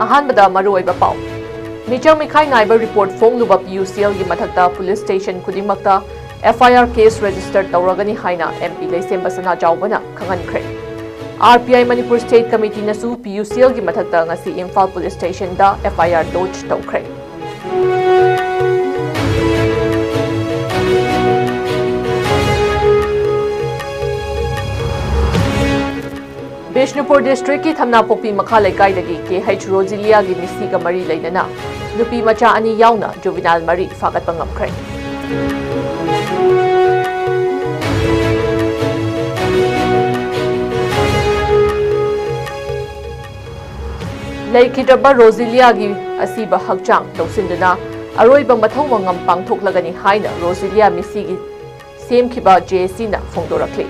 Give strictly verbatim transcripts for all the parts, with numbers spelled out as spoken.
ꯑꯍꯥꯟꯕꯗ ꯃꯔꯨꯑꯣꯏꯕ ꯄꯥꯎ꯫ ꯃꯤꯆꯪ ꯃꯤꯈꯥꯏ ꯅꯥꯏꯕ ꯔꯤꯄꯣꯔꯠ ꯐꯣꯡꯂꯨꯕ ꯄꯤ ꯌꯨ ꯁꯤ ꯑꯦꯜꯒꯤ ꯃꯊꯛꯇ ꯄꯨꯂꯤꯁ ꯁ꯭ꯇꯦꯁꯟ ꯈꯨꯗꯤꯡꯃꯛꯇ F I R case register ꯇꯧꯔꯒꯅꯤ ꯍꯥꯏꯅ ꯑꯦꯝ ꯄꯤ ꯂꯩꯁꯦꯝꯕ ꯁꯅꯥꯖꯥꯎꯕꯅ ꯈꯪꯍꯟꯈ꯭ꯔꯦ꯫ R P I Manipur state ꯀꯃꯤꯇꯤꯅꯁꯨ ꯄꯤ ꯌꯨ ꯁꯤ ꯑꯦꯜꯒꯤ ꯃꯊꯛꯇ ꯉꯁꯤ ꯏꯝꯐꯥꯜ ꯄꯨꯂꯤꯁ ꯁ꯭ꯇꯦꯁꯟꯗ ꯑꯦꯐ ꯑꯥꯏ ꯑꯥꯔ ꯂꯣꯗꯖ ꯇꯧꯈ꯭ꯔꯦ꯫ ꯕꯤꯁꯅꯨꯄꯨꯔ ꯗꯤꯁꯇ꯭ꯔꯤꯛꯀꯤ ꯊꯝꯅꯥꯄꯣꯛꯄꯤ ꯃꯈꯥ ꯂꯩꯀꯥꯏꯗꯒꯤ ꯀꯦ ꯍꯩꯆ ꯔꯣꯖꯤꯂꯤꯌꯥꯒꯤ ꯃꯤꯁꯤꯒ ꯃꯔꯤ ꯂꯩꯅꯅ ꯅꯨꯄꯤ ꯃꯆꯥ ꯑꯅꯤ ꯌꯥꯎꯅ ꯖꯨꯕꯤꯅꯥꯏꯜ ꯃꯔꯤ ꯐꯥꯒꯠꯄ ꯉꯝꯈ꯭ꯔꯦ꯫ ꯂꯩꯈꯤꯗ꯭ꯔꯕ ꯔꯣꯖꯤꯂꯤꯌꯥꯒꯤ ꯑꯁꯤꯕ ꯍꯛꯆꯥꯡ ꯂꯧꯁꯤꯟꯗꯨꯅ ꯑꯔꯣꯏꯕ ꯃꯊꯧ ꯃꯉꯝ ꯄꯥꯡꯊꯣꯛꯂꯒꯅꯤ ꯍꯥꯏꯅ ꯔꯣꯖꯤꯂꯤꯌꯥ ꯃꯤꯁꯤꯒꯤ ꯁꯦꯝꯈꯤꯕ ꯖꯦ ꯑꯦ ꯁꯤꯅ ꯐꯣꯡꯗꯣꯔꯛꯂꯤ꯫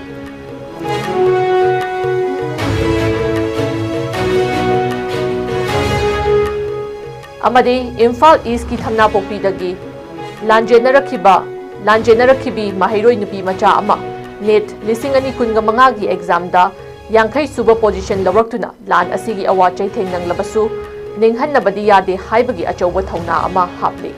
ꯑꯃꯗꯤ ꯏꯝꯐꯥꯜ ꯏꯁꯀꯤ ꯊꯝꯅꯥꯄꯣꯛꯄꯤꯗꯒꯤ ꯂꯥꯟꯖꯦꯟꯅꯔꯛꯈꯤꯕ, ꯂꯥꯟꯖꯦꯟꯅꯔꯛꯈꯤꯕꯤ ꯃꯍꯩꯔꯣꯏ ꯅꯨꯄꯤ ꯃꯆꯥ ꯑꯃ ꯅꯦꯠ ꯂꯤꯁꯤꯡ ꯑꯅꯤ ꯀꯨꯟꯒ ꯃꯉꯥꯒꯤ ꯑꯦꯛꯖꯥꯝꯗ ꯌꯥꯡꯈꯩ ꯁꯨꯕ ꯄꯣꯖꯤꯁꯟ ꯂꯧꯔꯛꯇꯨꯅ ꯂꯥꯟ ꯑꯁꯤꯒꯤ ꯑꯋꯥ ꯆꯩꯊꯦꯡ ꯅꯪꯂꯕꯁꯨ ꯅꯤꯡꯍꯟꯅꯕꯗꯤ ꯌꯥꯗꯦ ꯍꯥꯏꯕꯒꯤ ꯑꯆꯧꯕ ꯊꯧꯅꯥ ꯑꯃ ꯍꯥꯞꯂꯤ꯫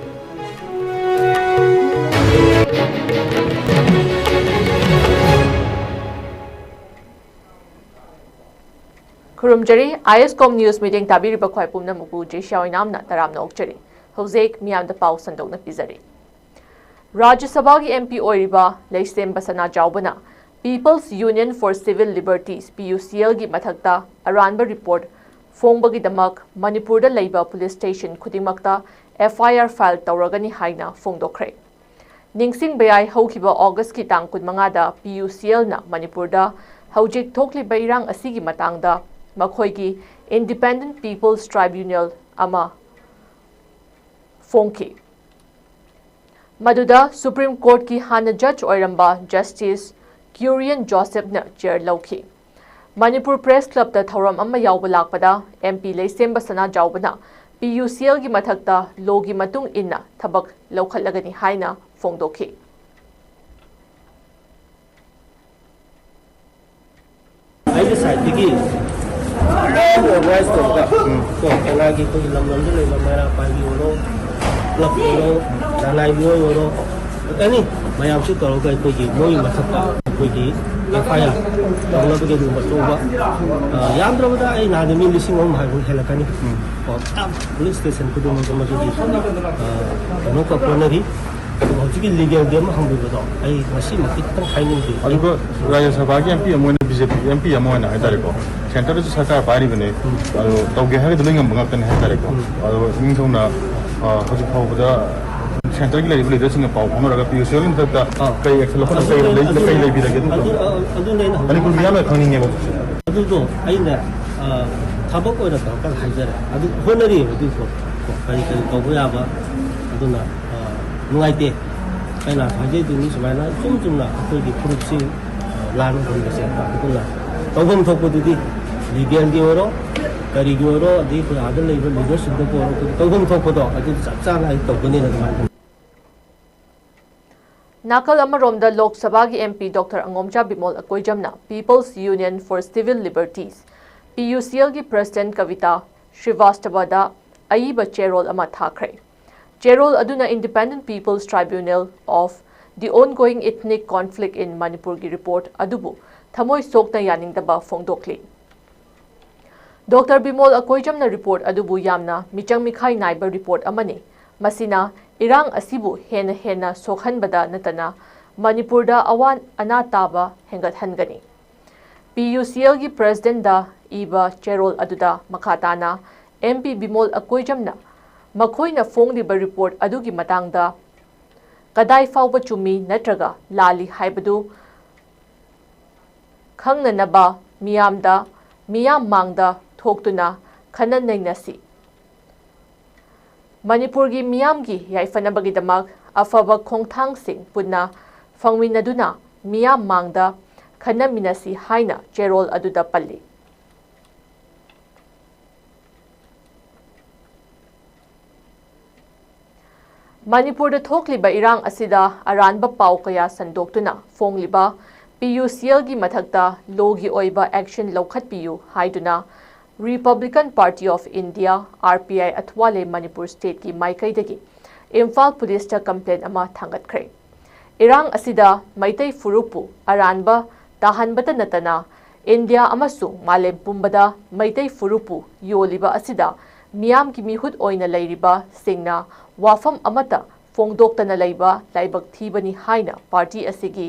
ꯈꯨꯔꯨꯝꯖꯔꯤ, ꯑꯥꯏ ꯑꯦꯁ ꯀꯣꯝ ꯅ꯭ꯌꯨꯁ ꯃꯤꯠꯌꯦꯡ ꯇꯥꯕꯤꯔꯤꯕ ꯈ꯭ꯋꯥꯏ ꯄꯨꯝꯅꯃꯛꯄꯨ ꯖꯦꯁꯤꯌꯥ ꯑꯣꯏꯅꯥꯝꯅ ꯇꯔꯥꯝꯅ ꯑꯣꯛꯆꯔꯤ꯫ ꯍꯧꯖꯤꯛ ꯃꯤꯌꯥꯝꯗ ꯄꯥꯎ ꯁꯟꯗꯣꯛꯅ ꯄꯤꯖꯔꯤ꯫ ꯔꯥꯖ꯭ꯌ ꯁꯚꯥꯒꯤ ꯑꯦꯝ ꯄꯤ ꯑꯣꯏꯔꯤꯕ ꯂꯩꯁꯦꯝꯕ ꯁꯅꯥꯖꯥꯎꯕꯅ People's Union for Civil Liberties, P U C ꯑꯦꯜꯒꯤ ꯃꯊꯛꯇ ꯑꯔꯥꯟꯕ ꯔꯤꯄꯣꯔꯠ ꯐꯣꯡꯕꯒꯤꯗꯃꯛ ꯃꯅꯤꯄꯨꯔꯗ ꯂꯩꯕ ꯄꯨꯂꯤꯁ ꯁ꯭ꯇꯦꯁꯟ ꯈꯨꯗꯤꯡꯃꯛꯇ ꯑꯦꯐ ꯑꯥꯏ ꯑꯥꯔ ꯐꯥꯏꯜ ꯇꯧꯔꯒꯅꯤ ꯍꯥꯏꯅ ꯐꯣꯡꯗꯣꯛꯈ꯭ꯔꯦ꯫ ꯅꯤꯡꯁꯤꯡꯕ ꯌꯥꯏ, ꯍꯧꯈꯤꯕ ꯑꯣꯒꯁꯀꯤ ꯇꯥꯡ ꯀꯨꯟꯃꯉꯥꯗ ꯄꯤ ꯌꯨ ꯁꯤ ꯑꯦꯜꯅ ꯃꯅꯤꯄꯨꯔꯗ ꯍꯧꯖꯤꯛ ꯊꯣꯛꯂꯤꯕ ꯏꯔꯥꯡ ꯑꯁꯤꯒꯤ ꯃꯇꯥꯡꯗ ꯃꯈꯣꯏꯒꯤ Independent People's Tribunal ꯑꯃ ꯐꯣꯡꯈꯤ꯫ ꯃꯗꯨꯗ ꯁꯨꯄ꯭ꯔꯤꯝ ꯀꯣꯔꯠꯀꯤ ꯍꯥꯟꯅ ꯖꯖ ꯑꯣꯏꯔꯝꯕ ꯖꯁꯇꯤꯁ ꯀ꯭ꯌꯨꯔꯤꯌꯟ ꯖꯣꯁꯦꯐꯅ ꯆꯦꯌꯔ ꯂꯧꯈꯤ꯫ ꯃꯅꯤꯄꯨꯔ ꯄ꯭ꯔꯦꯁ ꯀ꯭ꯂꯕꯇ ꯊꯧꯔꯝ ꯑꯃ ꯌꯥꯎꯕ ꯂꯥꯛꯄꯗ ꯑꯦꯝ ꯄꯤ ꯂꯩꯁꯦꯝꯕ ꯁꯅꯥꯖꯥꯎꯕꯅ ꯄꯤ ꯌꯨ ꯁꯤ ꯑꯦꯜꯒꯤ ꯃꯊꯛꯇ ꯂꯣꯒꯤ ꯃꯇꯨꯡ ꯏꯟꯅ ꯊꯕꯛ ꯂꯧꯈꯠꯂꯒꯅꯤ ꯍꯥꯏꯅ ꯐꯣꯡꯗꯣꯛꯈꯤ꯫ ꯑꯩꯒꯤ ꯁꯥꯏꯠꯇꯒꯤ ꯑꯣꯔꯒꯅꯥꯏꯖ ꯇꯧꯔꯒ ꯀꯣ, ꯀꯅꯥꯒꯤ ꯑꯩꯈꯣꯏꯒꯤ ꯂꯝꯗꯝꯗ ꯂꯩꯕ ꯃꯩꯔꯥ ꯄꯥꯏꯕꯤ ꯑꯣꯏꯔꯣ, ꯀ꯭ꯂꯕ ꯑꯣꯏꯔꯣ, ꯂꯅꯥꯏ ꯃꯤꯑꯣꯏ ꯑꯣꯏꯔꯣ, ꯑꯦꯅꯤ ꯃꯌꯥꯝꯁꯤ ꯇꯧꯔꯒ ꯑꯩꯈꯣꯏꯒꯤ ꯃꯣꯏꯒꯤ ꯃꯊꯛꯇ ꯑꯩꯈꯣꯏꯒꯤ ꯑꯦꯐ ꯑꯥꯏ ꯑꯥꯔ ꯇꯧꯅꯕꯒꯤ ꯑꯗꯨꯒꯨꯝꯕ ꯑꯆꯧꯕ, ꯑ, ꯌꯥꯝꯗ꯭ꯔꯕꯗ ꯑꯩ ꯅꯍꯥꯟꯗ ꯃꯤ ꯂꯤꯁꯤꯡ ꯑꯍꯨꯝ ꯍꯥꯏꯕ ꯍꯦꯜꯂꯛꯀꯅꯤ꯫ ꯀꯣ, ꯄꯨꯂꯤꯁ ꯁ꯭ꯇꯦꯁꯟ ꯈꯨꯗꯤꯡꯃꯛꯇ ꯃꯗꯨꯒꯤ, ꯑ, ꯀꯩꯅꯣ ꯀꯣ, ꯍꯣꯠꯅꯔꯤ꯫ ꯑꯗꯨꯒ ꯍꯧꯖꯤꯛꯀꯤ ꯂꯤꯒꯦꯜꯒꯤ ꯑꯃ ꯍꯪꯕꯤꯕꯗꯣ ꯑꯩ ꯉꯁꯤꯃꯛꯇꯤ ꯈꯤꯇꯪ ꯍꯥꯏꯅꯤꯡꯗꯦ꯫ ꯑꯗꯨꯒ ꯔꯥꯖ꯭ꯌ ꯁꯚꯥꯒꯤ ꯑꯦꯝ ꯄꯤ ꯑꯃ ꯑꯣꯏꯅ, ꯕꯤ ꯖꯦ ꯄꯤꯒꯤ ꯑꯦꯝ ꯄꯤ ꯑꯃ ꯑꯣꯏꯅ ꯍꯥꯏꯇꯥꯔꯦꯀꯣ, ꯁꯦꯟꯇꯔꯗꯁꯨ ꯁꯔꯀꯥꯔ ꯄꯥꯏꯔꯤꯕꯅꯤ, ꯑꯗꯣ ꯇꯧꯒꯦ ꯍꯥꯏꯔꯒꯗꯤ ꯂꯣꯏ ꯉꯝꯕ ꯉꯥꯛꯇꯅꯤ ꯍꯥꯏꯇꯥꯔꯦꯀꯣ꯫ ꯑꯗꯣ ꯏꯅꯤꯡꯊꯧꯅ, ꯑ, ꯍꯧꯖꯤꯛ ꯐꯥꯎꯕꯗ ꯁꯦꯟꯇꯔꯒꯤ ꯂꯩꯔꯤꯕ ꯂꯤꯗꯔꯁꯤꯡꯒ ꯄꯥꯎ ꯐꯥꯎꯅꯔꯒ ꯄꯤ ꯌꯨ ꯁꯤ ꯑꯦꯜꯒꯤ ꯃꯊꯛꯇ ꯑꯥ꯫ ꯀꯔꯤ ꯑꯦꯛꯁꯟ ꯂꯧꯈꯠꯅꯕ, ꯀꯔꯤ ꯑꯗꯨꯅꯦ, ꯂꯩ-, ꯀꯔꯤ ꯑꯗꯨ-, ꯂꯩꯕꯤꯔꯒꯦ ꯑꯗꯨ ꯑꯗꯨ-, ꯑꯗꯨꯅꯦ ꯑꯩꯅ ꯃꯅꯤꯄꯨꯔ ꯍꯧꯖꯤꯛ ꯃꯤꯌꯥꯝꯅ ꯈꯪꯅꯤꯡꯉꯦꯕ ꯍꯧꯖꯤꯛꯁꯦ꯫ ꯑꯗꯨꯗꯣ ꯑꯩꯅ, ꯑ, ꯊꯕꯛ ꯑꯣꯏꯅ ꯇꯧꯔꯀꯥꯟꯗ ꯍꯥꯏꯖꯔꯦ꯫ ꯑꯗꯨ ꯍꯣꯠꯅꯔꯤꯕ ꯑꯗꯨꯒꯤ ꯄꯣꯠꯇꯣ꯫ ꯀꯣ, ꯀꯔꯤ ꯀꯔꯤ ꯇꯧꯕ ꯌꯥꯕ, ꯑꯗꯨꯅ, ꯑ, ꯅꯨꯡꯉꯥꯏꯇꯦ꯫ ꯑꯩꯅ ꯍꯥꯏꯖꯩꯗꯨꯅꯤ ꯁꯨꯃꯥꯏꯅ ꯏꯆꯨꯝ ꯆꯨꯝꯅ ꯑꯩꯈꯣꯏꯒꯤ ꯐꯨꯔꯨꯞꯁꯤ, ꯑ, ꯂꯥꯟ ꯍꯨꯟꯕꯁꯦ ꯑꯗꯨꯅ ꯇꯧꯐꯝ ꯊꯣꯛꯄꯗꯨꯗꯤ ꯂꯤꯒꯦꯜꯒꯤ ꯑꯣꯏꯔꯣ, ꯀꯔꯤꯒꯤ ꯑꯣꯏꯔꯣ, ꯑꯗꯩ ꯑꯩꯈꯣꯏ ꯑꯥꯗ ꯂꯩꯕ ꯂꯤꯗꯔꯁꯤꯡꯗꯕꯨ ꯑꯣꯏꯔꯣ, ꯑꯩꯈꯣꯏ ꯇꯧꯐꯝ ꯊꯣꯛꯄꯗꯣ ꯑꯗꯨ ꯆꯞ ꯆꯥꯅ ꯑꯩ ꯇꯧꯒꯅꯤꯅ ꯑꯗꯨꯃꯥꯏꯅ ꯅꯥꯀꯜ ꯑꯃꯔꯣꯝꯗ ꯂꯣꯛ ꯁꯚꯥꯒꯤ M P doctor Angomcha Bimol ꯑꯀꯣꯏꯖꯝꯅ People's Union for Civil Liberties, P U C ꯑꯦꯜꯒꯤ ꯄ꯭ꯔꯁꯤꯗꯦꯟꯠ ꯀꯕꯤꯇꯥ ꯁ꯭ꯔꯤꯚꯥꯁꯇꯕꯗ ꯑꯏꯕ ꯆꯦꯔꯣꯜ ꯑꯃ ꯊꯥꯈ꯭ꯔꯦ꯫ ꯆꯦꯔꯣꯜ ꯑꯗꯨꯅ Independent People's Tribunal of the Ongoing Ethnic Conflict in Manipurꯒꯤ ꯔꯤꯄꯣꯔꯠ ꯑꯗꯨꯕꯨ ꯊꯃꯣꯏ ꯁꯣꯛꯅ ꯌꯥꯅꯤꯡꯗꯕ ꯐꯣꯡꯗꯣꯛꯂꯤ꯫ ꯗꯣꯛꯇꯔ ꯕꯤꯃꯣꯜ ꯑꯀꯣꯏꯖꯝꯅ ꯔꯤꯄꯣꯔꯠ ꯑꯗꯨꯕꯨ ꯌꯥꯝꯅ ꯃꯤꯆꯪ ꯃꯤꯈꯥꯏ ꯅꯥꯏꯕ ꯔꯤꯄꯣꯔꯠ ꯑꯃꯅꯤ꯫ ꯃꯁꯤꯅ ꯏꯔꯥꯡ ꯑꯁꯤꯕꯨ ꯍꯦꯟꯅ ꯍꯦꯟꯅ ꯁꯣꯛꯍꯟꯕꯗ ꯅꯠꯇꯅ ꯃꯅꯤꯄꯨꯔꯗ ꯑꯋꯥ ꯑꯅꯥ ꯇꯥꯕ ꯍꯦꯟꯒꯠꯍꯟꯒꯅꯤ꯫ ꯄꯤ ꯌꯨ ꯁꯤ ꯑꯦꯜꯒꯤ ꯄ꯭ꯔꯁꯤꯗꯦꯟꯠꯗ ꯏꯕ ꯆꯦꯔꯣꯜ ꯑꯗꯨꯗ ꯃꯈꯥ ꯇꯥꯅ ꯑꯦꯝ ꯄꯤ ꯕꯤꯃꯣꯜ ꯑꯀꯣꯏꯖꯝꯅ ꯃꯈꯣꯏꯅ ꯐꯣꯡꯂꯤꯕ ꯔꯤꯄꯣꯔꯠ ꯑꯗꯨꯒꯤ ꯃꯇꯥꯡꯗ ꯀꯗꯥꯏ ꯐꯥꯎꯕ ꯆꯨꯝꯃꯤ ꯅꯠꯇ꯭ꯔꯒ ꯂꯥꯜꯂꯤ ꯍꯥꯏꯕꯗꯨ ꯈꯪꯅꯅꯕ ꯃꯤꯌꯥꯝꯗ, ꯃꯤꯌꯥꯝ ꯃꯥꯡꯗ ꯊꯣꯛꯇꯨꯅ ꯈꯟꯅ ꯅꯩꯅꯁꯤ꯫ ꯃꯅꯤꯄꯨꯔꯒꯤ ꯃꯤꯌꯥꯝꯒꯤ ꯌꯥꯏꯐꯅꯕꯒꯤꯗꯃꯛ ꯑꯐꯕ ꯈꯣꯡꯊꯥꯡꯁꯤꯡ ꯄꯨꯟꯅ ꯐꯪꯃꯤꯟꯅꯗꯨꯅ ꯃꯤꯌꯥꯝ ꯃꯥꯡꯗ ꯈꯟꯅꯃꯤꯟꯅꯁꯤ ꯍꯥꯏꯅ ꯆꯦꯔꯣꯜ ꯑꯗꯨꯗ ꯄꯜꯂꯤ꯫ ꯃꯅꯤꯄꯨꯔꯗ ꯊꯣꯛꯂꯤꯕ ꯏꯔꯥꯡ ꯑꯁꯤꯗ ꯑꯔꯥꯟꯕ ꯄꯥꯎ ꯀꯌꯥ ꯁꯟꯗꯣꯛꯇꯨꯅ ꯐꯣꯡꯂꯤꯕ ꯄꯤ ꯌꯨ ꯁꯤ ꯑꯦꯜꯒꯤ ꯃꯊꯛꯇ ꯂꯣꯒꯤ ꯑꯣꯏꯕ ꯑꯦꯛꯁꯟ ꯂꯧꯈꯠꯄꯤꯌꯨ ꯍꯥꯏꯗꯨꯅ Republican Party of India, R P I ꯑꯊꯋꯥꯂꯦ Manipur stateꯀꯤ ꯃꯥꯏꯀꯩꯗꯒꯤ ꯏꯝꯐꯥꯜ ꯄꯨꯂꯤꯁꯇ complaint ꯑꯃ ꯊꯥꯡꯒꯠꯈ꯭ꯔꯦ꯫ ꯏꯔꯥꯡ ꯑꯁꯤꯗ ꯃꯩꯇꯩ ꯐꯨꯔꯨꯞꯄꯨ ꯑꯔꯥꯟꯕ ꯇꯥꯍꯟꯕꯇ ꯅꯠꯇꯅ ꯏꯟꯗꯤꯌꯥ ꯑꯃꯁꯨꯡ ꯃꯥꯂꯦꯝ ꯄꯨꯝꯕꯗ ꯃꯩꯇꯩ ꯐꯨꯔꯨꯞꯄꯨ ꯌꯣꯜꯂꯤꯕ ꯑꯁꯤꯗ ꯃꯤꯌꯥꯝꯒꯤ ꯃꯤꯍꯨꯠ ꯑꯣꯏꯅ ꯂꯩꯔꯤꯕꯁꯤꯡꯅ ꯋꯥꯐꯝ ꯑꯃꯠꯇ ꯐꯣꯡꯗꯣꯛꯇꯅ ꯂꯩꯕ ꯂꯥꯏꯕꯛ ꯊꯤꯕꯅꯤ ꯍꯥꯏꯅ party ꯑꯁꯤꯒꯤ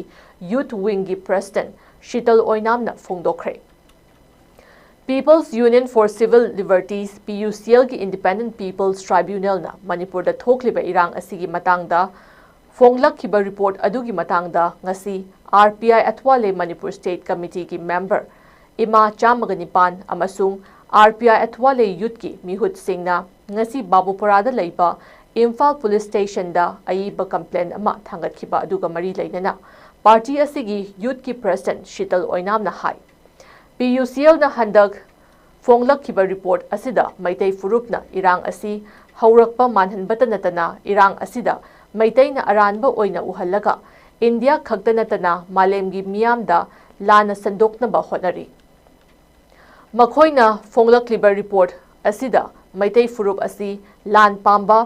youth wingꯒꯤ president Sheetal ꯑꯣꯏꯅꯥꯝꯅ ꯐꯣꯡꯗꯣꯛꯈ꯭ꯔꯦ꯫ People's Union for Civil Liberties, PUCLꯒꯤ Independent People's Tribunalꯅ ꯃꯅꯤꯄꯨꯔꯗ ꯊꯣꯛꯂꯤꯕ ꯏꯔꯥꯡ ꯑꯁꯤꯒꯤ ꯃꯇꯥꯡꯗ ꯐꯣꯡꯂꯛꯈꯤꯕ report ꯑꯗꯨꯒꯤ ꯃꯇꯥꯡꯗ ꯉꯁꯤ R P I ꯑꯊꯋꯥꯂꯦ Manipur state committeeꯒꯤ member ꯏꯃꯥ ꯆꯥꯝꯃꯒ ꯅꯤꯄꯥꯟ ꯑꯃꯁꯨꯡ R P I ꯑꯊꯋꯥꯂꯦ youthꯀꯤ ꯃꯤꯍꯨꯠꯁꯤꯡꯅ ꯉꯁꯤ ꯕꯥꯕꯨꯄꯔꯥꯗ ꯂꯩꯕ ꯏꯝꯐꯥꯜ police stationꯗ ꯑꯏꯕ complaint ꯑꯃ ꯊꯥꯡꯒꯠꯈꯤꯕ ꯑꯗꯨꯒ ꯃꯔꯤ ꯂꯩꯅꯅ party ꯑꯁꯤꯒꯤ youthꯀꯤ president ꯁꯤꯇꯜ ꯑꯣꯏꯅꯥꯝꯅ ꯍꯥꯏ, PUCLꯅ ꯍꯟꯗꯛ ꯐꯣꯡꯂꯛꯈꯤꯕ report ꯑꯁꯤꯗ ꯃꯩꯇꯩ ꯐꯨꯔꯨꯞꯅ ꯏꯔꯥꯡ ꯑꯁꯤ ꯍꯧꯔꯛꯄ ꯃꯥꯟꯍꯟꯕꯇ ꯅꯠꯇꯅ ꯏꯔꯥꯡ ꯑꯁꯤꯗ ꯃꯩꯇꯩꯅ ꯑꯔꯥꯟꯕ ꯑꯣꯏꯅ ꯎꯍꯜꯂꯒ ꯏꯟꯗꯤꯌꯥ ꯈꯛꯇ ꯅꯠꯇꯅ ꯃꯥꯂꯦꯝꯒꯤ ꯃꯤꯌꯥꯝꯗ ꯂꯥꯟꯅ ꯁꯟꯗꯣꯛꯅꯕ ꯍꯣꯠꯅꯔꯤ꯫ ꯃꯈꯣꯏꯅ ꯐꯣꯡꯂꯛꯂꯤꯕ report ꯑꯁꯤꯗ ꯃꯩꯇꯩ ꯐꯨꯔꯨꯞ ꯑꯁꯤ ꯂꯥꯟ ꯄꯥꯝꯕ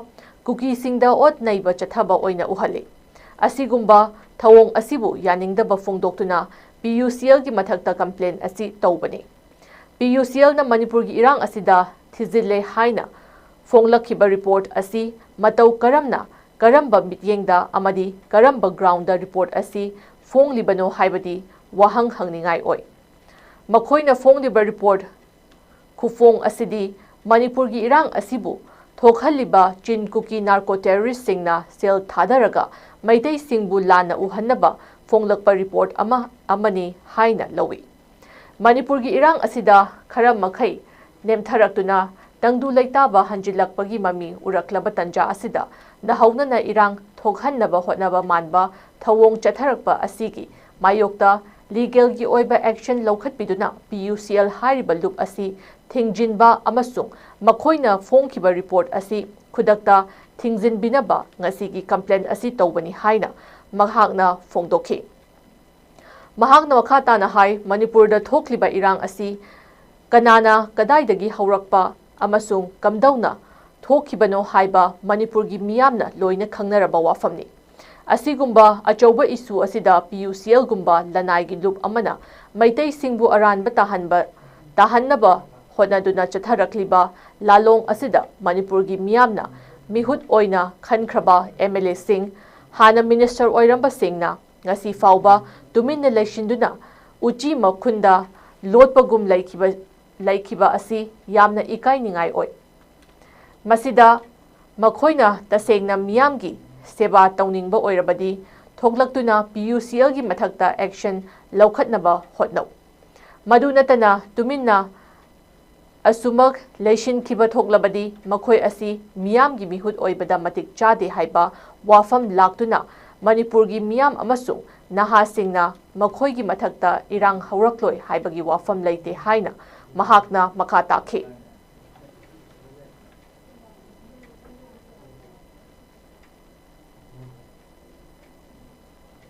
ꯀꯨꯀꯤꯁꯤꯡꯗ ꯑꯣꯠ ꯅꯩꯕ ꯆꯠꯊꯕ ꯑꯣꯏꯅ ꯎꯍꯜꯂꯤ꯫ ꯑꯁꯤꯒꯨꯝꯕ ꯊꯧꯑꯣꯡ ꯑꯁꯤꯕꯨ ꯌꯥꯅꯤꯡꯗꯕ ꯐꯣꯡꯗꯣꯛꯇꯨꯅ PUCLꯒꯤ ꯃꯊꯛꯇ complaint ꯑꯁꯤ ꯇꯧꯕꯅꯤ꯫ PUCLꯅ ꯃꯅꯤꯄꯨꯔꯒꯤ ꯏꯔꯥꯡ ꯑꯁꯤꯗ ꯊꯤꯖꯤꯜꯂꯦ ꯍꯥꯏꯅ ꯐꯣꯡꯂꯛꯈꯤꯕ report ꯑꯁꯤ ꯃꯇꯧ ꯀꯔꯝꯅ, ꯀꯔꯝꯕ ꯃꯤꯠꯌꯦꯡꯗ ꯑꯃꯗꯤ ꯀꯔꯝꯕ groundꯗ report ꯑꯁꯤ ꯐꯣꯡꯂꯤꯕꯅꯣ ꯍꯥꯏꯕꯗꯤ ꯋꯥꯍꯪ ꯍꯪꯅꯤꯡꯉꯥꯏ ꯑꯣꯏ꯫ ꯃꯈꯣꯏꯅ ꯐꯣꯡꯂꯤꯕ report ꯈꯨꯐꯣꯡ ꯑꯁꯤꯗꯤ ꯃꯅꯤꯄꯨꯔꯒꯤ ꯏꯔꯥꯡ ꯑꯁꯤꯕꯨ ꯊꯣꯛꯍꯜꯂꯤꯕ ꯆꯤꯟ ꯀꯨꯀꯤ narco terroristꯁꯤꯡꯅ ꯁꯦꯜ ꯊꯥꯗꯔꯒ ꯃꯩꯇꯩꯁꯤꯡꯕꯨ ꯂꯥꯟꯅ ꯎꯍꯟꯅꯕ ꯐꯣꯡꯂꯛꯄ report ꯑꯃ ꯑꯃꯅꯤ ꯍꯥꯏꯅ ꯂꯧꯏ꯫ ꯃꯅꯤꯄꯨꯔꯒꯤ ꯏꯔꯥꯡ ꯑꯁꯤꯗ ꯈꯔ ꯃꯈꯩ ꯅꯦꯝꯊꯔꯛꯇꯨꯅ ꯇꯪꯗꯨ ꯂꯩꯇꯥꯕ ꯍꯟꯖꯤꯜꯂꯛꯄꯒꯤ ꯃꯃꯤ ꯎꯔꯛꯂꯕ ꯇꯟꯖꯥ ꯑꯁꯤꯗ ꯅꯧꯍꯧꯅꯅ ꯏꯔꯥꯡ ꯊꯣꯛꯍꯟꯅꯕ ꯍꯣꯠꯅꯕ ꯃꯥꯟꯕ ꯊꯧꯑꯣꯡ ꯆꯠꯊꯔꯛꯄ ꯑꯁꯤꯒꯤ ꯃꯥꯌꯣꯛꯇ legalꯒꯤ ꯑꯣꯏꯕ action ꯂꯧꯈꯠꯄꯤꯗꯨꯅ PUCL ꯍꯥꯏꯔꯤꯕ ꯂꯨꯞ ꯑꯁꯤ ꯊꯤꯡꯖꯤꯟꯕ ꯑꯃꯁꯨꯡ ꯃꯈꯣꯏꯅ ꯐꯣꯡꯈꯤꯕ report ꯑꯁꯤ ꯈꯨꯗꯛꯇ ꯊꯤꯡꯖꯤꯟꯕꯤꯅꯕ ꯉꯁꯤꯒꯤ complaint ꯑꯁꯤ ꯇꯧꯕꯅꯤ ꯍꯥꯏꯅ ꯃꯍꯥꯛꯅ ꯐꯣꯡꯗꯣꯛꯈꯤ꯫ ꯃꯍꯥꯛꯅ ꯃꯈꯥ ꯇꯥꯅ ꯍꯥꯏ, ꯃꯅꯤꯄꯨꯔꯗ ꯊꯣꯛꯂꯤꯕ ꯏꯔꯥꯡ ꯑꯁꯤ ꯀꯅꯥꯅ ꯀꯗꯥꯏꯗꯒꯤ ꯍꯧꯔꯛꯄ ꯑꯃꯁꯨꯡ ꯀꯝꯗꯧꯅ ꯊꯣꯛꯈꯤꯕꯅꯣ ꯍꯥꯏꯕ ꯃꯅꯤꯄꯨꯔꯒꯤ ꯃꯤꯌꯥꯝꯅ ꯂꯣꯏꯅ ꯈꯪꯅꯔꯕ ꯋꯥꯐꯝꯅꯤ꯫ ꯑꯁꯤꯒꯨꯝꯕ ꯑꯆꯧꯕ issue ꯑꯁꯤꯗ P U C L ꯒꯨꯝꯕ ꯂꯅꯥꯏꯒꯤ ꯂꯨꯞ ꯑꯃꯅ ꯃꯩꯇꯩꯁꯤꯡꯕꯨ ꯑꯔꯥꯟꯕ ꯇꯥꯍꯟꯕ, ꯇꯥꯍꯟꯅꯕ ꯍꯣꯠꯅꯗꯨꯅ ꯆꯠꯊꯔꯛꯂꯤꯕ ꯂꯥꯂꯣꯡ ꯑꯁꯤꯗ ꯃꯅꯤꯄꯨꯔꯒꯤ ꯃꯤꯌꯥꯝꯅ ꯃꯤꯍꯨꯠ ꯑꯣꯏꯅ ꯈꯟꯈ꯭ꯔꯕ M L A ꯁꯤꯡ, ꯍꯥꯟꯅ minister ꯑꯣꯏꯔꯝꯕꯁꯤꯡꯅ ꯉꯁꯤ ꯐꯥꯎꯕ ꯇꯨꯃꯤꯟꯅ ꯂꯩꯁꯤꯟꯗꯨꯅ ꯎꯆꯤ ꯃꯈꯨꯟꯗ ꯂꯣꯠꯄꯒꯨꯝ ꯂꯩꯈꯤꯕ, ꯂꯩꯈꯤꯕ ꯑꯁꯤ ꯌꯥꯝꯅ ꯏꯀꯥꯏꯅꯤꯡꯉꯥꯏ ꯑꯣꯏ꯫ ꯃꯁꯤꯗ ꯃꯈꯣꯏꯅ ꯇꯁꯦꯡꯅ ꯃꯤꯌꯥꯝꯒꯤ ꯁꯦꯕꯥ ꯇꯧꯅꯤꯡꯕ ꯑꯣꯏꯔꯕꯗꯤ ꯊꯣꯛꯂꯛꯇꯨꯅ P U C L ꯒꯤ ꯃꯊꯛꯇ action ꯂꯧꯈꯠꯅꯕ ꯍꯣꯠꯅꯧ꯫ ꯃꯗꯨ ꯅꯠꯇꯅ ꯇꯨꯃꯤꯟꯅ ꯑꯁꯨꯃꯛ ꯂꯩꯁꯤꯟꯈꯤꯕ ꯊꯣꯛꯂꯕꯗꯤ ꯃꯈꯣꯏ ꯑꯁꯤ ꯃꯤꯌꯥꯝꯒꯤ ꯃꯤꯍꯨꯠ ꯑꯣꯏꯕꯗ ꯃꯇꯤꯛ ꯆꯥꯗꯦ ꯍꯥꯏꯕ ꯋꯥꯐꯝ ꯂꯥꯛꯇꯨꯅ ꯃꯅꯤꯄꯨꯔꯒꯤ ꯃꯤꯌꯥꯝ ꯑꯃꯁꯨꯡ ꯅꯍꯥꯁꯤꯡꯅ ꯃꯈꯣꯏꯒꯤ ꯃꯊꯛꯇ ꯏꯔꯥꯡ ꯍꯧꯔꯛꯂꯣꯏ ꯍꯥꯏꯕꯒꯤ ꯋꯥꯐꯝ ꯂꯩꯇꯦ ꯍꯥꯏꯅ ꯃꯍꯥꯛꯅ ꯃꯈꯥ ꯇꯥꯈꯤ꯫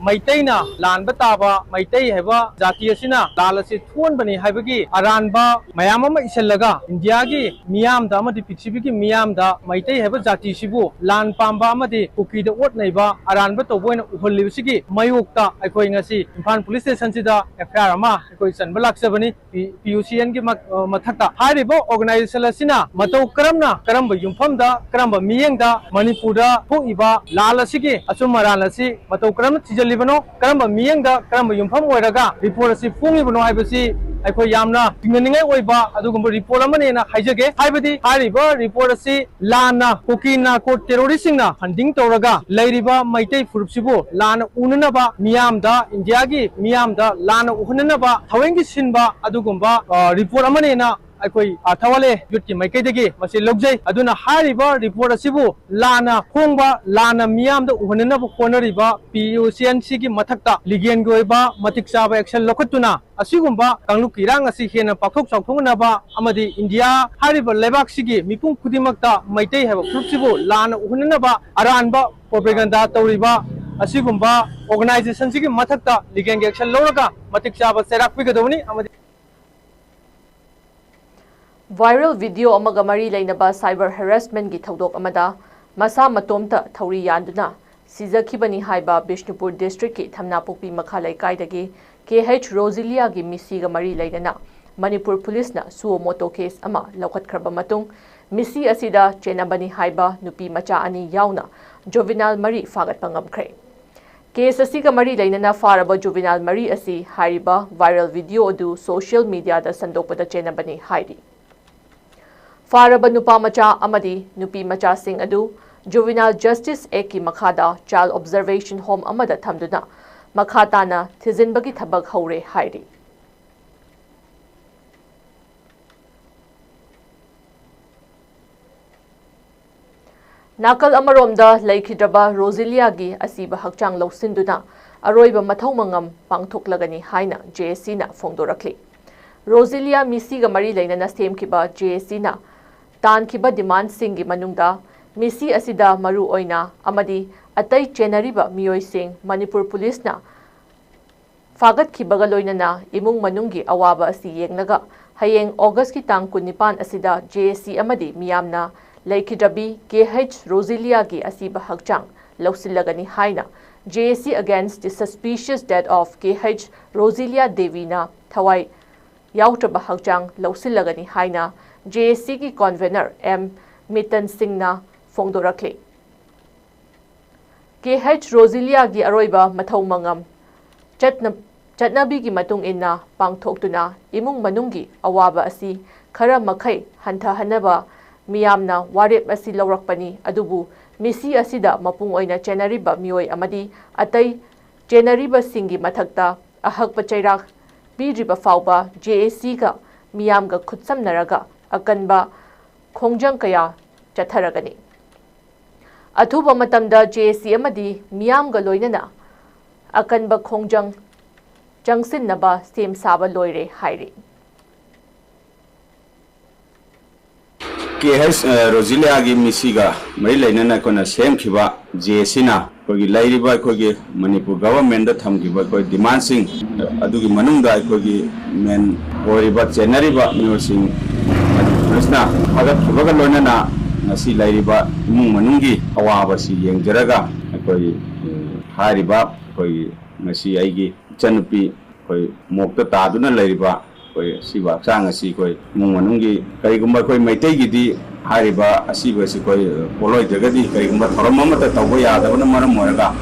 ꯃꯩꯇꯩꯅ ꯂꯥꯟꯕ ꯇꯥꯕ, ꯃꯩꯇꯩ ꯍꯥꯏꯕ ꯖꯥꯇꯤ ꯑꯁꯤꯅ ꯂꯥꯟ ꯑꯁꯤ ꯊꯣꯛꯍꯟꯕꯅꯤ ꯍꯥꯏꯕꯒꯤ ꯑꯔꯥꯟꯕ ꯃꯌꯥꯝ ꯑꯃ ꯏꯁꯤꯜꯂꯒ ꯏꯟꯗꯤꯌꯥꯒꯤ ꯃꯤꯌꯥꯝꯗ ꯑꯃꯗꯤ ꯄ꯭ꯔꯤꯊꯤꯕꯤꯒꯤ ꯃꯤꯌꯥꯝꯗ ꯃꯩꯇꯩ ꯍꯥꯏꯕ ꯖꯥꯇꯤꯁꯤꯕꯨ ꯂꯥꯟ ꯄꯥꯝꯕ ꯑꯃꯗꯤ ꯀꯨꯀꯤꯗ ꯑꯣꯠ ꯅꯩꯕ ꯑꯔꯥꯟꯕ ꯇꯧꯕ ꯑꯣꯏꯅ ꯎꯍꯜꯂꯤꯕꯁꯤꯒꯤ ꯃꯥꯌꯣꯛꯇ ꯑꯩꯈꯣꯏ ꯉꯁꯤ ꯏꯝꯐꯥꯜ ꯄꯨꯂꯤꯁ ꯁ꯭ꯇꯦꯁꯟꯁꯤꯗ F I R ꯑꯃ ꯑꯩꯈꯣꯏ ꯆꯟꯕ ꯂꯥꯛꯆꯕꯅꯤ꯫ ꯄꯤ ꯌꯨ ꯁꯤ ꯑꯦꯟꯒꯤ ꯃꯊꯛꯇ ꯍꯥꯏꯔꯤꯕ ꯑꯣꯔꯒꯅꯥꯏꯖꯦꯁꯟ ꯑꯁꯤꯅ ꯃꯇꯧ ꯀꯔꯝꯅ, ꯀꯔꯝꯕ ꯌꯨꯝꯐꯝꯗ, ꯀꯔꯝꯕ ꯃꯤꯠꯌꯦꯡꯗ ꯃꯅꯤꯄꯨꯔꯗ ꯊꯣꯛꯏꯕ ꯂꯥꯜ ꯑꯁꯤꯒꯤ ꯑꯆꯨꯝ ꯑꯔꯥꯟ ꯑꯁꯤ ꯃꯇꯧ ꯀꯔꯝꯅ ꯊꯤꯖꯤꯜꯂꯤꯕꯅꯣ, ꯀꯔꯝꯕ ꯃꯤꯠꯌꯦꯡꯗ, ꯀꯔꯝꯕ ꯌꯨꯝꯐꯝ ꯑꯣꯏꯔꯒ ꯔꯤꯄꯣꯔꯠ ꯑꯁꯤ ꯐꯣꯡꯉꯤꯕꯅꯣ ꯍꯥꯏꯕꯁꯤ ꯑꯩꯈꯣꯏ ꯌꯥꯝꯅ ꯆꯤꯡꯅꯅꯤꯡꯉꯥꯏ ꯑꯣꯏꯕ ꯑꯗꯨꯒꯨꯝꯕ ꯔꯤꯄꯣꯔꯠ ꯑꯃꯅꯦꯅ ꯍꯥꯏꯖꯒꯦ꯫ ꯍꯥꯏꯕꯗꯤ ꯍꯥꯏꯔꯤꯕ ꯔꯤꯄꯣꯔꯠ ꯑꯁꯤ ꯂꯥꯟꯅ ꯀꯨꯀꯤ ꯅꯥꯔꯀꯣ ꯇꯦꯔꯣꯔꯤꯁꯁꯤꯡꯅ ꯐꯟꯗꯤꯡ ꯇꯧꯔꯒ ꯂꯩꯔꯤꯕ ꯃꯩꯇꯩ ꯐꯨꯔꯨꯞꯁꯤꯕꯨ ꯂꯥꯟꯅ ꯎꯅꯅꯕ, ꯃꯤꯌꯥꯝꯗ, ꯏꯟꯗꯤꯌꯥꯒꯤ ꯃꯤꯌꯥꯝꯗ ꯂꯥꯟꯅ ꯎꯍꯟꯅꯅꯕ ꯊꯑꯣꯏꯒꯤ ꯁꯤꯟꯕ ꯑꯗꯨꯒꯨꯝꯕ, ꯑ, ꯔꯤꯄꯣꯔꯠ ꯑꯃꯅꯦꯅ ꯑꯩꯈꯣꯏ, ꯑ, ꯊꯧꯍꯜꯂꯦ ꯌꯨꯠꯀꯤ ꯃꯥꯏꯀꯩꯗꯒꯤ ꯃꯁꯤ ꯂꯧꯖꯩ꯫ ꯑꯗꯨꯅ ꯍꯥꯏꯔꯤꯕ ꯔꯤꯄꯣꯔꯠ ꯑꯁꯤꯕꯨ ꯂꯥꯟꯅ ꯐꯣꯡꯕ, ꯂꯥꯟꯅ ꯃꯤꯌꯥꯝꯗ ꯎꯍꯟꯅꯅꯕ ꯍꯣꯠꯅꯔꯤꯕ ꯄꯤ ꯌꯨ ꯁꯤ ꯑꯦꯟ ꯁꯤꯒꯤ ꯃꯊꯛꯇ ꯂꯤꯒꯦꯜꯒꯤ ꯑꯣꯏꯕ ꯃꯇꯤꯛ ꯆꯥꯕ ꯑꯦꯛꯁꯟ ꯂꯧꯈꯠꯇꯨꯅ ꯑꯁꯤꯒꯨꯝꯕ ꯀꯥꯡꯂꯨꯞꯀꯤ ꯏꯔꯥꯡ ꯑꯁꯤ ꯍꯦꯟꯅ ꯄꯥꯛꯊꯣꯛ ꯆꯥꯎꯊꯣꯛꯅꯅꯕ ꯑꯃꯗꯤ ꯏꯟꯗꯤꯌꯥ ꯍꯥꯏꯔꯤꯕ ꯂꯩꯕꯥꯛꯁꯤꯒꯤ ꯃꯤꯄꯨꯝ ꯈꯨꯗꯤꯡꯃꯛꯇ ꯃꯩꯇꯩ ꯍꯥꯏꯕ ꯐꯨꯔꯨꯞꯁꯤꯕꯨ ꯂꯥꯟꯅ ꯎꯍꯟꯅꯅꯕ ꯑꯔꯥꯟꯕ ꯄ꯭ꯔꯣꯄꯦꯒꯟꯗꯥ ꯇꯧꯔꯤꯕ ꯑꯁꯤꯒꯨꯝꯕ ꯑꯣꯔꯒꯅꯥꯏꯖꯦꯁꯟꯁꯤꯒꯤ ꯃꯊꯛꯇ ꯂꯤꯒꯦꯜꯒꯤ ꯑꯦꯛꯁꯟ ꯂꯧꯔꯒ ꯃꯇꯤꯛ ꯆꯥꯕ ꯆꯩꯔꯥꯛ ꯄꯤꯒꯗꯧꯕꯅꯤ ꯑꯃꯗꯤ Viral video ꯑꯃꯒ ꯃꯔꯤ ꯂꯩꯅꯕ cyber harassmentꯀꯤ ꯊꯧꯗꯣꯛ ꯑꯃꯗ ꯃꯁꯥ ꯃꯇꯣꯝꯇ ꯊꯧꯔꯤ ꯌꯥꯟꯗꯨꯅ ꯁꯤꯖꯈꯤꯕꯅꯤ ꯍꯥꯏꯕ ꯕꯤꯁꯅꯨꯄꯨꯔ districtꯀꯤ ꯊꯝꯅꯥꯄꯣꯛꯄꯤ ꯃꯈꯥ ꯂꯩꯀꯥꯏꯗꯒꯤ ꯀꯦ ꯑꯩꯆ ꯔꯣꯖꯤꯂꯤꯌꯥꯒꯤ ꯃꯤꯁꯤꯒ ꯃꯔꯤ ꯂꯩꯅꯅ ꯃꯅꯤꯄꯨꯔ ꯄꯨꯂꯤꯁꯅ suo motu case ꯑꯃ ꯂꯧꯈꯠꯈ꯭ꯔꯕ ꯃꯇꯨꯡ, ꯃꯤꯁꯤ ꯑꯁꯤꯗ ꯆꯦꯟꯅꯕꯅꯤ ꯍꯥꯏꯕ ꯅꯨꯄꯤ ꯃꯆꯥ ꯑꯅꯤ ꯌꯥꯎꯅ juvenile ꯃꯔꯤ ꯐꯥꯒꯠꯄ ꯉꯝꯈ꯭ꯔꯦ꯫ Case ꯑꯁꯤꯒ ꯃꯔꯤ ꯂꯩꯅꯅ ꯐꯥꯔꯕ juvenile ꯃꯔꯤ ꯑꯁꯤ ꯍꯥꯏꯔꯤꯕ viral video ꯑꯗꯨ social mediaꯗ ꯁꯟꯗꯣꯛꯄꯗ ꯆꯦꯟꯅꯕꯅꯤ ꯍꯥꯏꯔꯤ꯫ ꯐꯥꯔꯕ ꯅꯨꯄꯥ ꯃꯆꯥ ꯑꯃꯗꯤ ꯅꯨꯄꯤ ꯃꯆꯥꯁꯤꯡ ꯑꯗꯨ Juvenile Justice Actꯀꯤ ꯃꯈꯥꯗ child observation home ꯑꯃꯗ ꯊꯝꯗꯨꯅ ꯃꯈꯥ ꯇꯥꯅ ꯊꯤꯖꯤꯟꯕꯒꯤ ꯊꯕꯛ ꯍꯧꯔꯦ ꯍꯥꯏꯔꯤ꯫ ꯅꯥꯀꯜ ꯑꯃꯔꯣꯝꯗ, ꯂꯩꯈꯤꯗ꯭ꯔꯕ ꯔꯣꯖꯤꯂꯤꯌꯥꯒꯤ ꯑꯁꯤꯕ ꯍꯛꯆꯥꯡ ꯂꯧꯁꯤꯟꯗꯨꯅ ꯑꯔꯣꯏꯕ ꯃꯊꯧ ꯃꯉꯝ ꯄꯥꯡꯊꯣꯛꯂꯒꯅꯤ ꯍꯥꯏꯅ ꯖꯦ ꯑꯦ ꯁꯤꯅ ꯐꯣꯡꯗꯣꯔꯛꯂꯤ꯫ ꯔꯣꯖꯤꯂꯤꯌꯥ ꯃꯤꯁꯤꯒ ꯃꯔꯤ ꯂꯩꯅꯅ ꯁꯦꯝꯈꯤꯕ ꯖꯦ ꯑꯦ ꯁꯤꯅ ꯇꯥꯟꯈꯤꯕ demandꯁꯤꯡꯒꯤ ꯃꯅꯨꯡꯗ ꯃꯤꯁꯤ ꯑꯁꯤꯗ ꯃꯔꯨ ꯑꯣꯏꯅ ꯑꯃꯗꯤ ꯑꯇꯩ ꯆꯦꯟꯅꯔꯤꯕ ꯃꯤꯑꯣꯏꯁꯤꯡ ꯃꯅꯤꯄꯨꯔ ꯄꯨꯂꯤꯁꯅ ꯐꯥꯒꯠꯈꯤꯕꯒ ꯂꯣꯏꯅꯅ ꯏꯃꯨꯡ ꯃꯅꯨꯡꯒꯤ ꯑꯋꯥꯕ ꯑꯁꯤ ꯌꯦꯡꯂꯒ ꯍꯌꯦꯡ Augustꯀꯤ ꯇꯥꯡ ꯀꯨꯟꯅꯤꯄꯥꯟ ꯑꯁꯤꯗ ꯖꯦ ꯑꯦ ꯁꯤ ꯑꯃꯗꯤ ꯃꯤꯌꯥꯝꯅ ꯂꯩꯈꯤꯗ꯭ꯔꯕꯤ ꯀꯦ ꯑꯩꯆ ꯔꯣꯖꯤꯂꯤꯌꯥꯒꯤ ꯑꯁꯤꯕ ꯍꯛꯆꯥꯡ ꯂꯧꯁꯤꯜꯂꯒꯅꯤ ꯍꯥꯏꯅ J A C Against the Suspicious Death of K H Rozilia Deviꯅ ꯊꯋꯥꯏ ꯌꯥꯎꯗ꯭ꯔꯕ ꯍꯛꯆꯥꯡ ꯂꯧꯁꯤꯜꯂꯒꯅꯤ ꯍꯥꯏꯅ J A Cꯒꯤ convener M ꯃꯤꯇꯟ ꯁꯤꯡꯅ ꯐꯣꯡꯗꯣꯔꯛꯂꯤ꯫ ꯀꯦ ꯑꯩꯆ ꯔꯣꯖꯤꯂꯤꯌꯥꯒꯤ ꯑꯔꯣꯏꯕ ꯃꯊꯧ ꯃꯉꯝ ꯆꯠꯅ-, ꯆꯠꯅꯕꯤꯒꯤ ꯃꯇꯨꯡ ꯏꯟꯅ ꯄꯥꯡꯊꯣꯛꯇꯨꯅ ꯏꯃꯨꯡ ꯃꯅꯨꯡꯒꯤ ꯑꯋꯥꯕ ꯑꯁꯤ ꯈꯔ ꯃꯈꯩ ꯍꯟꯊꯍꯟꯅꯕ ꯃꯤꯌꯥꯝꯅ ꯋꯥꯔꯦꯞ ꯑꯁꯤ ꯂꯧꯔꯛꯄꯅꯤ, ꯑꯗꯨꯕꯨ ꯃꯤꯁꯤ ꯑꯁꯤꯗ ꯃꯄꯨꯡ ꯑꯣꯏꯅ ꯆꯦꯟꯅꯔꯤꯕ ꯃꯤꯑꯣꯏ ꯑꯃꯗꯤ ꯑꯇꯩ ꯆꯦꯟꯅꯔꯤꯕꯁꯤꯡꯒꯤ ꯃꯊꯛꯇ ꯑꯍꯛꯄ ꯆꯩꯔꯥꯛ ꯄꯤꯗ꯭ꯔꯤꯕ ꯐꯥꯎꯕ J A Cꯒ ꯃꯤꯌꯥꯝꯒ ꯈꯨꯠꯁꯝꯅꯔꯒ ꯑꯀꯟꯕ ꯈꯣꯡꯖꯪ ꯀꯌꯥ ꯆꯠꯊꯔꯒꯅꯤ꯫ ꯑꯊꯨꯕ ꯃꯇꯝꯗ J A C ꯑꯃꯗꯤ ꯃꯤꯌꯥꯝꯒ ꯂꯣꯏꯅꯅ ꯑꯀꯟꯕ ꯈꯣꯡꯖꯪ ꯆꯪꯁꯤꯟꯅꯕ ꯁꯦꯝ ꯁꯥꯕ ꯂꯣꯏꯔꯦ ꯍꯥꯏꯔꯤ꯫ ꯀꯦ ꯑꯩꯆ ꯔꯣꯖꯤꯂꯤꯌꯥꯒꯤ ꯃꯤꯁꯤꯒ ꯃꯔꯤ ꯂꯩꯅꯅ ꯑꯩꯈꯣꯏꯅ ꯁꯦꯝꯈꯤꯕ J A Cꯅ ꯑꯩꯈꯣꯏꯒꯤ ꯂꯩꯔꯤꯕ ꯑꯩꯈꯣꯏꯒꯤ ꯃꯅꯤꯄꯨꯔ governmentꯗ ꯊꯝꯈꯤꯕ ꯑꯩꯈꯣꯏ demandꯁꯤꯡ ꯑꯗꯨꯒꯤ ꯃꯅꯨꯡꯗ ꯑꯩꯈꯣꯏꯒꯤ main ꯑꯣꯏꯔꯤꯕ ꯆꯦꯟꯅꯔꯤꯕ ꯃꯤꯑꯣꯏꯁꯤꯡ ꯄꯨꯂꯤꯁꯅ ꯊꯥꯒꯠꯈꯤꯕꯒ ꯂꯣꯏꯅꯅ ꯉꯁꯤ ꯂꯩꯔꯤꯕ ꯏꯃꯨꯡ ꯃꯅꯨꯡꯒꯤ ꯑꯋꯥꯕꯁꯤ ꯌꯦꯡꯖꯔꯒ ꯑꯩꯈꯣꯏ, ꯎꯝ, ꯍꯥꯏꯔꯤꯕ ꯑꯩꯈꯣꯏꯒꯤ ꯉꯁꯤ ꯑꯩꯒꯤ ꯏꯆꯟꯅꯨꯄꯤ ꯑꯩꯈꯣꯏ ꯃꯣꯛꯇ ꯇꯥꯗꯨꯅ ꯂꯩꯔꯤꯕ ꯑꯩꯈꯣꯏ ꯑꯁꯤꯕ ꯍꯛꯆꯥꯡ ꯑꯁꯤ ꯑꯩꯈꯣꯏ ꯏꯃꯨꯡ ꯃꯅꯨꯡꯒꯤ, ꯀꯔꯤꯒꯨꯝꯕ ꯑꯩꯈꯣꯏ ꯃꯩꯇꯩꯒꯤꯗꯤ ꯍꯥꯏꯔꯤꯕ ꯑꯁꯤꯕ ꯑꯁꯤ ꯑꯩꯈꯣꯏ ꯄꯣꯠꯂꯣꯏꯗ꯭ꯔꯒꯗꯤ ꯀꯔꯤꯒꯨꯝꯕ ꯊꯧꯔꯝ ꯑꯃꯠꯇ ꯇꯧꯕ ꯌꯥꯗꯕꯅ ꯃꯔꯝ ꯑꯣꯏꯔꯒ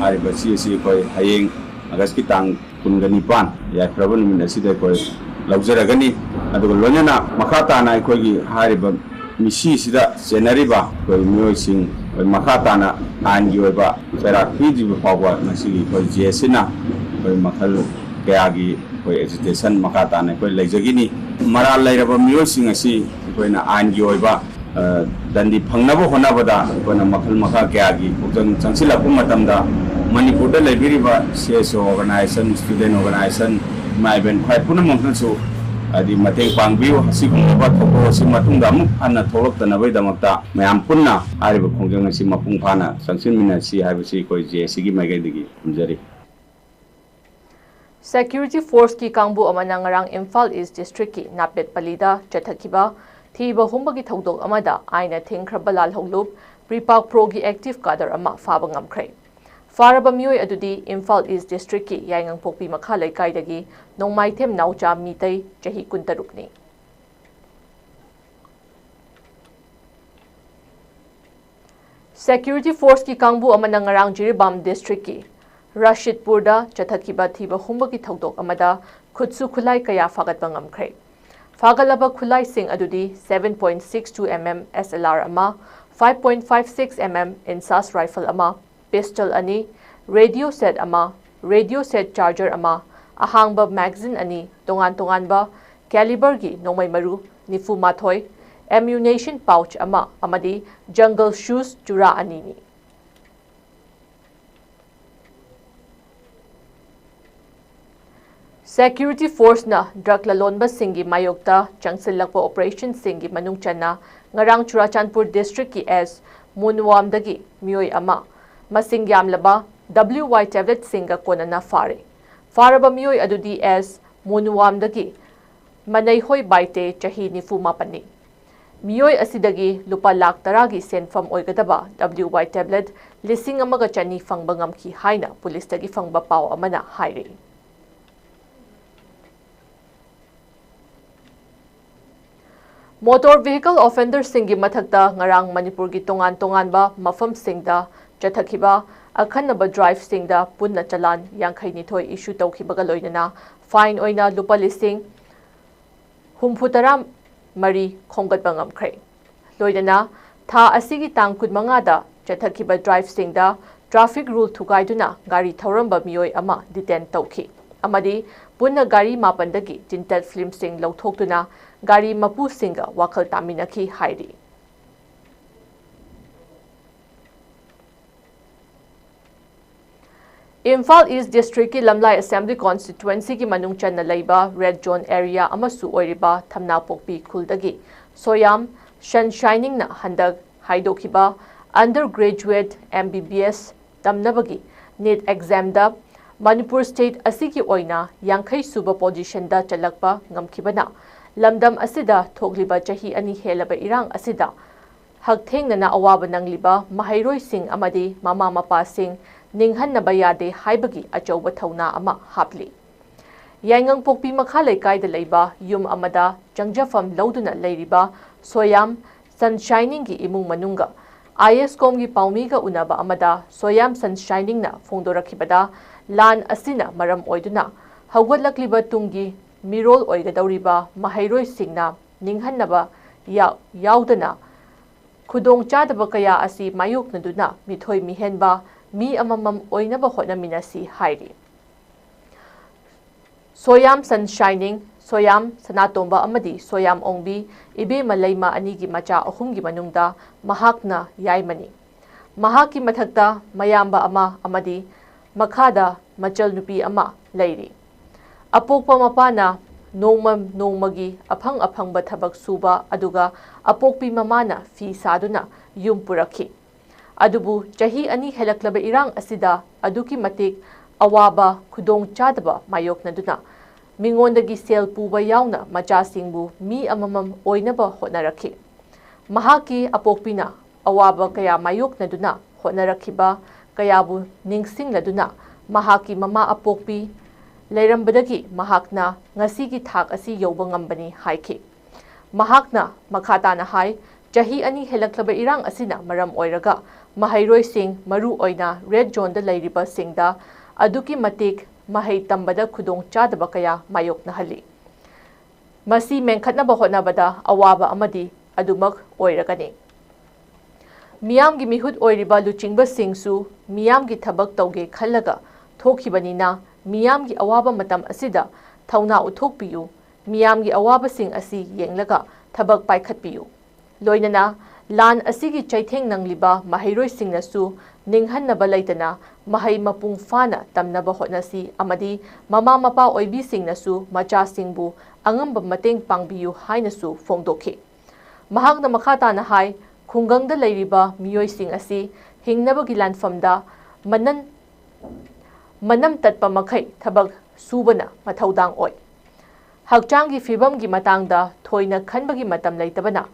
ꯍꯥꯏꯔꯤꯕ ꯑꯁꯤ ꯑꯁꯤ ꯑꯩꯈꯣꯏ ꯍꯌꯦꯡ ꯑꯥꯒꯁꯀꯤ ꯇꯥꯡ ꯀꯨꯟꯒ ꯅꯤꯄꯥꯟ ꯌꯥꯏꯐꯔꯕ ꯅꯨꯃꯤꯠ ꯑꯁꯤꯗ ꯑꯩꯈꯣꯏ ꯂꯧꯖꯔꯒꯅꯤ꯫ ꯑꯗꯨꯒ ꯂꯣꯏꯅꯅ ꯃꯈꯥ ꯇꯥꯅ ꯑꯩꯈꯣꯏꯒꯤ ꯍꯥꯏꯔꯤꯕ ꯃꯤꯁꯤꯁꯤꯗ ꯆꯦꯟꯅꯔꯤꯕ ꯑꯩꯈꯣꯏ ꯃꯤꯑꯣꯏꯁꯤꯡ ꯑꯩꯈꯣꯏ ꯃꯈꯥ ꯇꯥꯅ ꯑꯥꯏꯟꯒꯤ ꯑꯣꯏꯕ ꯆꯩꯔꯥꯛ ꯄꯤꯗ꯭ꯔꯤꯕ ꯐꯥꯎꯕ ꯉꯁꯤꯒꯤ ꯑꯩꯈꯣꯏ ꯖꯦ ꯑꯦꯁ ꯁꯤꯅ ꯑꯩꯈꯣꯏ ꯃꯈꯜ ꯀꯌꯥꯒꯤ ꯑꯩꯈꯣꯏ ꯑꯦꯖꯤꯇꯦꯁꯟ ꯃꯈꯥ ꯇꯥꯅ ꯑꯩꯈꯣꯏ ꯂꯩꯖꯈꯤꯅꯤ꯫ ꯃꯔꯥꯜ ꯂꯩꯔꯕ ꯃꯤꯑꯣꯏꯁꯤꯡ ꯑꯁꯤ ꯑꯩꯈꯣꯏꯅ ꯑꯥꯏꯟꯒꯤ ꯑꯣꯏꯕ, ꯑ, ꯗꯟꯗꯤ ꯐꯪꯅꯕ ꯍꯣꯠꯅꯕꯗ ꯑꯩꯈꯣꯏꯅ ꯃꯈꯜ ꯃꯈꯥ ꯀꯌꯥꯒꯤ ꯈꯣꯡꯖꯪ ꯆꯪꯁꯤꯜꯂꯛꯄ ꯃꯇꯝꯗ ꯃꯅꯤꯄꯨꯔꯗ ꯂꯩꯕꯤꯔꯤꯕ ꯁꯤ ꯑꯦꯁ ꯑꯣ ꯑꯣꯔꯒꯅꯥꯏꯖꯦꯁꯟ, ꯁ꯭ꯇꯨꯗꯦꯟ ꯑꯣꯔꯒꯅꯥꯏꯖꯦꯁꯟ, ꯏꯃꯥ ꯏꯕꯦꯟ ꯈ꯭ꯋꯥꯏ ꯄꯨꯝꯅꯃꯛꯅꯁꯨ ꯍꯥꯏꯗꯤ ꯃꯇꯦꯡ ꯄꯥꯡꯕꯤꯌꯨ꯫ ꯑꯁꯤꯒꯨꯝꯂꯕ ꯊꯧꯗꯣꯛ ꯑꯁꯤ ꯃꯇꯨꯡꯗ ꯑꯃꯨꯛ ꯍꯟꯅ ꯊꯣꯛꯂꯛꯇꯅꯕꯒꯤꯗꯃꯛꯇ ꯃꯌꯥꯝ ꯄꯨꯟꯅ ꯍꯥꯏꯔꯤꯕ ꯈꯣꯡꯖꯪ ꯑꯁꯤ ꯃꯄꯨꯡ ꯐꯥꯅ ꯆꯪꯁꯤꯟꯃꯤꯟꯅꯁꯤ ꯍꯥꯏꯕꯁꯤ ꯑꯩꯈꯣꯏ ꯖꯦ ꯑꯦꯁ ꯁꯤꯒꯤ ꯃꯥꯏꯀꯩꯗꯒꯤ ꯊꯝꯖꯔꯤ꯫ ꯁꯦꯀ꯭ꯌꯨꯔꯤꯇꯤ ꯐꯣꯔꯁꯀꯤ ꯀꯥꯡꯕꯨ ꯑꯃꯅ ꯉꯔꯥꯡ ꯏꯝꯐꯥꯜ ꯏꯁ ꯗꯤꯁꯇ꯭ꯔꯤꯛꯀꯤ ꯅꯥꯄꯦꯠꯄꯂꯤꯗ ꯆꯠꯊꯈꯤꯕ ꯊꯤꯕ ꯍꯨꯝꯕꯒꯤ ꯊꯧꯗꯣꯛ ꯑꯃꯗ ꯑꯥꯏꯟꯅ ꯊꯤꯡꯈ꯭ꯔꯕ ꯂꯥꯜꯍꯧꯂꯨꯞ ꯄ꯭ꯔꯤꯄꯥꯛ ꯄ꯭ꯔꯣꯒꯤ ꯑꯦꯛꯇꯤꯚ ꯀꯥꯗꯔ ꯑꯃ ꯐꯥꯕ ꯉꯝꯈ꯭ꯔꯦ꯫ ꯐꯥꯔꯕ ꯃꯤꯑꯣꯏ ꯑꯗꯨꯗꯤ ꯏꯝꯐꯥꯜ ꯏꯁ ꯗꯤꯁꯇ꯭ꯔꯤꯛꯀꯤ ꯌꯥꯏꯉꯪꯄꯣꯛꯄꯤ ꯃꯈꯥ ꯂꯩꯀꯥꯏꯗꯒꯤ ꯅꯣꯡꯃꯥꯏꯊꯦꯝ ꯅꯥꯎꯆꯥ ꯃꯤꯇꯩ, ꯆꯍꯤ ꯀꯨꯟꯇꯔꯨꯛꯅꯤ꯫ ꯁꯦꯀ꯭ꯌꯨꯔꯤꯇꯤ ꯐꯣꯔꯁꯀꯤ ꯀꯥꯡꯕꯨ ꯑꯃꯅ ꯉꯔꯥꯡ ꯖꯤꯔꯤꯕꯥꯝ ꯗꯤꯁꯇ꯭ꯔꯤꯛꯀꯤ ꯔꯥꯁꯤꯗꯄꯨꯔꯗ ꯆꯠꯊꯈꯤꯕ ꯊꯤꯕ ꯍꯨꯝꯕꯒꯤ ꯊꯧꯗꯣꯛ ꯑꯃꯗ ꯈꯨꯠꯁꯨ ꯈꯨꯠꯂꯥꯏ ꯀꯌꯥ ꯐꯥꯒꯠꯄ ꯉꯝꯈ꯭ꯔꯦ꯫ ꯐꯥꯒꯠꯂꯕ ꯈꯨꯠꯂꯥꯏꯁꯤꯡ ꯑꯗꯨꯗꯤ seven point six two M M S L R ꯑꯃ, five point five six M M INSAS rifle ꯑꯃ, pistol ꯑꯅꯤ, radio set ꯑꯃ, radio set charger ꯑꯃ, ꯑꯍꯥꯡꯕ magazine ꯑꯅꯤ, ꯇꯣꯉꯥꯟ ꯇꯣꯉꯥꯟꯕ caliberꯒꯤ ꯅꯣꯡꯃꯩ ꯃꯔꯨ ꯅꯤꯐꯨ ꯃꯥꯊꯣꯏ, ammunition pouch ꯑꯃ ꯑꯃꯗꯤ jungle shoes ꯆꯨꯔꯥ ꯑꯅꯤꯅꯤ꯫ ꯁꯦꯀ꯭ꯌꯨꯔꯤꯇꯤ ꯐꯣꯔꯁꯅ ꯗ꯭ꯔꯒ ꯂꯂꯣꯟꯕꯁꯤꯡꯒꯤ ꯃꯥꯌꯣꯛꯇ ꯆꯪꯁꯤꯜꯂꯛꯄ ꯑꯣꯄꯔꯦꯁꯟꯁꯤꯡꯒꯤ ꯃꯅꯨꯡ ꯆꯟꯅ ꯉꯔꯥꯡ ꯆꯨꯔꯥꯆꯥꯟꯄꯨꯔ ꯗꯤꯁꯇ꯭ꯔꯤꯛꯀꯤ ꯑꯦꯁ ꯃꯨꯟꯋꯥꯝꯗꯒꯤ ꯃꯤꯑꯣꯏ ꯑꯃ ꯃꯁꯤꯡ ꯌꯥꯝꯂꯕ W Y tabletꯁꯤꯡꯒ ꯀꯣꯟꯅꯅ ꯐꯥꯔꯦ꯫ ꯐꯥꯔꯕ ꯃꯤꯑꯣꯏ ꯑꯗꯨꯗꯤ ꯑꯦꯁ ꯃꯨꯟꯋꯥꯝꯗꯒꯤ ꯃꯅꯩꯍꯣꯏ ꯕꯥꯏꯇꯦ, ꯆꯍꯤ ꯅꯤꯐꯨ ꯃꯥꯄꯟꯅꯤ꯫ ꯃꯤꯑꯣꯏ ꯑꯁꯤꯗꯒꯤ ꯂꯨꯄꯥ ꯂꯥꯈ ꯇꯔꯥꯒꯤ ꯁꯦꯟꯐꯝ ꯑꯣꯏꯒꯗꯕ W Y tablet ꯂꯤꯁꯤꯡ ꯑꯃꯒ ꯆꯅꯤ ꯐꯪꯕ ꯉꯝꯈꯤ ꯍꯥꯏꯅ ꯄꯨꯂꯤꯁꯇꯒꯤ ꯐꯪꯕ ꯄꯥꯎ ꯑꯃꯅ ꯍꯥꯏꯔꯤ꯫ Motor vehicle offenderꯁꯤꯡꯒꯤ ꯃꯊꯛꯇ ꯉꯔꯥꯡ ꯃꯅꯤꯄꯨꯔꯒꯤ ꯇꯣꯉꯥꯟ ꯇꯣꯉꯥꯟꯕ ꯃꯐꯝꯁꯤꯡꯗ ꯆꯠꯊꯈꯤꯕ ꯑꯈꯟꯅꯕ driveꯁꯤꯡꯗ ꯄꯨꯟꯅ ꯆꯂꯥꯟ ꯌꯥꯡꯈꯩ ꯅꯤꯊꯣꯏ issue ꯇꯧꯈꯤꯕꯒ ꯂꯣꯏꯅꯅ fine ꯑꯣꯏꯅ ꯂꯨꯄꯥ ꯂꯤꯁꯤꯡ ꯍꯨꯝꯐꯨ ꯇꯔꯥ ꯃꯔꯤ ꯈꯣꯝꯒꯠꯄ ꯉꯝꯈ꯭ꯔꯦ꯫ ꯂꯣꯏꯅꯅ ꯊꯥ ꯑꯁꯤꯒꯤ ꯇꯥꯡ ꯀꯨꯟꯃꯉꯥꯗ ꯆꯠꯊꯈꯤꯕ driveꯁꯤꯡꯗ traffic rule ꯊꯨꯒꯥꯏꯗꯨꯅ ꯒꯥꯔꯤ ꯊꯧꯔꯝꯕ ꯃꯤꯑꯣꯏ ꯑꯃ detain ꯇꯧꯈꯤ ꯑꯃꯗꯤ ꯄꯨꯟꯅ ꯒꯥꯔꯤ ꯃꯥꯄꯟꯗꯒꯤ tinted filmꯁꯤꯡ ꯂꯧꯊꯣꯛꯇꯨꯅ ꯒꯥꯔꯤ ꯃꯄꯨꯁꯤꯡꯒ ꯋꯥꯈꯜ ꯇꯥꯃꯤꯟꯅꯈꯤ ꯍꯥꯏꯔꯤ꯫ ꯏꯝꯐꯥꯜ East Districtꯀꯤ ꯂꯝꯂꯥꯏ Assembly Constituencyꯒꯤ ꯃꯅꯨꯡ ꯆꯟꯅ ꯂꯩꯕ Red Zone Area ꯑꯃꯁꯨ ꯑꯣꯏꯔꯤꯕ ꯊꯝꯅꯥꯄꯣꯛꯄꯤ ꯈꯨꯜꯗꯒꯤ ꯁꯣꯌꯥꯝ Sunshiningꯅ ꯍꯟꯗꯛ ꯍꯥꯏꯗꯣꯛꯈꯤꯕ undergraduate M B B S ꯇꯝꯅꯕꯒꯤ NEET examꯗ ꯃꯅꯤꯄꯨꯔ state ꯑꯁꯤꯒꯤ ꯑꯣꯏꯅ ꯌꯥꯡꯈꯩ ꯁꯨꯕ positionꯗ ꯆꯜꯂꯛꯄ ꯉꯝꯈꯤꯕꯅ ꯂꯝꯗꯝ ꯑꯁꯤꯗ ꯊꯣꯛꯂꯤꯕ ꯆꯍꯤ ꯑꯅꯤ ꯍꯦꯜꯂꯕ ꯏꯔꯥꯡ ꯑꯁꯤꯗ ꯍꯛꯊꯦꯡꯅꯅ ꯑꯋꯥꯕ ꯅꯪꯂꯤꯕ ꯃꯍꯩꯔꯣꯏꯁꯤꯡ ꯑꯃꯗꯤ ꯃꯃꯥ ꯃꯄꯥꯁꯤꯡ ꯅꯤꯡꯍꯟꯅꯕ ꯌꯥꯗꯦ ꯍꯥꯏꯕꯒꯤ ꯑꯆꯧꯕ ꯊꯧꯅꯥ ꯑꯃ ꯍꯥꯞꯂꯤ꯫ ꯌꯥꯏꯉꯪꯄꯣꯛꯄꯤ ꯃꯈꯥ ꯂꯩꯀꯥꯏꯗ ꯂꯩꯕ ꯌꯨꯝ ꯑꯃꯗ ꯆꯪꯖꯐꯝ ꯂꯧꯗꯨꯅ ꯂꯩꯔꯤꯕ ꯁꯣꯌꯥꯝ Sunshiningꯒꯤ ꯏꯃꯨꯡ ꯃꯅꯨꯡꯒ IASCOMꯒꯤ ꯄꯥꯎꯃꯤꯒ ꯎꯅꯕ ꯑꯃꯗ ꯁꯣꯌꯥꯝ Sunshiningꯅ ꯐꯣꯡꯗꯣꯔꯛꯈꯤꯕꯗ, ꯂꯥꯟ ꯑꯁꯤꯅ ꯃꯔꯝ ꯑꯣꯏꯗꯨꯅ ꯍꯧꯒꯠꯂꯛꯂꯤꯕ ꯇꯨꯡꯒꯤ ꯃꯤꯔꯣꯜ ꯑꯣꯏꯒꯗꯧꯔꯤꯕ ꯃꯍꯩꯔꯣꯏꯁꯤꯡꯅ ꯅꯤꯡꯍꯟꯅꯕ ꯌꯥ-, ꯌꯥꯎꯗꯅ ꯈꯨꯗꯣꯡꯆꯥꯗꯕ ꯀꯌꯥ ꯑꯁꯤ ꯃꯥꯌꯣꯛꯅꯗꯨꯅ ꯃꯤꯊꯣꯏ ꯃꯤꯍꯦꯟꯕ ꯃꯤ ꯑꯃꯃꯝ ꯑꯣꯏꯅꯕ ꯍꯣꯠꯅꯃꯤꯟꯅꯁꯤ ꯍꯥꯏꯔꯤ꯫ ꯁꯣꯌꯥꯝ Sunshining, ꯁꯣꯌꯥꯝ ꯁꯅꯥꯇꯣꯝꯕ ꯑꯃꯗꯤ ꯁꯣꯌꯥꯝ ꯑꯣꯡꯕꯤ ꯏꯕꯦꯝꯃ ꯂꯩꯃ ꯑꯅꯤꯒꯤ ꯃꯆꯥ ꯑꯍꯨꯝꯒꯤ ꯃꯅꯨꯡꯗ ꯃꯍꯥꯛꯅ ꯌꯥꯏꯃꯅꯤ꯫ ꯃꯍꯥꯛꯀꯤ ꯃꯊꯛꯇ ꯃꯌꯥꯝꯕ ꯑꯃ ꯑꯃꯗꯤ ꯃꯈꯥꯗ ꯃꯆꯜ ꯅꯨꯄꯤ ꯑꯃ ꯂꯩꯔꯤ꯫ ꯑꯄꯣꯛꯄ ꯃꯄꯥꯅ ꯅꯣꯡꯃ ꯅꯣꯡꯃꯒꯤ ꯑꯐꯪ ꯑꯐꯪꯕ ꯊꯕꯛ ꯁꯨꯕ ꯑꯗꯨꯒ ꯑꯄꯣꯛꯄꯤ ꯃꯃꯥꯅ ꯐꯤ ꯁꯥꯗꯨꯅ ꯌꯨꯝ ꯄꯨꯔꯛꯈꯤ꯫ ꯑꯗꯨꯕꯨ ꯆꯍꯤ ꯑꯅꯤ ꯍꯦꯜꯂꯛꯂꯕ ꯏꯔꯥꯡ ꯑꯁꯤꯗ ꯑꯗꯨꯛꯀꯤ ꯃꯇꯤꯛ ꯑꯋꯥꯕ ꯈꯨꯗꯣꯡ ꯆꯥꯗꯕ ꯃꯥꯌꯣꯛꯅꯗꯨꯅ ꯃꯤꯉꯣꯟꯗꯒꯤ ꯁꯦꯜ ꯄꯨꯕ ꯌꯥꯎꯅ ꯃꯆꯥꯁꯤꯡꯕꯨ ꯃꯤ ꯑꯃꯃꯝ ꯑꯣꯏꯅꯕ ꯍꯣꯠꯅꯔꯛꯈꯤ꯫ ꯃꯍꯥꯛꯀꯤ ꯑꯄꯣꯛꯄꯤꯅ ꯑꯋꯥꯕ ꯀꯌꯥ ꯃꯥꯌꯣꯛꯅꯗꯨꯅ ꯍꯣꯠꯅꯔꯛꯈꯤꯕ ꯀꯌꯥꯕꯨ ꯅꯤꯡꯁꯤꯡꯂꯗꯨꯅ ꯃꯍꯥꯛꯀꯤ ꯃꯃꯥ ꯑꯄꯣꯛꯄꯤ ꯂꯩꯔꯝꯕꯗꯒꯤ ꯃꯍꯥꯛꯅ ꯉꯁꯤꯒꯤ ꯊꯥꯛ ꯑꯁꯤ ꯌꯧꯕ ꯉꯝꯕꯅꯤ ꯍꯥꯏꯈꯤ꯫ ꯃꯍꯥꯛꯅ ꯃꯈꯥ ꯇꯥꯅ ꯍꯥꯏ, ꯆꯍꯤ ꯑꯅꯤ ꯍꯦꯜꯂꯛꯂꯕ ꯏꯔꯥꯡ ꯑꯁꯤꯅ ꯃꯔꯝ ꯑꯣꯏꯔꯒ ꯃꯍꯩꯔꯣꯏꯁꯤꯡ, ꯃꯔꯨ ꯑꯣꯏꯅ ꯔꯦꯗ ꯖꯣꯟꯗ ꯂꯩꯔꯤꯕꯁꯤꯡꯗ ꯑꯗꯨꯛꯀꯤ ꯃꯇꯤꯛ ꯃꯍꯩ ꯇꯝꯕꯗ ꯈꯨꯗꯣꯡ ꯆꯥꯗꯕ ꯀꯌꯥ ꯃꯥꯌꯣꯛꯅꯍꯜꯂꯤ꯫ ꯃꯁꯤ ꯃꯦꯟꯈꯠꯅꯕ ꯍꯣꯠꯅꯕꯗ ꯑꯋꯥꯕ ꯑꯃꯗꯤ ꯑꯗꯨꯃꯛ ꯑꯣꯏꯔꯒꯅꯤ꯫ ꯃꯤꯌꯥꯝꯒꯤ ꯃꯤꯍꯨꯠ ꯑꯣꯏꯔꯤꯕ ꯂꯨꯆꯤꯡꯕꯁꯤꯡꯁꯨ ꯃꯤꯌꯥꯝꯒꯤ ꯊꯕꯛ ꯇꯧꯒꯦ ꯈꯜꯂꯒ ꯊꯣꯛꯈꯤꯕꯅꯤꯅ, ꯃꯤꯌꯥꯝꯒꯤ ꯑꯋꯥꯕ ꯃꯇꯝ ꯑꯁꯤꯗ ꯊꯧꯅꯥ ꯎꯠꯊꯣꯛꯄꯤꯌꯨ, ꯃꯤꯌꯥꯝꯒꯤ ꯑꯋꯥꯕꯁꯤꯡ ꯑꯁꯤ ꯌꯦꯡꯂꯒ ꯊꯕꯛ ꯄꯥꯏꯈꯠꯄꯤꯌꯨ꯫ ꯂꯣꯏꯅꯅ ꯂꯥꯟ ꯑꯁꯤꯒꯤ ꯆꯩꯊꯦꯡ ꯅꯪꯂꯤꯕ ꯃꯍꯩꯔꯣꯏꯁꯤꯡꯅꯁꯨ ꯅꯤꯡꯍꯟꯅꯕ ꯂꯩꯇꯅ ꯃꯍꯩ ꯃꯄꯨꯡ ꯐꯥꯅ ꯇꯝꯅꯕ ꯍꯣꯠꯅꯁꯤ ꯑꯃꯗꯤ ꯃꯃꯥ ꯃꯄꯥ ꯑꯣꯏꯕꯤꯁꯤꯡꯅꯁꯨ ꯃꯆꯥꯁꯤꯡꯕꯨ ꯑꯉꯝꯕ ꯃꯇꯦꯡ ꯄꯥꯡꯕꯤꯌꯨ ꯍꯥꯏꯅꯁꯨ ꯐꯣꯡꯗꯣꯛꯈꯤ꯫ ꯃꯍꯥꯛꯅ ꯃꯈꯥ ꯇꯥꯅ ꯍꯥꯏ, ꯈꯨꯡꯒꯪꯗ ꯂꯩꯔꯤꯕ ꯃꯤꯑꯣꯏꯁꯤꯡ ꯑꯁꯤ ꯍꯤꯡꯅꯕꯒꯤ ꯂꯥꯟꯐꯝꯗ ꯃꯅꯟ-, ꯃꯅꯝ ꯇꯠꯄ ꯃꯈꯩ ꯊꯕꯛ ꯁꯨꯕꯅ ꯃꯊꯧꯗꯥꯡ ꯑꯣꯏ꯫ ꯍꯛꯆꯥꯡꯒꯤ ꯐꯤꯕꯝꯒꯤ ꯃꯇꯥꯡꯗ ꯊꯣꯏꯅ ꯈꯟꯕꯒꯤ ꯃꯇꯝ ꯂꯩꯇꯕꯅ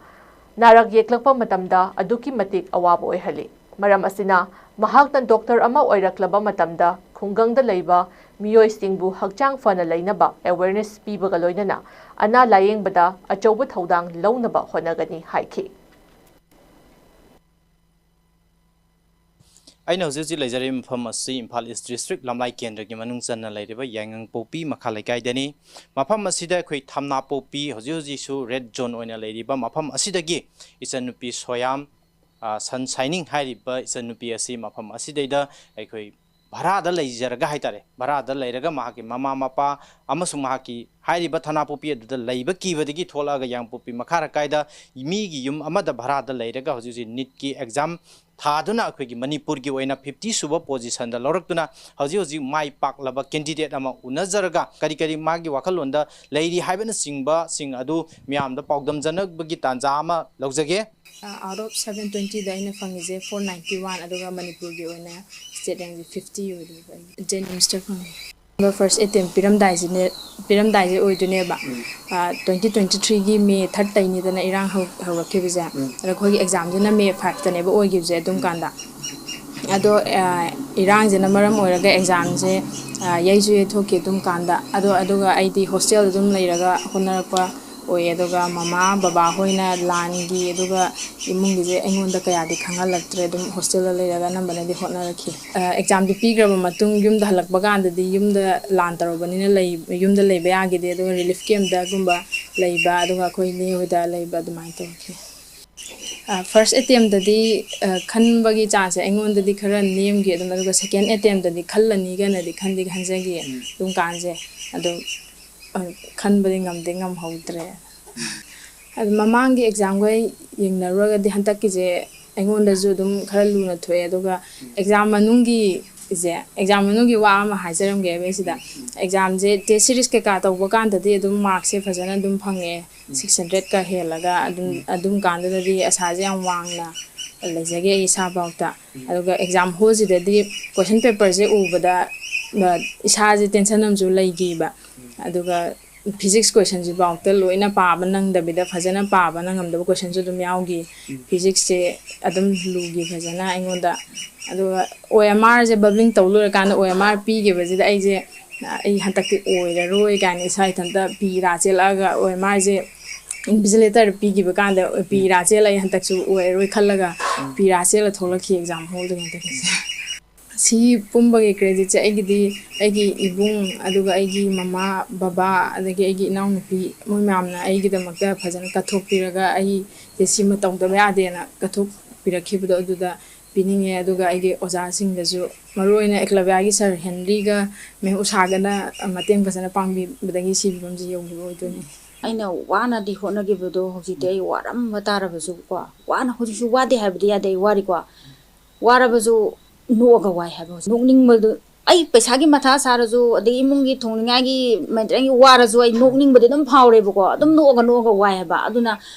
ꯅꯥꯔꯛ ꯌꯦꯛꯂꯛꯄ ꯃꯇꯝꯗ ꯑꯗꯨꯛꯀꯤ ꯃꯇꯤꯛ ꯑꯋꯥꯕ ꯑꯣꯏꯍꯜꯂꯤ꯫ ꯃꯔꯝ ꯑꯁꯤꯅ, ꯃꯍꯥꯛꯅ ꯗꯣꯛꯇꯔ ꯑꯃ ꯑꯣꯏꯔꯛꯂꯕ ꯃꯇꯝꯗ ꯈꯨꯡꯒꯪꯗ ꯂꯩꯕ ꯃꯤꯑꯣꯏꯁꯤꯡꯕꯨ ꯍꯛꯆꯥꯡ ꯐꯅ ꯂꯩꯅꯕ ꯑꯦꯋꯦꯔꯅꯦꯁ ꯄꯤꯕꯒ ꯂꯣꯏꯅꯅ ꯑꯅꯥ ꯂꯥꯌꯦꯡꯕꯗ ꯑꯆꯧꯕ ꯊꯧꯗꯥꯡ ꯂꯧꯅꯕ ꯍꯣꯠꯅꯒꯅꯤ ꯍꯥꯏꯈꯤ꯫ ꯑꯩꯅ ꯍꯧꯖꯤꯛ ꯍꯧꯖꯤꯛ ꯂꯩꯖꯔꯤꯕ ꯃꯐꯝ ꯑꯁꯤ ꯏꯝꯐꯥꯜ ꯏꯁ ꯗꯤꯁꯇ꯭ꯔꯤꯛ ꯂꯝꯂꯥꯏ ꯀꯦꯟꯗ꯭ꯔꯒꯤ ꯃꯅꯨꯡ ꯆꯟꯅ ꯂꯩꯔꯤꯕ ꯌꯥꯏꯉꯪꯄꯣꯛꯄꯤ ꯃꯈꯥ ꯂꯩꯀꯥꯏꯗꯅꯤ꯫ ꯃꯐꯝ ꯑꯁꯤꯗ ꯑꯩꯈꯣꯏ ꯊꯝꯅꯥꯄꯣꯛꯄꯤ, ꯍꯧꯖꯤꯛ ꯍꯧꯖꯤꯛꯁꯨ ꯔꯦꯗ ꯖꯣꯟ ꯑꯣꯏꯅ ꯂꯩꯔꯤꯕ ꯃꯐꯝ ꯑꯁꯤꯗꯒꯤ ꯏꯆꯟꯅꯨꯄꯤ ꯁꯣꯌꯥꯝ, ꯑ, ꯁꯟ ꯁꯥꯏꯅꯤꯡ ꯍꯥꯏꯔꯤꯕ ꯏꯆꯟꯅꯨꯄꯤ ꯑꯁꯤ ꯃꯐꯝ ꯑꯁꯤꯗꯩꯗ ꯑꯩꯈꯣꯏ ꯚꯔꯥꯗ ꯂꯩꯖꯔꯒ ꯍꯥꯏꯇꯥꯔꯦ, ꯚꯔꯥꯗ ꯂꯩꯔꯒ ꯃꯍꯥꯛꯀꯤ ꯃꯃꯥ ꯃꯄꯥ ꯑꯃꯁꯨꯡ ꯃꯍꯥꯛꯀꯤ ꯍꯥꯏꯔꯤꯕ ꯊꯅꯥꯄꯣꯛꯄꯤ ꯑꯗꯨꯗ ꯂꯩꯕ ꯀꯤꯕꯗꯒꯤ ꯊꯣꯛꯂꯛꯑꯒ ꯌꯥꯡꯄꯣꯛꯄꯤ ꯃꯈꯥ ꯂꯩꯀꯥꯏꯗ ꯃꯤꯒꯤ ꯌꯨꯝ ꯑꯃꯗ ꯚꯔꯥꯗ ꯂꯩꯔꯒ ꯍꯧꯖꯤꯛ ꯍꯧꯖꯤꯛ ꯅꯤꯠꯀꯤ ꯑꯦꯛꯖꯥꯝ ꯊꯥꯗꯨꯅ ꯑꯩꯈꯣꯏꯒꯤ ꯃꯅꯤꯄꯨꯔꯒꯤ ꯑꯣꯏꯅ ꯐꯤꯐꯇꯤ ꯁꯨꯕ ꯄꯣꯖꯤꯁꯟꯗ ꯂꯧꯔꯛꯇꯨꯅ ꯍꯧꯖꯤꯛ ꯍꯧꯖꯤꯛ ꯃꯥꯏ ꯄꯥꯛꯂꯕ ꯀꯦꯟꯗꯤꯗꯦꯠ ꯑꯃ ꯎꯅꯖꯔꯒ ꯀꯔꯤ ꯀꯔꯤ ꯃꯥꯒꯤ ꯋꯥꯈꯜꯂꯣꯟꯗ ꯂꯩꯔꯤ ꯍꯥꯏꯕꯅꯆꯤꯡꯕꯁꯤꯡ ꯑꯗꯨ ꯃꯤꯌꯥꯝꯗ ꯄꯥꯎꯗꯝꯖꯅꯕꯒꯤ ꯇꯥꯟꯖꯥ ꯑꯃ ꯂꯧꯖꯒꯦ꯫ ꯑꯥꯎꯠ ꯑꯣꯐ ꯁꯚꯦꯟ ꯇ꯭ꯋꯦꯟꯇꯤꯗ ꯑꯩꯅ ꯐꯪꯉꯤꯁꯦ ꯐꯣꯔ ꯅꯥꯏꯟꯇꯤ ꯋꯥꯟ, ꯑꯗꯨꯒ ꯃꯅꯤꯄꯨꯔꯒꯤ ꯑꯣꯏꯅ ꯁ꯭ꯇꯦꯠ ꯔꯦꯡꯁꯦ ꯐꯤꯐꯇꯤ ꯑꯣꯏꯔꯤꯕ ꯑꯩ ꯖꯦꯅꯤꯝꯁꯇ ꯐꯪꯉꯤ꯫ ꯐꯥꯔꯁ ꯑꯦꯇꯦꯝ ꯄꯤꯔꯝꯗꯥꯏꯁꯤꯅꯦ, ꯄꯤꯔꯝꯗꯥꯏꯁꯦ ꯑꯣꯏꯗꯣꯏꯅꯦꯕ꯫ ꯇ꯭ꯋꯦꯟꯇꯤ ꯇ꯭ꯋꯦꯟꯇꯤ ꯊ꯭ꯔꯤꯒꯤ ꯃꯦ ꯊꯥꯔꯠꯇꯩꯅꯤꯗꯅ ꯏꯔꯥꯡ ꯍꯧ-, ꯍꯧꯔꯛꯈꯤꯕꯁꯦ꯫ ꯑꯗꯣ ꯑꯩꯈꯣꯏꯒꯤ ꯑꯦꯛꯖꯥꯝꯁꯤꯅ ꯃꯦ ꯐꯥꯏꯚꯇꯅꯦꯕ ꯑꯣꯏꯈꯤꯕꯁꯦ ꯑꯗꯨꯝ ꯀꯥꯟꯗ꯫ ꯑꯗꯣ ꯏꯔꯥꯡꯁꯤꯅ ꯃꯔꯝ ꯑꯣꯏꯔꯒ ꯑꯦꯛꯖꯥꯝꯁꯦ ꯌꯩꯁꯨ ꯌꯩꯊꯣꯛꯈꯤ ꯑꯗꯨꯝ ꯀꯥꯟꯗ꯫ ꯑꯗꯣ ꯑꯗꯨꯒ ꯑꯩꯗꯤ ꯍꯣꯁꯇꯦꯜꯗ ꯑꯗꯨꯝ ꯂꯩꯔꯒ ꯍꯣꯠꯅꯔꯛꯄ ꯑꯣꯏ꯫ ꯑꯗꯨꯒ ꯃꯃꯥ ꯕꯕꯥ ꯍꯣꯏꯅ ꯂꯥꯟꯒꯤ ꯑꯗꯨꯒ ꯏꯃꯨꯡꯒꯤꯁꯦ ꯑꯩꯉꯣꯟꯗ ꯀꯌꯥꯗꯤ ꯈꯪꯍꯜꯂꯛꯇ꯭ꯔꯦ꯫ ꯑꯗꯨꯝ ꯍꯣꯁꯇꯦꯜꯗ ꯂꯩꯔꯒ ꯑꯅꯝꯕꯅꯗꯤ ꯍꯣꯠꯅꯔꯛꯈꯤ꯫ ꯑꯦꯛꯖꯥꯝꯗꯤ ꯄꯤꯈ꯭ꯔꯕ ꯃꯇꯨꯡ ꯌꯨꯝꯗ ꯍꯜꯂꯛꯄ ꯀꯥꯟꯗꯗꯤ ꯌꯨꯝꯗ ꯂꯥꯟ ꯇꯧꯔꯕꯅꯤꯅ ꯂꯩ-, ꯌꯨꯝꯗ ꯂꯩꯕ ꯌꯥꯈꯤꯗꯦ꯫ ꯑꯗꯨꯒ ꯔꯤꯂꯤꯐ ꯀꯦꯝꯗꯒꯨꯝꯕ ꯂꯩꯕ, ꯑꯗꯨꯒ ꯑꯩꯈꯣꯏ ꯏꯅꯦ ꯍꯣꯏꯗ ꯂꯩꯕ, ꯑꯗꯨꯃꯥꯏꯅ ꯇꯧꯈꯤ꯫ ꯐꯥꯔꯁ ꯑꯦꯇꯦꯝꯗꯗꯤ ꯈꯟꯕꯒꯤ ꯆꯥꯟꯁꯁꯦ ꯑꯩꯉꯣꯟꯗꯗꯤ ꯈꯔ ꯅꯦꯝꯈꯤ꯫ ꯑꯗꯨꯝ ꯑꯗꯨꯒ ꯁꯦꯀꯦꯟ ꯑꯦꯇꯦꯝꯗꯗꯤ ꯈꯜꯂꯅꯤ ꯀꯥꯏꯅꯗꯤ ꯈꯟꯗꯤ ꯈꯟꯖꯈꯤ꯫ ꯑꯗꯨꯝ ꯀꯥꯟꯁꯦ ꯑꯗꯨꯝ ꯈꯟꯕꯗꯤ ꯉꯝꯗꯤ ꯉꯝꯍꯧꯗ꯭ꯔꯦ꯫ ꯑꯗꯨ ꯃꯃꯥꯡꯒꯤ ꯑꯦꯛꯖꯥꯝꯒ ꯌꯦꯡꯅꯔꯨꯔꯒꯗꯤ ꯍꯟꯗꯛꯀꯤꯁꯦ ꯑꯩꯉꯣꯟꯗꯁꯨ ꯑꯗꯨꯝ ꯈꯔ ꯂꯨꯅ ꯊꯣꯛꯑꯦ꯫ ꯑꯗꯨꯒ ꯑꯦꯛꯖꯥꯝ ꯃꯅꯨꯡꯒꯤꯁꯦ, ꯑꯦꯛꯖꯥꯝ ꯃꯅꯨꯡꯒꯤ ꯋꯥ ꯑꯃ ꯍꯥꯏꯖꯔꯝꯒꯦ ꯑꯩ ꯁꯤꯗ꯫ ꯑꯦꯛꯖꯥꯝꯁꯦ ꯇꯦꯁ ꯁꯤꯔꯤꯁ ꯀꯩꯀꯥ ꯇꯧꯕ ꯀꯥꯟꯗꯗꯤ ꯑꯗꯨꯝ ꯃꯥꯔꯛꯁꯦ ꯐꯖꯅ ꯑꯗꯨꯝ ꯐꯪꯉꯦ, ꯁꯤꯛꯁ ꯍꯟꯗ꯭ꯔꯦꯠꯀ ꯍꯦꯜꯂꯒ꯫ ꯑꯗꯨꯝ, ꯑꯗꯨꯝ ꯀꯥꯟꯗꯨꯗꯗꯤ ꯑꯁꯥꯁꯦ ꯌꯥꯝ ꯋꯥꯡꯅ ꯂꯩꯖꯒꯦ ꯑꯩ ꯏꯁꯥꯐꯥꯎꯇ꯫ ꯑꯗꯨꯒ ꯑꯦꯛꯖꯥꯝ ꯍꯣꯜꯁꯤꯗꯗꯤ ꯀꯣꯏꯁꯟ ꯄꯦꯄꯔꯁꯦ ꯎꯕꯗ, ꯑ, ꯏꯁꯥꯁꯦ ꯇꯦꯟꯁꯟ ꯑꯃꯁꯨ ꯂꯩꯈꯤꯕ꯫ ꯑꯗꯨꯒ ꯐꯤꯖꯤꯛꯁ ꯀꯣꯏꯁꯟꯁꯤꯐꯥꯎꯇ ꯂꯣꯏꯅ ꯄꯥꯕ ꯅꯪꯗꯕꯤꯗ, ꯐꯖꯅ ꯄꯥꯕ ꯅꯪꯉꯝꯗꯕ ꯀꯣꯏꯁꯟꯁꯨ ꯑꯗꯨꯝ ꯌꯥꯎꯈꯤ꯫ ꯐꯤꯖꯤꯛꯁꯁꯦ ꯑꯗꯨꯝ ꯂꯨꯈꯤ ꯐꯖꯅ ꯑꯩꯉꯣꯟꯗ꯫ ꯑꯗꯨꯒ ꯑꯣ ꯑꯦꯝ ꯑꯥꯔꯁꯦ ꯕꯕ꯭ꯂꯤꯡ ꯇꯧ ꯂꯣꯏꯔꯀꯥꯟꯗ ꯑꯣ ꯑꯦꯝ ꯑꯥꯔ ꯄꯤꯈꯤꯕꯁꯤꯗ ꯑꯩꯁꯦ, ꯑꯩ ꯍꯟꯗꯛꯇꯤ ꯑꯣꯏꯔꯔꯣꯏ ꯀꯥꯏꯅ ꯏꯁꯥ ꯏꯊꯟꯇ ꯄꯤ ꯔꯥ ꯆꯦꯜꯂꯛꯑꯒ ꯑꯣ ꯑꯦꯝ ꯑꯥꯔꯁꯦ ꯏꯟꯚꯤꯖꯤꯂꯦꯇꯔꯗ ꯄꯤꯈꯤꯕ ꯀꯥꯟꯗ ꯄꯤ ꯔꯥ ꯆꯦꯜꯂ ꯑꯩ ꯍꯟꯗꯛꯁꯨ ꯑꯣꯏꯔꯔꯣꯏ ꯈꯜꯂꯒ ꯄꯤ ꯔꯥ ꯆꯦꯜꯂ ꯊꯣꯛꯂꯛꯈꯤ ꯑꯦꯛꯖꯥꯝ ꯍꯣꯜꯗꯒꯤ ꯍꯟꯗꯛꯀꯤꯁꯦ꯫ ꯁꯤ ꯄꯨꯝꯕꯒꯤ ꯀ꯭ꯔꯦꯗꯤꯠꯁꯦ ꯑꯩꯒꯤꯗꯤ, ꯑꯩꯒꯤ ꯏꯕꯨꯡ, ꯑꯗꯨꯒ ꯑꯩꯒꯤ ꯃꯃꯥ ꯕꯕꯥ, ꯑꯗꯒꯤ ꯑꯩꯒꯤ ꯏꯅꯥꯎꯅꯨꯄꯤ, ꯃꯣꯏ ꯃꯌꯥꯝꯅ ꯑꯩꯒꯤꯗꯃꯛꯇ ꯐꯖꯅ ꯀꯠꯊꯣꯛꯄꯤꯔꯒ ꯑꯩꯁꯦ ꯁꯤꯃ ꯇꯧꯗꯕ ꯌꯥꯗꯦꯅ ꯀꯠꯊꯣꯛꯄꯤꯔꯛꯈꯤꯕꯗꯣ ꯑꯗꯨꯗ ꯄꯤꯅꯤꯡꯉꯦ꯫ ꯑꯗꯨꯒ ꯑꯩꯒꯤ ꯑꯣꯖꯥꯁꯤꯡꯗꯁꯨ, ꯃꯔꯨꯑꯣꯏꯅ ꯑꯦꯀꯂꯕ꯭ꯌꯥꯒꯤ ꯁꯥꯔ ꯍꯦꯟꯔꯤꯒ ꯃꯦꯝ ꯎꯁꯥꯒꯅ ꯃꯇꯦꯡ ꯐꯖꯅ ꯄꯥꯡꯕꯤꯕꯗꯒꯤ ꯁꯤ ꯐꯤꯕꯝꯁꯤ ꯌꯧꯈꯤꯕ ꯑꯣꯏꯗꯣꯏꯅꯤ꯫ ꯑꯩꯅ ꯋꯥꯅꯗꯤ ꯍꯣꯠꯅꯈꯤꯕꯗꯣ ꯍꯧꯖꯤꯛꯇꯤ ꯑꯩ ꯋꯥꯔꯝꯕ ꯇꯥꯔꯕꯁꯨꯀꯣ, ꯋꯥꯅ ꯍꯧꯖꯤꯛꯁꯨ ꯋꯥꯗꯦ ꯍꯥꯏꯕꯗꯤ ꯌꯥꯗꯦ, ꯑꯩ ꯋꯥꯔꯤꯀꯣ꯫ ꯋꯥꯔꯕꯁꯨ ꯅꯣꯛꯑꯒ ꯋꯥꯏ ꯍꯥꯏꯕ꯫ ꯍꯧꯖꯤꯛ ꯅꯣꯛꯅꯤꯡꯕꯗꯨ, ꯑꯩ ꯄꯩꯁꯥꯒꯤ ꯃꯊꯥ ꯁꯥꯔꯁꯨ, ꯑꯗꯩ ꯏꯃꯨꯡꯒꯤ ꯊꯣꯡꯅꯤꯡꯉꯥꯏꯒꯤ, ꯃꯦꯟꯇꯦꯅꯦꯟꯁꯀꯤ ꯋꯥꯔꯁꯨ ꯑꯩ ꯅꯣꯛꯅꯤꯡꯕꯗꯤ ꯑꯗꯨꯝ ꯐꯥꯎꯔꯦꯕꯀꯣ꯫ ꯑꯗꯨꯝ ꯅꯣꯛꯑꯒ ꯅꯣꯛꯑꯒ ꯋꯥꯏ ꯍꯥꯏꯕ꯫ ꯑꯗꯨꯅ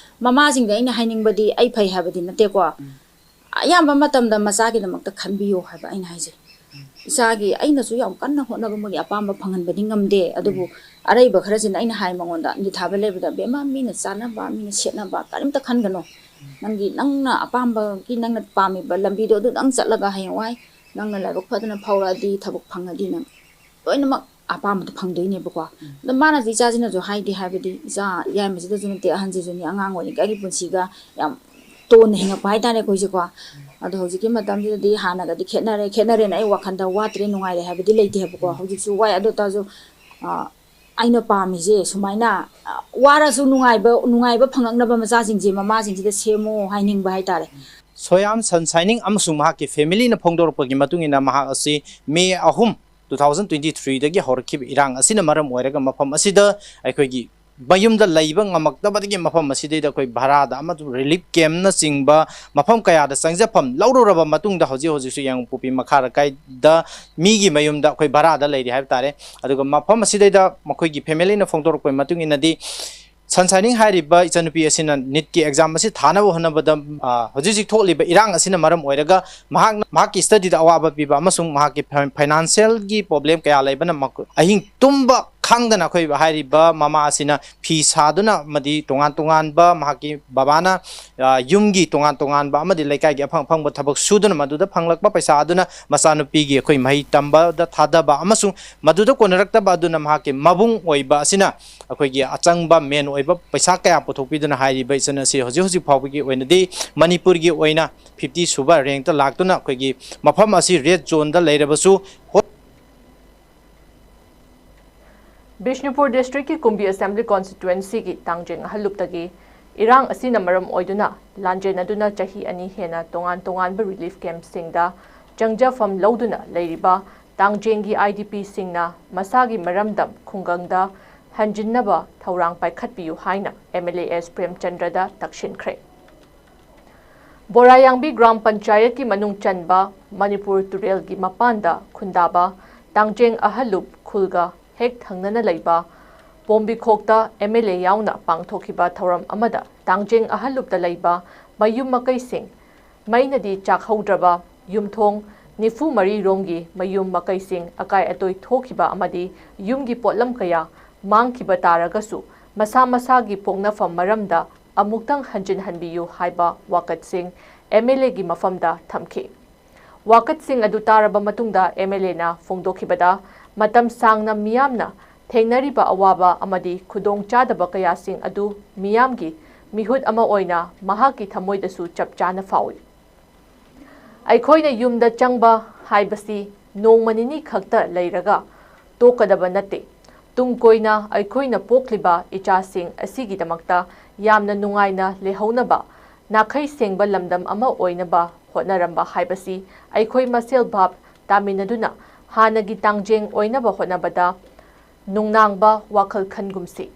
ꯃꯃꯥꯁꯤꯡꯗ ꯑꯩꯅ ꯍꯥꯏꯅꯤꯡꯕꯗꯤ, ꯑꯩ ꯐꯩ ꯍꯥꯏꯕꯗꯤ ꯅꯠꯇꯦꯀꯣ, ꯑꯌꯥꯝꯕ ꯃꯇꯝꯗ ꯃꯆꯥꯒꯤꯗꯃꯛꯇ ꯈꯟꯕꯤꯌꯣ ꯍꯥꯏꯕ ꯑꯩꯅ ꯍꯥꯏꯁꯦ꯫ ꯏꯆꯥꯒꯤ ꯑꯩꯅꯁꯨ ꯌꯥꯝ ꯀꯟꯅ ꯍꯣꯠꯅꯕ, ꯃꯣꯏꯒꯤ ꯑꯄꯥꯝꯕ ꯐꯪꯍꯟꯕꯗꯤ ꯉꯝꯗꯦ꯫ ꯑꯗꯨꯕꯨ ꯑꯔꯩꯕ ꯈꯔꯁꯤꯅ ꯑꯩꯅ ꯍꯥꯏ ꯃꯉꯣꯟꯗ, ꯅꯤꯊꯥꯕ ꯂꯩꯕꯗ, "ꯕꯦꯝꯃ, ꯃꯤꯅ ꯆꯥꯅꯕ, ꯃꯤꯅ ꯁꯦꯠꯅꯕ ꯀꯔꯤꯝꯇ ꯈꯟꯒꯅꯨ꯫ ꯅꯪꯒꯤ, ꯅꯪꯅ ꯑꯄꯥꯝꯕꯒꯤ, ꯅꯪꯅ ꯄꯥꯝꯃꯤꯕ ꯂꯝꯕꯤꯗꯣ ꯑꯗꯨꯗꯪ ꯆꯠꯂꯒ ꯍꯌꯦꯡꯋꯥꯏ ꯅꯪꯅ ꯂꯥꯏꯕꯛ ꯐꯗꯅ ꯐꯥꯎꯔꯛꯑꯗꯤ, ꯊꯕꯛ ꯐꯪꯉꯗꯤ ꯅꯪ ꯂꯣꯏꯅꯃꯛ ꯑꯄꯥꯝꯕꯗꯣ ꯐꯪꯗꯣꯏꯅꯦꯕꯀꯣ"꯫ ꯑꯗꯣ ꯃꯥꯅꯁꯨ, ꯏꯆꯥꯁꯤꯅꯁꯨ ꯍꯥꯏꯗꯤ ꯍꯥꯏꯕꯗꯤ, ꯏꯆꯥ ꯌꯥꯏꯃꯁꯤꯗꯁꯨ ꯅꯠꯇꯦ, ꯑꯍꯟꯁꯤꯁꯨꯅꯦ, ꯑꯉꯥꯡ ꯑꯣꯏꯔꯤꯉꯩꯒꯤ ꯄꯨꯟꯁꯤꯒ ꯌꯥꯝ ꯇꯣꯟꯅ ꯍꯤꯡꯉꯛꯄ ꯍꯥꯏꯇꯥꯔꯦ ꯑꯩꯈꯣꯏꯁꯦꯀꯣ꯫ ꯑꯗꯣ ꯍꯧꯖꯤꯛꯀꯤ ꯃꯇꯝꯁꯤꯗꯗꯤ ꯍꯥꯟꯅꯒꯗꯤ ꯈꯦꯠꯅꯔꯦ꯫ ꯈꯦꯠꯅꯔꯦꯅ ꯑꯩ ꯋꯥꯈꯜꯗ ꯋꯥꯠꯇ꯭ꯔꯦ, ꯅꯨꯡꯉꯥꯏꯔꯦ ꯍꯥꯏꯕꯗꯤ ꯂꯩꯇꯦ ꯍꯥꯏꯕꯀꯣ꯫ ꯍꯧꯖꯤꯛꯁꯨ ꯋꯥꯏ, ꯑꯗꯨ ꯑꯣꯏꯇꯥꯔꯁꯨ, ꯑ, ꯑꯩꯅ ꯄꯥꯝꯃꯤꯁꯦ ꯁꯨꯃꯥꯏꯅ, ꯑ, ꯋꯥꯔꯁꯨ ꯅꯨꯡꯉꯥꯏꯕ, ꯅꯨꯡꯉꯥꯏꯕ ꯐꯪꯉꯛꯅꯕ ꯃꯆꯥꯁꯤꯡꯁꯦ ꯃꯃꯥꯁꯤꯡꯁꯤꯗ ꯁꯦꯝꯃꯣ ꯍꯥꯏꯅꯤꯡꯕ ꯍꯥꯏꯇꯥꯔꯦ꯫ ꯁꯣꯌꯥꯝ ꯁꯟꯁꯥꯏꯅꯤꯡ ꯑꯃꯁꯨꯡ ꯃꯍꯥꯛꯀꯤ ꯐꯦꯃꯤꯂꯤꯅ ꯐꯣꯡꯗꯣꯔꯛꯄꯒꯤ ꯃꯇꯨꯡ ꯏꯟꯅ, ꯃꯍꯥꯛ ꯑꯁꯤ ꯃꯦ ꯑꯍꯨꯝ, two thousand twenty three ꯗꯒꯤ ꯍꯧꯔꯛꯈꯤꯕ ꯏꯔꯥꯡ ꯑꯁꯤꯅ ꯃꯔꯝ ꯑꯣꯏꯔꯒ ꯃꯐꯝ ꯑꯁꯤꯗ ꯑꯩꯈꯣꯏꯒꯤ ꯃꯌꯨꯝꯗ ꯂꯩꯕ ꯉꯝꯃꯛꯇꯕꯗꯒꯤ ꯃꯐꯝ ꯑꯁꯤꯗꯩꯗ ꯑꯩꯈꯣꯏ ꯚꯔꯥꯗ ꯑꯃꯁꯨꯡ ꯔꯤꯂꯤꯐ ꯀꯦꯝꯅꯆꯤꯡꯕ ꯃꯐꯝ ꯀꯌꯥꯗ ꯆꯪꯖꯐꯝ ꯂꯧꯔꯨꯔꯕ ꯃꯇꯨꯡꯗ, ꯍꯧꯖꯤꯛ ꯍꯧꯖꯤꯛꯁꯨ ꯌꯥꯏꯉꯪꯄꯣꯛꯄꯤ ꯃꯈꯥ ꯂꯩꯀꯥꯏꯗ ꯃꯤꯒꯤ ꯃꯌꯨꯝꯗ ꯑꯩꯈꯣꯏ ꯚꯔꯥꯗ ꯂꯩꯔꯤ ꯍꯥꯏꯕ ꯇꯥꯔꯦ꯫ ꯑꯗꯨꯒ ꯃꯐꯝ ꯑꯁꯤꯗꯩꯗ ꯃꯈꯣꯏꯒꯤ ꯐꯦꯃꯤꯂꯤꯅ ꯐꯣꯡꯗꯣꯔꯛꯄꯒꯤ ꯃꯇꯨꯡ ꯏꯟꯅꯗꯤ, ꯁꯟꯁꯥꯏꯅꯤꯡ ꯍꯥꯏꯔꯤꯕ ꯏꯆꯟꯅꯨꯄꯤ ꯑꯁꯤꯅ ꯅꯤꯠꯀꯤ ꯑꯦꯛꯖꯥꯝ ꯑꯁꯤ ꯊꯥꯅꯕ ꯍꯣꯠꯅꯕꯗ, ꯑ, ꯍꯧꯖꯤꯛ ꯍꯧꯖꯤꯛ ꯊꯣꯛꯂꯤꯕ ꯏꯔꯥꯡ ꯑꯁꯤꯅ ꯃꯔꯝ ꯑꯣꯏꯔꯒ ꯃꯍꯥꯛꯅ, ꯃꯍꯥꯛꯀꯤ ꯁ꯭ꯇꯗꯤꯗ ꯑꯋꯥꯕ ꯄꯤꯕ ꯑꯃꯁꯨꯡ ꯃꯍꯥꯛꯀꯤ ꯐꯥꯏ-, ꯐꯥꯏꯅꯥꯟꯁꯤꯌꯦꯜꯒꯤ ꯄ꯭ꯔꯣꯕ꯭ꯂꯦꯝ ꯀꯌꯥ ꯂꯩꯕꯅ ꯃꯈꯣꯏ ꯑꯍꯤꯡ ꯇꯨꯝꯕ ꯈꯪꯗꯅ ꯑꯩꯈꯣꯏ ꯍꯥꯏꯔꯤꯕ ꯃꯃꯥ ꯑꯁꯤꯅ ꯐꯤ ꯁꯥꯗꯨꯅ ꯑꯃꯗꯤ ꯇꯣꯉꯥꯟ ꯇꯣꯉꯥꯟꯕ ꯃꯍꯥꯛꯀꯤ ꯕꯕꯥꯅ, ꯑ, ꯌꯨꯝꯒꯤ ꯇꯣꯉꯥꯟ ꯇꯣꯉꯥꯟꯕ ꯑꯃꯗꯤ ꯂꯩꯀꯥꯏꯒꯤ ꯑꯐꯪ ꯑꯐꯪꯕ ꯊꯕꯛ ꯁꯨꯗꯨꯅ ꯃꯗꯨꯗ ꯐꯪꯂꯛꯄ ꯄꯩꯁꯥ ꯑꯗꯨꯅ ꯃꯆꯥꯅꯨꯄꯤꯒꯤ ꯑꯩꯈꯣꯏ ꯃꯍꯩ ꯇꯝꯕꯗ ꯊꯥꯗꯕ ꯑꯃꯁꯨꯡ ꯃꯗꯨꯗ ꯀꯣꯟꯅꯔꯛꯇꯕ ꯑꯗꯨꯅ ꯃꯍꯥꯛꯀꯤ ꯃꯕꯨꯡ ꯑꯣꯏꯕ ꯑꯁꯤꯅ ꯑꯩꯈꯣꯏꯒꯤ ꯑꯆꯪꯕ ꯃꯦꯟ ꯑꯣꯏꯕ ꯄꯩꯁꯥ ꯀꯌꯥ ꯄꯨꯊꯣꯛꯄꯤꯗꯨꯅ ꯍꯥꯏꯔꯤꯕ ꯏꯆꯟ ꯑꯁꯤ ꯍꯧꯖꯤꯛ ꯍꯧꯖꯤꯛ ꯐꯥꯎꯕꯒꯤ ꯑꯣꯏꯅꯗꯤ ꯃꯅꯤꯄꯨꯔꯒꯤ ꯑꯣꯏꯅ fifty ꯁꯨꯕ ꯔꯦꯡꯛꯇ ꯂꯥꯛꯇꯨꯅ ꯑꯩꯈꯣꯏꯒꯤ ꯃꯐꯝ ꯑꯁꯤ ꯔꯦꯗ ꯖꯣꯟꯗ ꯂꯩꯔꯕꯁꯨ, ꯍꯣ- ꯕꯤꯁꯅꯨꯄꯨꯔ ꯗꯤꯁꯇ꯭ꯔꯤꯛꯀꯤ ꯀꯨꯝꯕꯤ ꯑꯦꯁꯦꯝꯕ꯭ꯂꯤ ꯀꯣꯟꯁꯇꯤꯇ꯭ꯋꯦꯟꯁꯤꯒꯤ ꯇꯥꯡꯖꯦꯡ ꯑꯍꯜꯂꯨꯞꯇꯒꯤ ꯏꯔꯥꯡ ꯑꯁꯤꯅ ꯃꯔꯝ ꯑꯣꯏꯗꯨꯅ ꯂꯥꯟꯖꯦꯟꯅꯗꯨꯅ ꯆꯍꯤ ꯑꯅꯤ ꯍꯦꯟꯅ ꯇꯣꯉꯥꯟ ꯇꯣꯉꯥꯟꯕ ꯔꯤꯂꯤꯐ ꯀꯦꯝꯞꯁꯤꯡꯗ ꯆꯪꯖꯐꯝ ꯂꯧꯗꯨꯅ ꯂꯩꯔꯤꯕ ꯇꯥꯡꯖꯦꯡꯒꯤ IDPꯁꯤꯡꯅ ꯃꯁꯥꯒꯤ ꯃꯔꯝꯗꯝ ꯈꯨꯡꯒꯪꯗ ꯍꯟꯖꯤꯟꯅꯕ ꯊꯧꯔꯥꯡ ꯄꯥꯏꯈꯠꯄꯤꯌꯨ ꯍꯥꯏꯅ MLA ꯑꯦꯁ ꯄ꯭ꯔꯦꯝꯆꯟꯗ꯭ꯔꯗ ꯇꯛꯁꯤꯟꯈ꯭ꯔꯦ꯫ ꯕꯣꯔꯥꯌꯥꯡꯕꯤ ꯒ꯭ꯔꯥꯝ ꯄꯟꯆꯥꯌꯠꯀꯤ ꯃꯅꯨꯡ ꯆꯟꯕ ꯃꯅꯤꯄꯨꯔ ꯇꯨꯔꯦꯜꯒꯤ ꯃꯄꯥꯟꯗ ꯈꯨꯟꯗꯥꯕ ꯇꯥꯡꯖꯦꯡ ꯑꯍꯜꯂꯨꯞ ꯈꯨꯜꯒ ꯍꯦꯛ ꯊꯪꯅꯅ ꯂꯩꯕ ꯄꯣꯝꯕꯤꯈꯣꯛꯇ MLA ꯌꯥꯎꯅ ꯄꯥꯡꯊꯣꯛꯈꯤꯕ ꯊꯧꯔꯝ ꯑꯃꯗ ꯇꯥꯡꯖꯦꯡ ꯑꯍꯜꯂꯨꯞꯇ ꯂꯩꯕ ꯃꯌꯨꯝ ꯃꯀꯩꯁꯤꯡ ꯃꯩꯅꯗꯤ ꯆꯥꯛꯍꯧꯗ꯭ꯔꯕ ꯌꯨꯝꯊꯣꯡ ꯅꯤꯐꯨ ꯃꯔꯤ ꯔꯣꯝꯒꯤ ꯃꯌꯨꯝ ꯃꯀꯩꯁꯤꯡ ꯑꯀꯥꯏ ꯑꯇꯣꯏ ꯊꯣꯛꯈꯤꯕ ꯑꯃꯗꯤ ꯌꯨꯝꯒꯤ ꯄꯣꯠꯂꯝ ꯀꯌꯥ ꯃꯥꯡꯈꯤꯕ ꯇꯥꯔꯒꯁꯨ, ꯃꯁꯥ ꯃꯁꯥꯒꯤ ꯄꯣꯛꯅꯐꯝ ꯃꯔꯝꯗ ꯑꯃꯨꯛꯇꯪ ꯍꯟꯖꯤꯟꯍꯟꯕꯤꯌꯨ ꯍꯥꯏꯕ ꯋꯥꯀꯠꯁꯤꯡ ꯑꯦꯝ ꯑꯦꯜ ꯑꯦꯒꯤ ꯃꯐꯝꯗ ꯊꯝꯈꯤ꯫ ꯋꯥꯀꯠꯁꯤꯡ ꯑꯗꯨ ꯇꯥꯔꯕ ꯃꯇꯨꯡꯗ ꯑꯦꯝ ꯑꯦꯜ ꯑꯦꯅ ꯐꯣꯡꯗꯣꯛꯈꯤꯕꯗ, ꯃꯇꯝ ꯁꯥꯡꯅ ꯃꯤꯌꯥꯝꯅ ꯊꯦꯡꯅꯔꯤꯕ ꯑꯋꯥꯕ ꯑꯃꯗꯤ ꯈꯨꯗꯣꯡꯆꯥꯗꯕ ꯀꯌꯥꯁꯤꯡ ꯑꯗꯨ ꯃꯤꯌꯥꯝꯒꯤ ꯃꯤꯍꯨꯠ ꯑꯃ ꯑꯣꯏꯅ ꯃꯍꯥꯛꯀꯤ ꯊꯃꯣꯏꯗꯁꯨ ꯆꯞ ꯆꯥꯅ ꯐꯥꯎꯏ꯫ ꯑꯩꯈꯣꯏꯅ ꯌꯨꯝꯗ ꯆꯪꯕ ꯍꯥꯏꯕꯁꯤ ꯅꯣꯡꯃ ꯅꯤꯅꯤ ꯈꯛꯇ ꯂꯩꯔꯒ ꯇꯣꯛꯀꯗꯕ ꯅꯠꯇꯦ꯫ ꯇꯨꯡ ꯀꯣꯏꯅ ꯑꯩꯈꯣꯏꯅ ꯄꯣꯛꯂꯤꯕ ꯏꯆꯥꯁꯤꯡ ꯑꯁꯤꯒꯤꯗꯃꯛꯇ ꯌꯥꯝꯅ ꯅꯨꯡꯉꯥꯏꯅ ꯂꯩꯍꯧꯅꯕ, ꯅꯥꯈꯩ ꯁꯦꯡꯕ ꯂꯝꯗꯝ ꯑꯃ ꯑꯣꯏꯅꯕ ꯍꯣꯠꯅꯔꯝꯕ ꯍꯥꯏꯕꯁꯤ ꯑꯩꯈꯣꯏ ꯃꯁꯦꯜ ꯚꯥꯞ ꯇꯥꯃꯤꯟꯅꯗꯨꯅ ꯍꯥꯟꯅꯒꯤ ꯇꯥꯡꯖꯦꯡ ꯑꯣꯏꯅꯕ ꯍꯣꯠꯅꯕꯗ ꯅꯨꯡꯅꯥꯡꯕ ꯋꯥꯈꯜ ꯈꯟꯒꯨꯝꯁꯤ꯫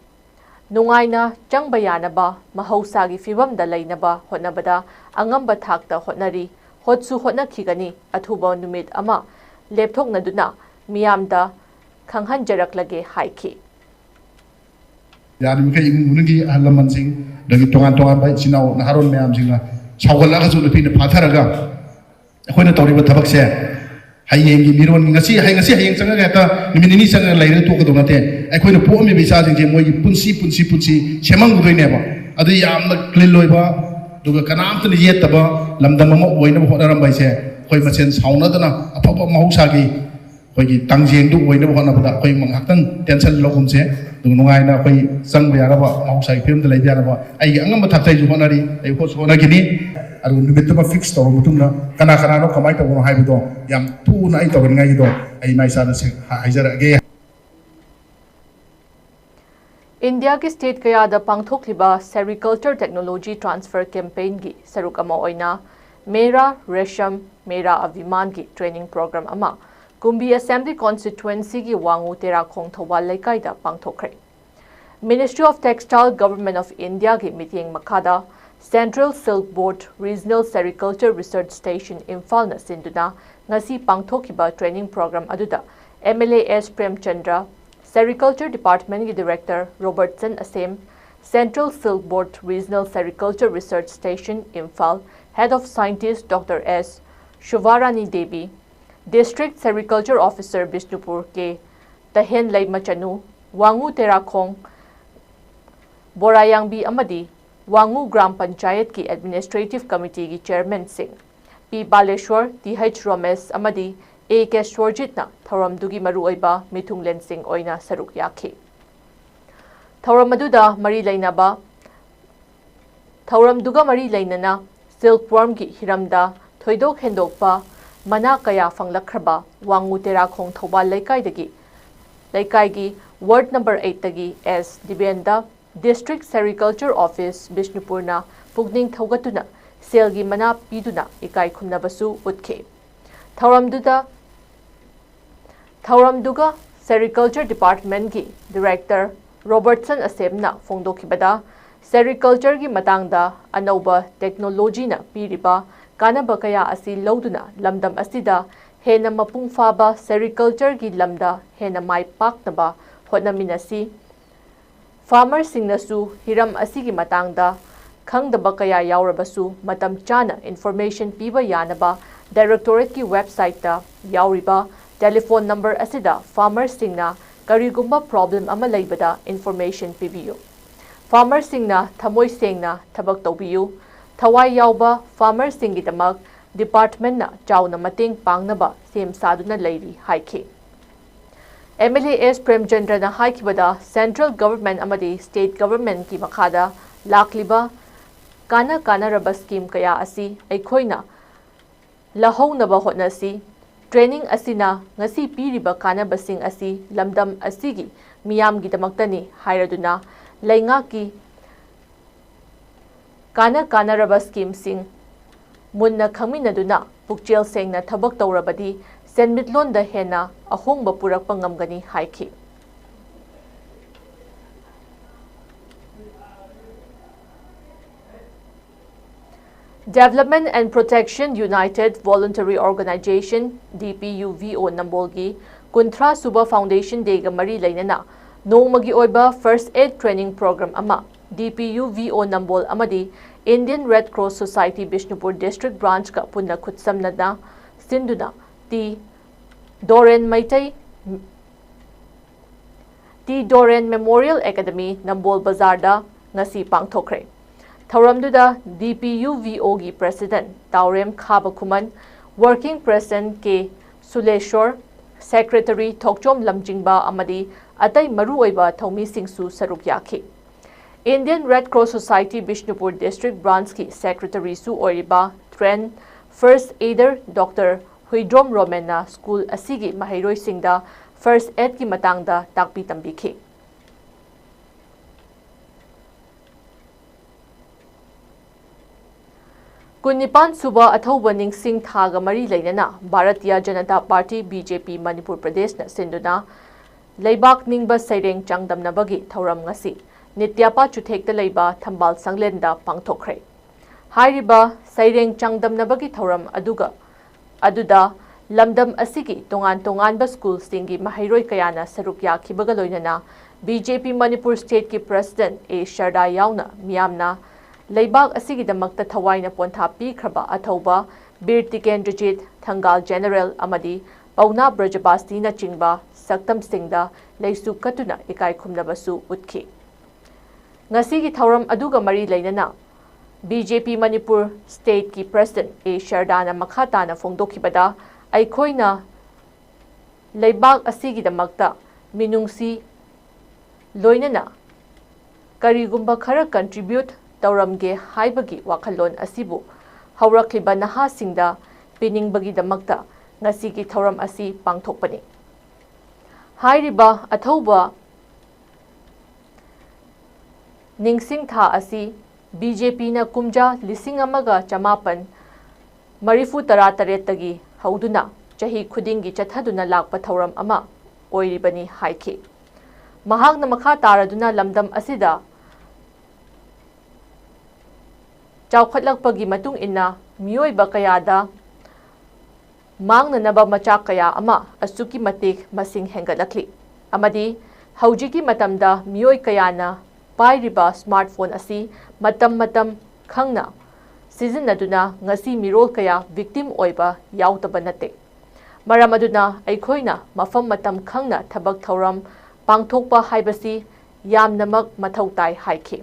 ꯅꯨꯡꯉꯥꯏꯅ ꯆꯪꯕ ꯌꯥꯅꯕ, ꯃꯍꯧꯁꯥꯒꯤ ꯐꯤꯕꯝꯗ ꯂꯩꯅꯕ ꯍꯣꯠꯅꯕꯗ ꯑꯉꯝꯕ ꯊꯥꯛꯇ ꯍꯣꯠꯅꯔꯤ, ꯍꯣꯠꯁꯨ ꯍꯣꯠꯅꯈꯤꯒꯅꯤ꯫ ꯑꯊꯨꯕ ꯅꯨꯃꯤꯠ ꯑꯃ ꯂꯦꯞꯊꯣꯛꯅꯗꯨꯅ ꯃꯤꯌꯥꯝꯗ ꯈꯪꯍꯟꯖꯔꯛꯂꯒꯦ ꯍꯥꯏꯈꯤ꯫ ꯌꯥꯔꯤꯕꯃꯈꯩ ꯏꯃꯨꯡ ꯃꯅꯨꯡꯒꯤ ꯑꯍꯜ ꯂꯃꯟꯁꯤꯡ, ꯑꯗꯒꯤ ꯇꯣꯉꯥꯟ ꯇꯣꯉꯥꯟꯕ ꯏꯆꯤꯟ ꯏꯅꯥꯎ ꯅꯍꯥꯔꯣꯟ ꯃꯌꯥꯝꯁꯤꯡꯅ ꯁꯥꯎꯒꯠꯂꯛꯑꯒꯁꯨ ꯅꯨꯄꯤꯅ ꯐꯥꯊꯔꯒ, ꯑꯩꯈꯣꯏꯅ ꯇꯧꯔꯤꯕ ꯊꯕꯛꯁꯦ ꯍꯌꯦꯡꯒꯤ ꯃꯤꯔꯣꯟ, ꯉꯁꯤ, ꯍꯌꯦꯡ, ꯉꯁꯤ ꯍꯌꯦꯡ ꯆꯪꯉꯒ ꯍꯦꯛꯇ ꯅꯨꯃꯤꯠ ꯅꯤꯅꯤ ꯆꯪꯉꯒ ꯂꯩꯔꯒ ꯇꯣꯛꯀꯗꯧ ꯅꯠꯇꯦ꯫ ꯑꯩꯈꯣꯏꯅ ꯄꯣꯛꯑꯝꯃꯤꯕ ꯏꯆꯥꯁꯤꯡꯁꯦ ꯃꯣꯏꯒꯤ ꯄꯨꯟꯁꯤ, ꯄꯨꯟꯁꯤ, ꯄꯨꯟꯁꯤ ꯁꯦꯝꯃꯝꯒꯗꯣꯏꯅꯦꯕ꯫ ꯑꯗꯨ ꯌꯥꯝꯅ ꯀ꯭ꯂꯤꯟ ꯑꯣꯏꯕ, ꯑꯗꯨꯒ ꯀꯅꯥꯝꯇꯅ ꯌꯦꯠꯇꯕ ꯂꯝꯗꯝ ꯑꯃ ꯑꯣꯏꯅꯕ ꯍꯣꯠꯅꯔꯝꯕ ꯍꯥꯏꯁꯦ, ꯑꯩꯈꯣꯏ ꯃꯁꯦꯟ ꯁꯥꯎꯅꯗꯅ ꯑꯐꯕ ꯃꯍꯧꯁꯥꯒꯤ ꯑꯩꯈꯣꯏꯒꯤ ꯇꯥꯡꯖꯦꯡꯗꯨ ꯑꯣꯏꯅꯕ ꯍꯣꯠꯅꯕꯗ ꯑꯩꯈꯣꯏ ꯉꯥꯏꯍꯥꯛꯇꯪ ꯇꯦꯟꯁꯟ ꯂꯧꯒꯨꯝꯁꯦ꯫ ꯑꯗꯨꯒ ꯅꯨꯡꯉꯥꯏꯅ ꯑꯩꯈꯣꯏ ꯆꯪꯕ ꯌꯥꯅꯕ, ꯃꯍꯧꯁꯥꯒꯤ ꯐꯤꯕꯝꯗ ꯂꯩꯕ ꯌꯥꯅꯕ ꯑꯩꯒꯤ ꯑꯉꯝꯕ ꯊꯥꯛꯇ ꯑꯩꯁꯨ ꯍꯣꯠꯅꯔꯤ, ꯑꯩ ꯍꯣꯠꯁꯨ ꯍꯣꯠꯅꯈꯤꯅꯤ꯫ ꯑꯗꯨꯒ ꯅꯨꯃꯤꯠꯇꯨꯃ ꯐꯤꯛꯁ ꯇꯧꯔꯕ ꯃꯇꯨꯡꯗ ꯀꯅꯥ ꯀꯅꯥꯅꯣ, ꯀꯃꯥꯏꯅ ꯇꯧꯕꯅꯣ ꯍꯥꯏꯕꯗꯣ ꯌꯥꯝ ꯊꯨꯅ ꯑꯩ ꯇꯧꯔꯅꯤꯡꯉꯥꯏꯒꯤꯗꯣ ꯑꯩ ꯏꯃꯥ ꯏꯆꯥꯗ ꯁꯦ-, ꯍꯥ-, ꯍꯥꯏꯖꯔꯛꯑꯒꯦ꯫ ꯏꯟꯗꯤꯌꯥꯒꯤ ꯁ꯭ꯇꯦꯠ ꯀꯌꯥꯗ ꯄꯥꯡꯊꯣꯛꯂꯤꯕ Sericulture Technology Transfer Campaignꯒꯤ ꯁꯔꯨꯛ ꯑꯃ ꯑꯣꯏꯅ ꯃꯦꯔꯥ ꯔꯦꯁꯝ ꯃꯦꯔꯥ ꯑꯚꯤꯃꯥꯟꯒꯤ training program ꯑꯃ ꯀꯨꯝꯕꯤ Assembly Constituencyꯒꯤ ꯋꯥꯉꯨ ꯇꯦꯔꯥꯈꯣꯡ ꯊꯧꯕꯥꯜ ꯂꯩꯀꯥꯏꯗ ꯄꯥꯡꯊꯣꯛꯈ꯭ꯔꯦ꯫ Ministry of Textile, Government of Indiaꯒꯤ ꯃꯤꯠꯌꯦꯡ ꯃꯈꯥꯗ Central Silk Board Regional Sericulture Research Station ꯏꯝꯐꯥꯜꯅ ꯁꯤꯟꯗꯨꯅ ꯉꯁꯤ ꯄꯥꯡꯊꯣꯛꯈꯤꯕ training program ꯑꯗꯨꯗ M L A S Premchandra, Sericulture Departmentꯀꯤ Director ꯔꯣꯕꯔꯠꯁꯟ ꯑꯁꯦꯝ, Central Silk Board Regional Sericulture Research Station Imphal Head of Scientist Doctor S ꯁꯣꯚꯥꯔꯥꯅꯤ Devi, District Sericulture Officer Bishnupur ꯀꯦ ꯇꯍꯦꯟ ꯂꯩꯃꯆꯅꯨ, ꯋꯥꯉꯨ ꯇꯦꯔꯥꯈꯣꯡ ꯕꯣꯔꯥꯌꯥꯡꯕꯤ ꯑꯃꯗꯤ ꯋꯥꯉꯨ gram ꯄꯟꯆꯥꯌꯠꯀꯤ Administrative Committeeꯒꯤ Chairmanꯁꯤꯡ ꯄꯤ ꯕꯥꯂꯦꯁ꯭ꯋꯔ, T H ꯔꯣꯃꯦꯁ ꯑꯃꯗꯤ A K ꯁ꯭ꯋꯔꯖꯤꯠꯅ ꯊꯧꯔꯝꯗꯨꯒꯤ ꯃꯔꯨꯑꯣꯏꯕ ꯃꯤꯊꯨꯡꯂꯦꯟꯁꯤꯡ ꯑꯣꯏꯅ ꯁꯔꯨꯛ ꯌꯥꯈꯤ꯫ ꯊꯧꯔꯝ ꯑꯗꯨꯗ ꯃꯔꯤ ꯂꯩꯅꯕ ꯊꯧꯔꯝꯗꯨꯒ ꯃꯔꯤ ꯂꯩꯅꯅ silkwormꯒꯤ ꯍꯤꯔꯝꯗ ꯊꯣꯏꯗꯣꯛ ꯍꯦꯟꯗꯣꯛꯄ ꯃꯅꯥ ꯀꯌꯥ ꯐꯪꯂꯛꯈ꯭ꯔꯕ ꯋꯥꯉꯨ ꯇꯦꯔꯥꯈꯣꯡ ꯊꯧꯕꯥꯜ ꯂꯩꯀꯥꯏꯗꯒꯤ, ꯂꯩꯀꯥꯏꯒꯤ ward number eightꯇꯒꯤ ꯑꯦꯁ ꯗꯤꯕꯦꯟꯗ, District Sericulture Office ꯕꯤꯁꯅꯨꯄꯨꯔꯅ ꯄꯨꯛꯅꯤꯡ ꯊꯧꯒꯠꯇꯨꯅ ꯁꯦꯜꯒꯤ ꯃꯅꯥ ꯄꯤꯗꯨꯅ ꯏꯀꯥꯏ ꯈꯨꯝꯅꯕꯁꯨ ꯎꯠꯈꯤ꯫ ꯊꯧꯔꯝꯗꯨꯗ ꯊꯧꯔꯝꯗꯨꯒ Sericulture Departmentꯀꯤ Director ꯔꯣꯕꯔꯠꯁꯟ ꯑꯁꯦꯝꯅ ꯐꯣꯡꯗꯣꯛꯈꯤꯕꯗ, Sericultureꯒꯤ ꯃꯇꯥꯡꯗ ꯑꯅꯧꯕ technologyꯅ ꯄꯤꯔꯤꯕ ꯀꯥꯟꯅꯕ ꯀꯌꯥ ꯑꯁꯤ ꯂꯧꯗꯨꯅ ꯂꯝꯗꯝ ꯑꯁꯤꯗ ꯍꯦꯟꯅ ꯃꯄꯨꯡ ꯐꯥꯕ sericultureꯒꯤ ꯂꯝꯗ ꯍꯦꯟꯅ ꯃꯥꯏ ꯄꯥꯛꯅꯕ ꯍꯣꯠꯅꯃꯤꯟꯅꯁꯤ꯫ Farmerꯁꯤꯡꯅꯁꯨ ꯍꯤꯔꯝ ꯑꯁꯤꯒꯤ ꯃꯇꯥꯡꯗ ꯈꯪꯗꯕ ꯀꯌꯥ ꯌꯥꯎꯔꯕꯁꯨ ꯃꯇꯝ ꯆꯥꯅ information ꯄꯤꯕ ꯌꯥꯅꯕ Directorateꯀꯤ websiteꯇ ꯌꯥꯎꯔꯤꯕ telephone number ꯑꯁꯤꯗ farmerꯁꯤꯡꯅ ꯀꯔꯤꯒꯨꯝꯕ problem ꯑꯃ ꯂꯩꯕꯗ information ꯄꯤꯕꯤꯌꯨ꯫ Farmerꯁꯤꯡꯅ ꯊꯃꯣꯏ ꯁꯦꯡꯅ ꯊꯕꯛ ꯇꯧꯕꯤꯌꯨ꯫ ꯊꯋꯥꯏ ꯌꯥꯎꯕ farmerꯁꯤꯡꯒꯤꯗꯃꯛ departmentꯅ ꯆꯥꯎꯅ ꯃꯇꯦꯡ ꯄꯥꯡꯅꯕ ꯁꯦꯝ ꯁꯥꯗꯨꯅ ꯂꯩꯔꯤ ꯍꯥꯏꯈꯤ꯫ MLA ꯑꯦꯁ ꯄ꯭ꯔꯦꯝꯆꯟꯗ꯭ꯔꯅ ꯍꯥꯏꯈꯤꯕꯗ, Central Government ꯑꯃꯗꯤ State Governmentꯀꯤ ꯃꯈꯥꯗ ꯂꯥꯛꯂꯤꯕ ꯀꯥꯟꯅ ꯀꯥꯟꯅꯔꯕ scheme ꯀꯌꯥ ꯑꯁꯤ ꯑꯩꯈꯣꯏꯅ ꯂꯧꯍꯧꯅꯕ ꯍꯣꯠꯅꯁꯤ꯫ Training ꯑꯁꯤꯅ ꯉꯁꯤ ꯄꯤꯔꯤꯕ ꯀꯥꯟꯅꯕꯁꯤꯡ ꯑꯁꯤ ꯂꯝꯗꯝ ꯑꯁꯤꯒꯤ ꯃꯤꯌꯥꯝꯒꯤꯗꯃꯛꯇꯅꯤ ꯍꯥꯏꯔꯗꯨꯅ, ꯂꯩꯉꯥꯛꯀꯤ ꯀꯥꯟꯅ ꯀꯥꯟꯅꯔꯕ schemeꯁꯤꯡ ꯃꯨꯟꯅ ꯈꯪꯃꯤꯟꯅꯗꯨꯅ ꯄꯨꯛꯆꯦꯜ ꯁꯦꯡꯅ ꯊꯕꯛ ꯇꯧꯔꯕꯗꯤ ꯁꯦꯟꯃꯤꯠꯂꯣꯟꯗ ꯍꯦꯟꯅ ꯑꯍꯣꯡꯕ ꯄꯨꯔꯛꯄ ꯉꯝꯒꯅꯤ ꯍꯥꯏꯈꯤ꯫ Development and Protection United Voluntary Organization, DPUVO ꯅꯝꯕꯣꯜꯒꯤ ꯀꯨꯟꯊ꯭ꯔꯥ ꯁꯨꯕ Foundation Dayꯒ ꯃꯔꯤ ꯂꯩꯅꯅ ꯅꯣꯡꯃꯒꯤ ꯑꯣꯏꯕ First Aid Training Program ꯑꯃ DPUVO ꯅꯝꯕꯣꯜ ꯑꯃꯗꯤ Indian Red Cross Society Bishnupur District Branch ꯀ ꯄꯨꯟꯅ ꯈꯨꯠꯁꯝꯅꯅ ꯁꯤꯟꯗꯨꯅ T Doren Meitei T Doren Memorial Academy ꯅꯝꯕꯣꯜ ꯕꯖꯥꯔꯗ ꯉꯁꯤ ꯄꯥꯡꯊꯣꯛꯈ꯭ꯔꯦ꯫ ꯊꯧꯔꯝꯗꯨꯗ D P U V O ꯒꯤ President ꯇꯥꯎꯔꯦꯝ ꯈꯥꯕ ꯈꯨꯃꯟ, Working President K ꯁꯨꯂꯦꯁꯣꯔ, Secretary ꯊꯣꯛꯆꯣꯝ ꯂꯝꯖꯤꯡꯕ ꯑꯃꯗꯤ ꯑꯇꯩ ꯃꯔꯨꯑꯣꯏꯕ ꯊꯧꯃꯤꯁꯤꯡꯁꯨ ꯁꯔꯨꯛ ꯌꯥꯈꯤ꯫ Indian Red Cross Society Bishnupur District Branch ꯀꯤ Secretary ꯁꯨ ꯑꯣꯏꯔꯤꯕ Trained First Aider Doctor Huidrom ꯔꯣꯃꯦꯟꯅ ꯁ꯭ꯀꯨꯜ ꯑꯁꯤꯒꯤ ꯃꯍꯩꯔꯣꯏꯁꯤꯡꯗ First Aid ꯀꯤ ꯃꯇꯥꯡꯗ ꯇꯥꯛꯄꯤ ꯇꯝꯕꯤꯈꯤ꯫ ꯀꯨꯟꯅꯤꯄꯥꯟ ꯁꯨꯕ ꯑꯊꯧꯕ ꯅꯤꯡꯁꯤꯡ ꯊꯥꯒ ꯃꯔꯤ ꯂꯩꯅꯅ Bharatiya Janata party, B J P, Manipur ꯄ꯭ꯔꯗꯦꯁꯅ ꯁꯤꯟꯗꯨꯅ ꯂꯩꯕꯥꯛ ꯅꯤꯡꯕ ꯁꯩꯔꯦꯡ ꯆꯥꯡꯗꯝꯅꯕꯒꯤ ꯊꯧꯔꯝ ꯉꯁꯤ ꯅꯤꯇ꯭ꯌꯥꯄꯥ ꯆꯨꯊꯦꯛꯇ ꯂꯩꯕ ꯊꯝꯕꯥꯜ ꯁꯪꯂꯦꯟꯗ ꯄꯥꯡꯊꯣꯛꯈ꯭ꯔꯦ꯫ ꯍꯥꯏꯔꯤꯕ ꯁꯩꯔꯦꯡ ꯆꯥꯡꯗꯝꯅꯕꯒꯤ ꯊꯧꯔꯝ ꯑꯗꯨꯒ ꯑꯗꯨꯗ ꯂꯝꯗꯝ ꯑꯁꯤꯒꯤ ꯇꯣꯉꯥꯟ ꯇꯣꯉꯥꯟꯕ ꯁ꯭ꯀꯨꯜꯁꯤꯡꯒꯤ ꯃꯍꯩꯔꯣꯏ ꯀꯌꯥꯅ ꯁꯔꯨꯛ ꯌꯥꯈꯤꯕꯒ ꯂꯣꯏꯅꯅ B J P Manipur State ꯀꯤ President A ꯁꯔꯗꯥ ꯌꯥꯎꯅ ꯃꯤꯌꯥꯝꯅ ꯂꯩꯕꯥꯛ ꯑꯁꯤꯒꯤꯗꯃꯛꯇ ꯊꯋꯥꯏꯅ ꯄꯣꯟꯊꯥ ꯄꯤꯈ꯭ꯔꯕ ꯑꯊꯧꯕ ꯕꯤꯔ ꯇꯤꯀꯦꯟꯗ꯭ꯔꯖꯤꯠ ꯊꯪꯒꯥꯜ General ꯑꯃꯗꯤ ꯄꯥꯎꯅꯥ ꯕ꯭ꯔꯖꯕꯥꯁꯤꯅꯆꯤꯡꯕ ꯁꯛꯇꯝꯁꯤꯡꯗ ꯂꯩꯁꯨ ꯀꯠꯇꯨꯅ ꯏꯀꯥꯏ ꯈꯨꯝꯅꯕꯁꯨ ꯎꯠꯈꯤ꯫ ꯉꯁꯤꯒꯤ ꯊꯧꯔꯝ ꯑꯗꯨꯒ ꯃꯔꯤ ꯂꯩꯅꯅ B J P Manipur State ꯀꯤ President A ꯁꯔꯗꯥꯅ ꯃꯈꯥ ꯇꯥꯅ ꯐꯣꯡꯗꯣꯛꯈꯤꯕꯗ, ꯑꯩꯈꯣꯏꯅ ꯂꯩꯕꯥꯛ ꯑꯁꯤꯒꯤꯗꯃꯛꯇ ꯃꯤꯅꯨꯡꯁꯤ ꯂꯣꯏꯅꯅ ꯀꯔꯤꯒꯨꯝꯕ ꯈꯔ contribute ꯇꯧꯔꯝꯒꯦ ꯍꯥꯏꯕꯒꯤ ꯋꯥꯈꯜꯂꯣꯟ ꯑꯁꯤꯕꯨ ꯍꯧꯔꯛꯂꯤꯕ ꯅꯍꯥꯁꯤꯡꯗ ꯄꯤꯅꯤꯡꯕꯒꯤꯗꯃꯛꯇ ꯉꯁꯤꯒꯤ ꯊꯧꯔꯝ ꯑꯁꯤ ꯄꯥꯡꯊꯣꯛꯄꯅꯤ꯫ ꯍꯥꯏꯔꯤꯕ ꯑꯊꯧꯕ ꯅꯤꯡꯁꯤꯡ ꯊꯥ ꯑꯁꯤ B J P ꯅ ꯀꯨꯝꯖꯥ ꯂꯤꯁꯤꯡ ꯑꯃꯒ ꯆꯃꯥꯄꯟ ꯃꯔꯤꯐꯨ ꯇꯔꯥ ꯇꯔꯦꯠꯇꯒꯤ ꯍꯧꯗꯨꯅ ꯆꯍꯤ ꯈꯨꯗꯤꯡꯒꯤ ꯆꯠꯊꯗꯨꯅ ꯂꯥꯛꯄ ꯊꯧꯔꯝ ꯑꯃ ꯑꯣꯏꯔꯤꯕꯅꯤ ꯍꯥꯏꯈꯤ꯫ ꯃꯍꯥꯛꯅ ꯃꯈꯥ ꯇꯥꯔꯗꯨꯅ ꯂꯝꯗꯝ ꯑꯁꯤꯗ ꯆꯥꯎꯈꯠꯂꯛꯄꯒꯤ ꯃꯇꯨꯡ ꯏꯟꯅ ꯃꯤꯑꯣꯏꯕ ꯀꯌꯥꯗ ꯃꯥꯡꯅꯅꯕ ꯃꯆꯥꯛ ꯀꯌꯥ ꯑꯃ ꯑꯁꯨꯛꯀꯤ ꯃꯇꯤꯛ ꯃꯁꯤꯡ ꯍꯦꯟꯒꯠꯂꯛꯂꯤ ꯑꯃꯗꯤ ꯍꯧꯖꯤꯛꯀꯤ ꯃꯇꯝꯗ ꯃꯤꯑꯣꯏ ꯀꯌꯥꯅ ꯄꯥꯏꯔꯤꯕ smartphone ꯑꯁꯤ ꯃꯇꯝ ꯃꯇꯝ ꯈꯪꯅ ꯁꯤꯖꯤꯟꯅꯗꯨꯅ ꯉꯁꯤ ꯃꯤꯔꯣꯜ ꯀꯌꯥ victim ꯑꯣꯏꯕ ꯌꯥꯎꯗꯕ ꯅꯠꯇꯦ꯫ ꯃꯔꯝ ꯑꯗꯨꯅ ꯑꯩꯈꯣꯏꯅ ꯃꯐꯝ ꯃꯇꯝ ꯈꯪꯅ ꯊꯕꯛ ꯊꯧꯔꯝ ꯄꯥꯡꯊꯣꯛꯄ ꯍꯥꯏꯕꯁꯤ ꯌꯥꯝꯅꯃꯛ ꯃꯊꯧ ꯇꯥꯏ ꯍꯥꯏꯈꯤ꯫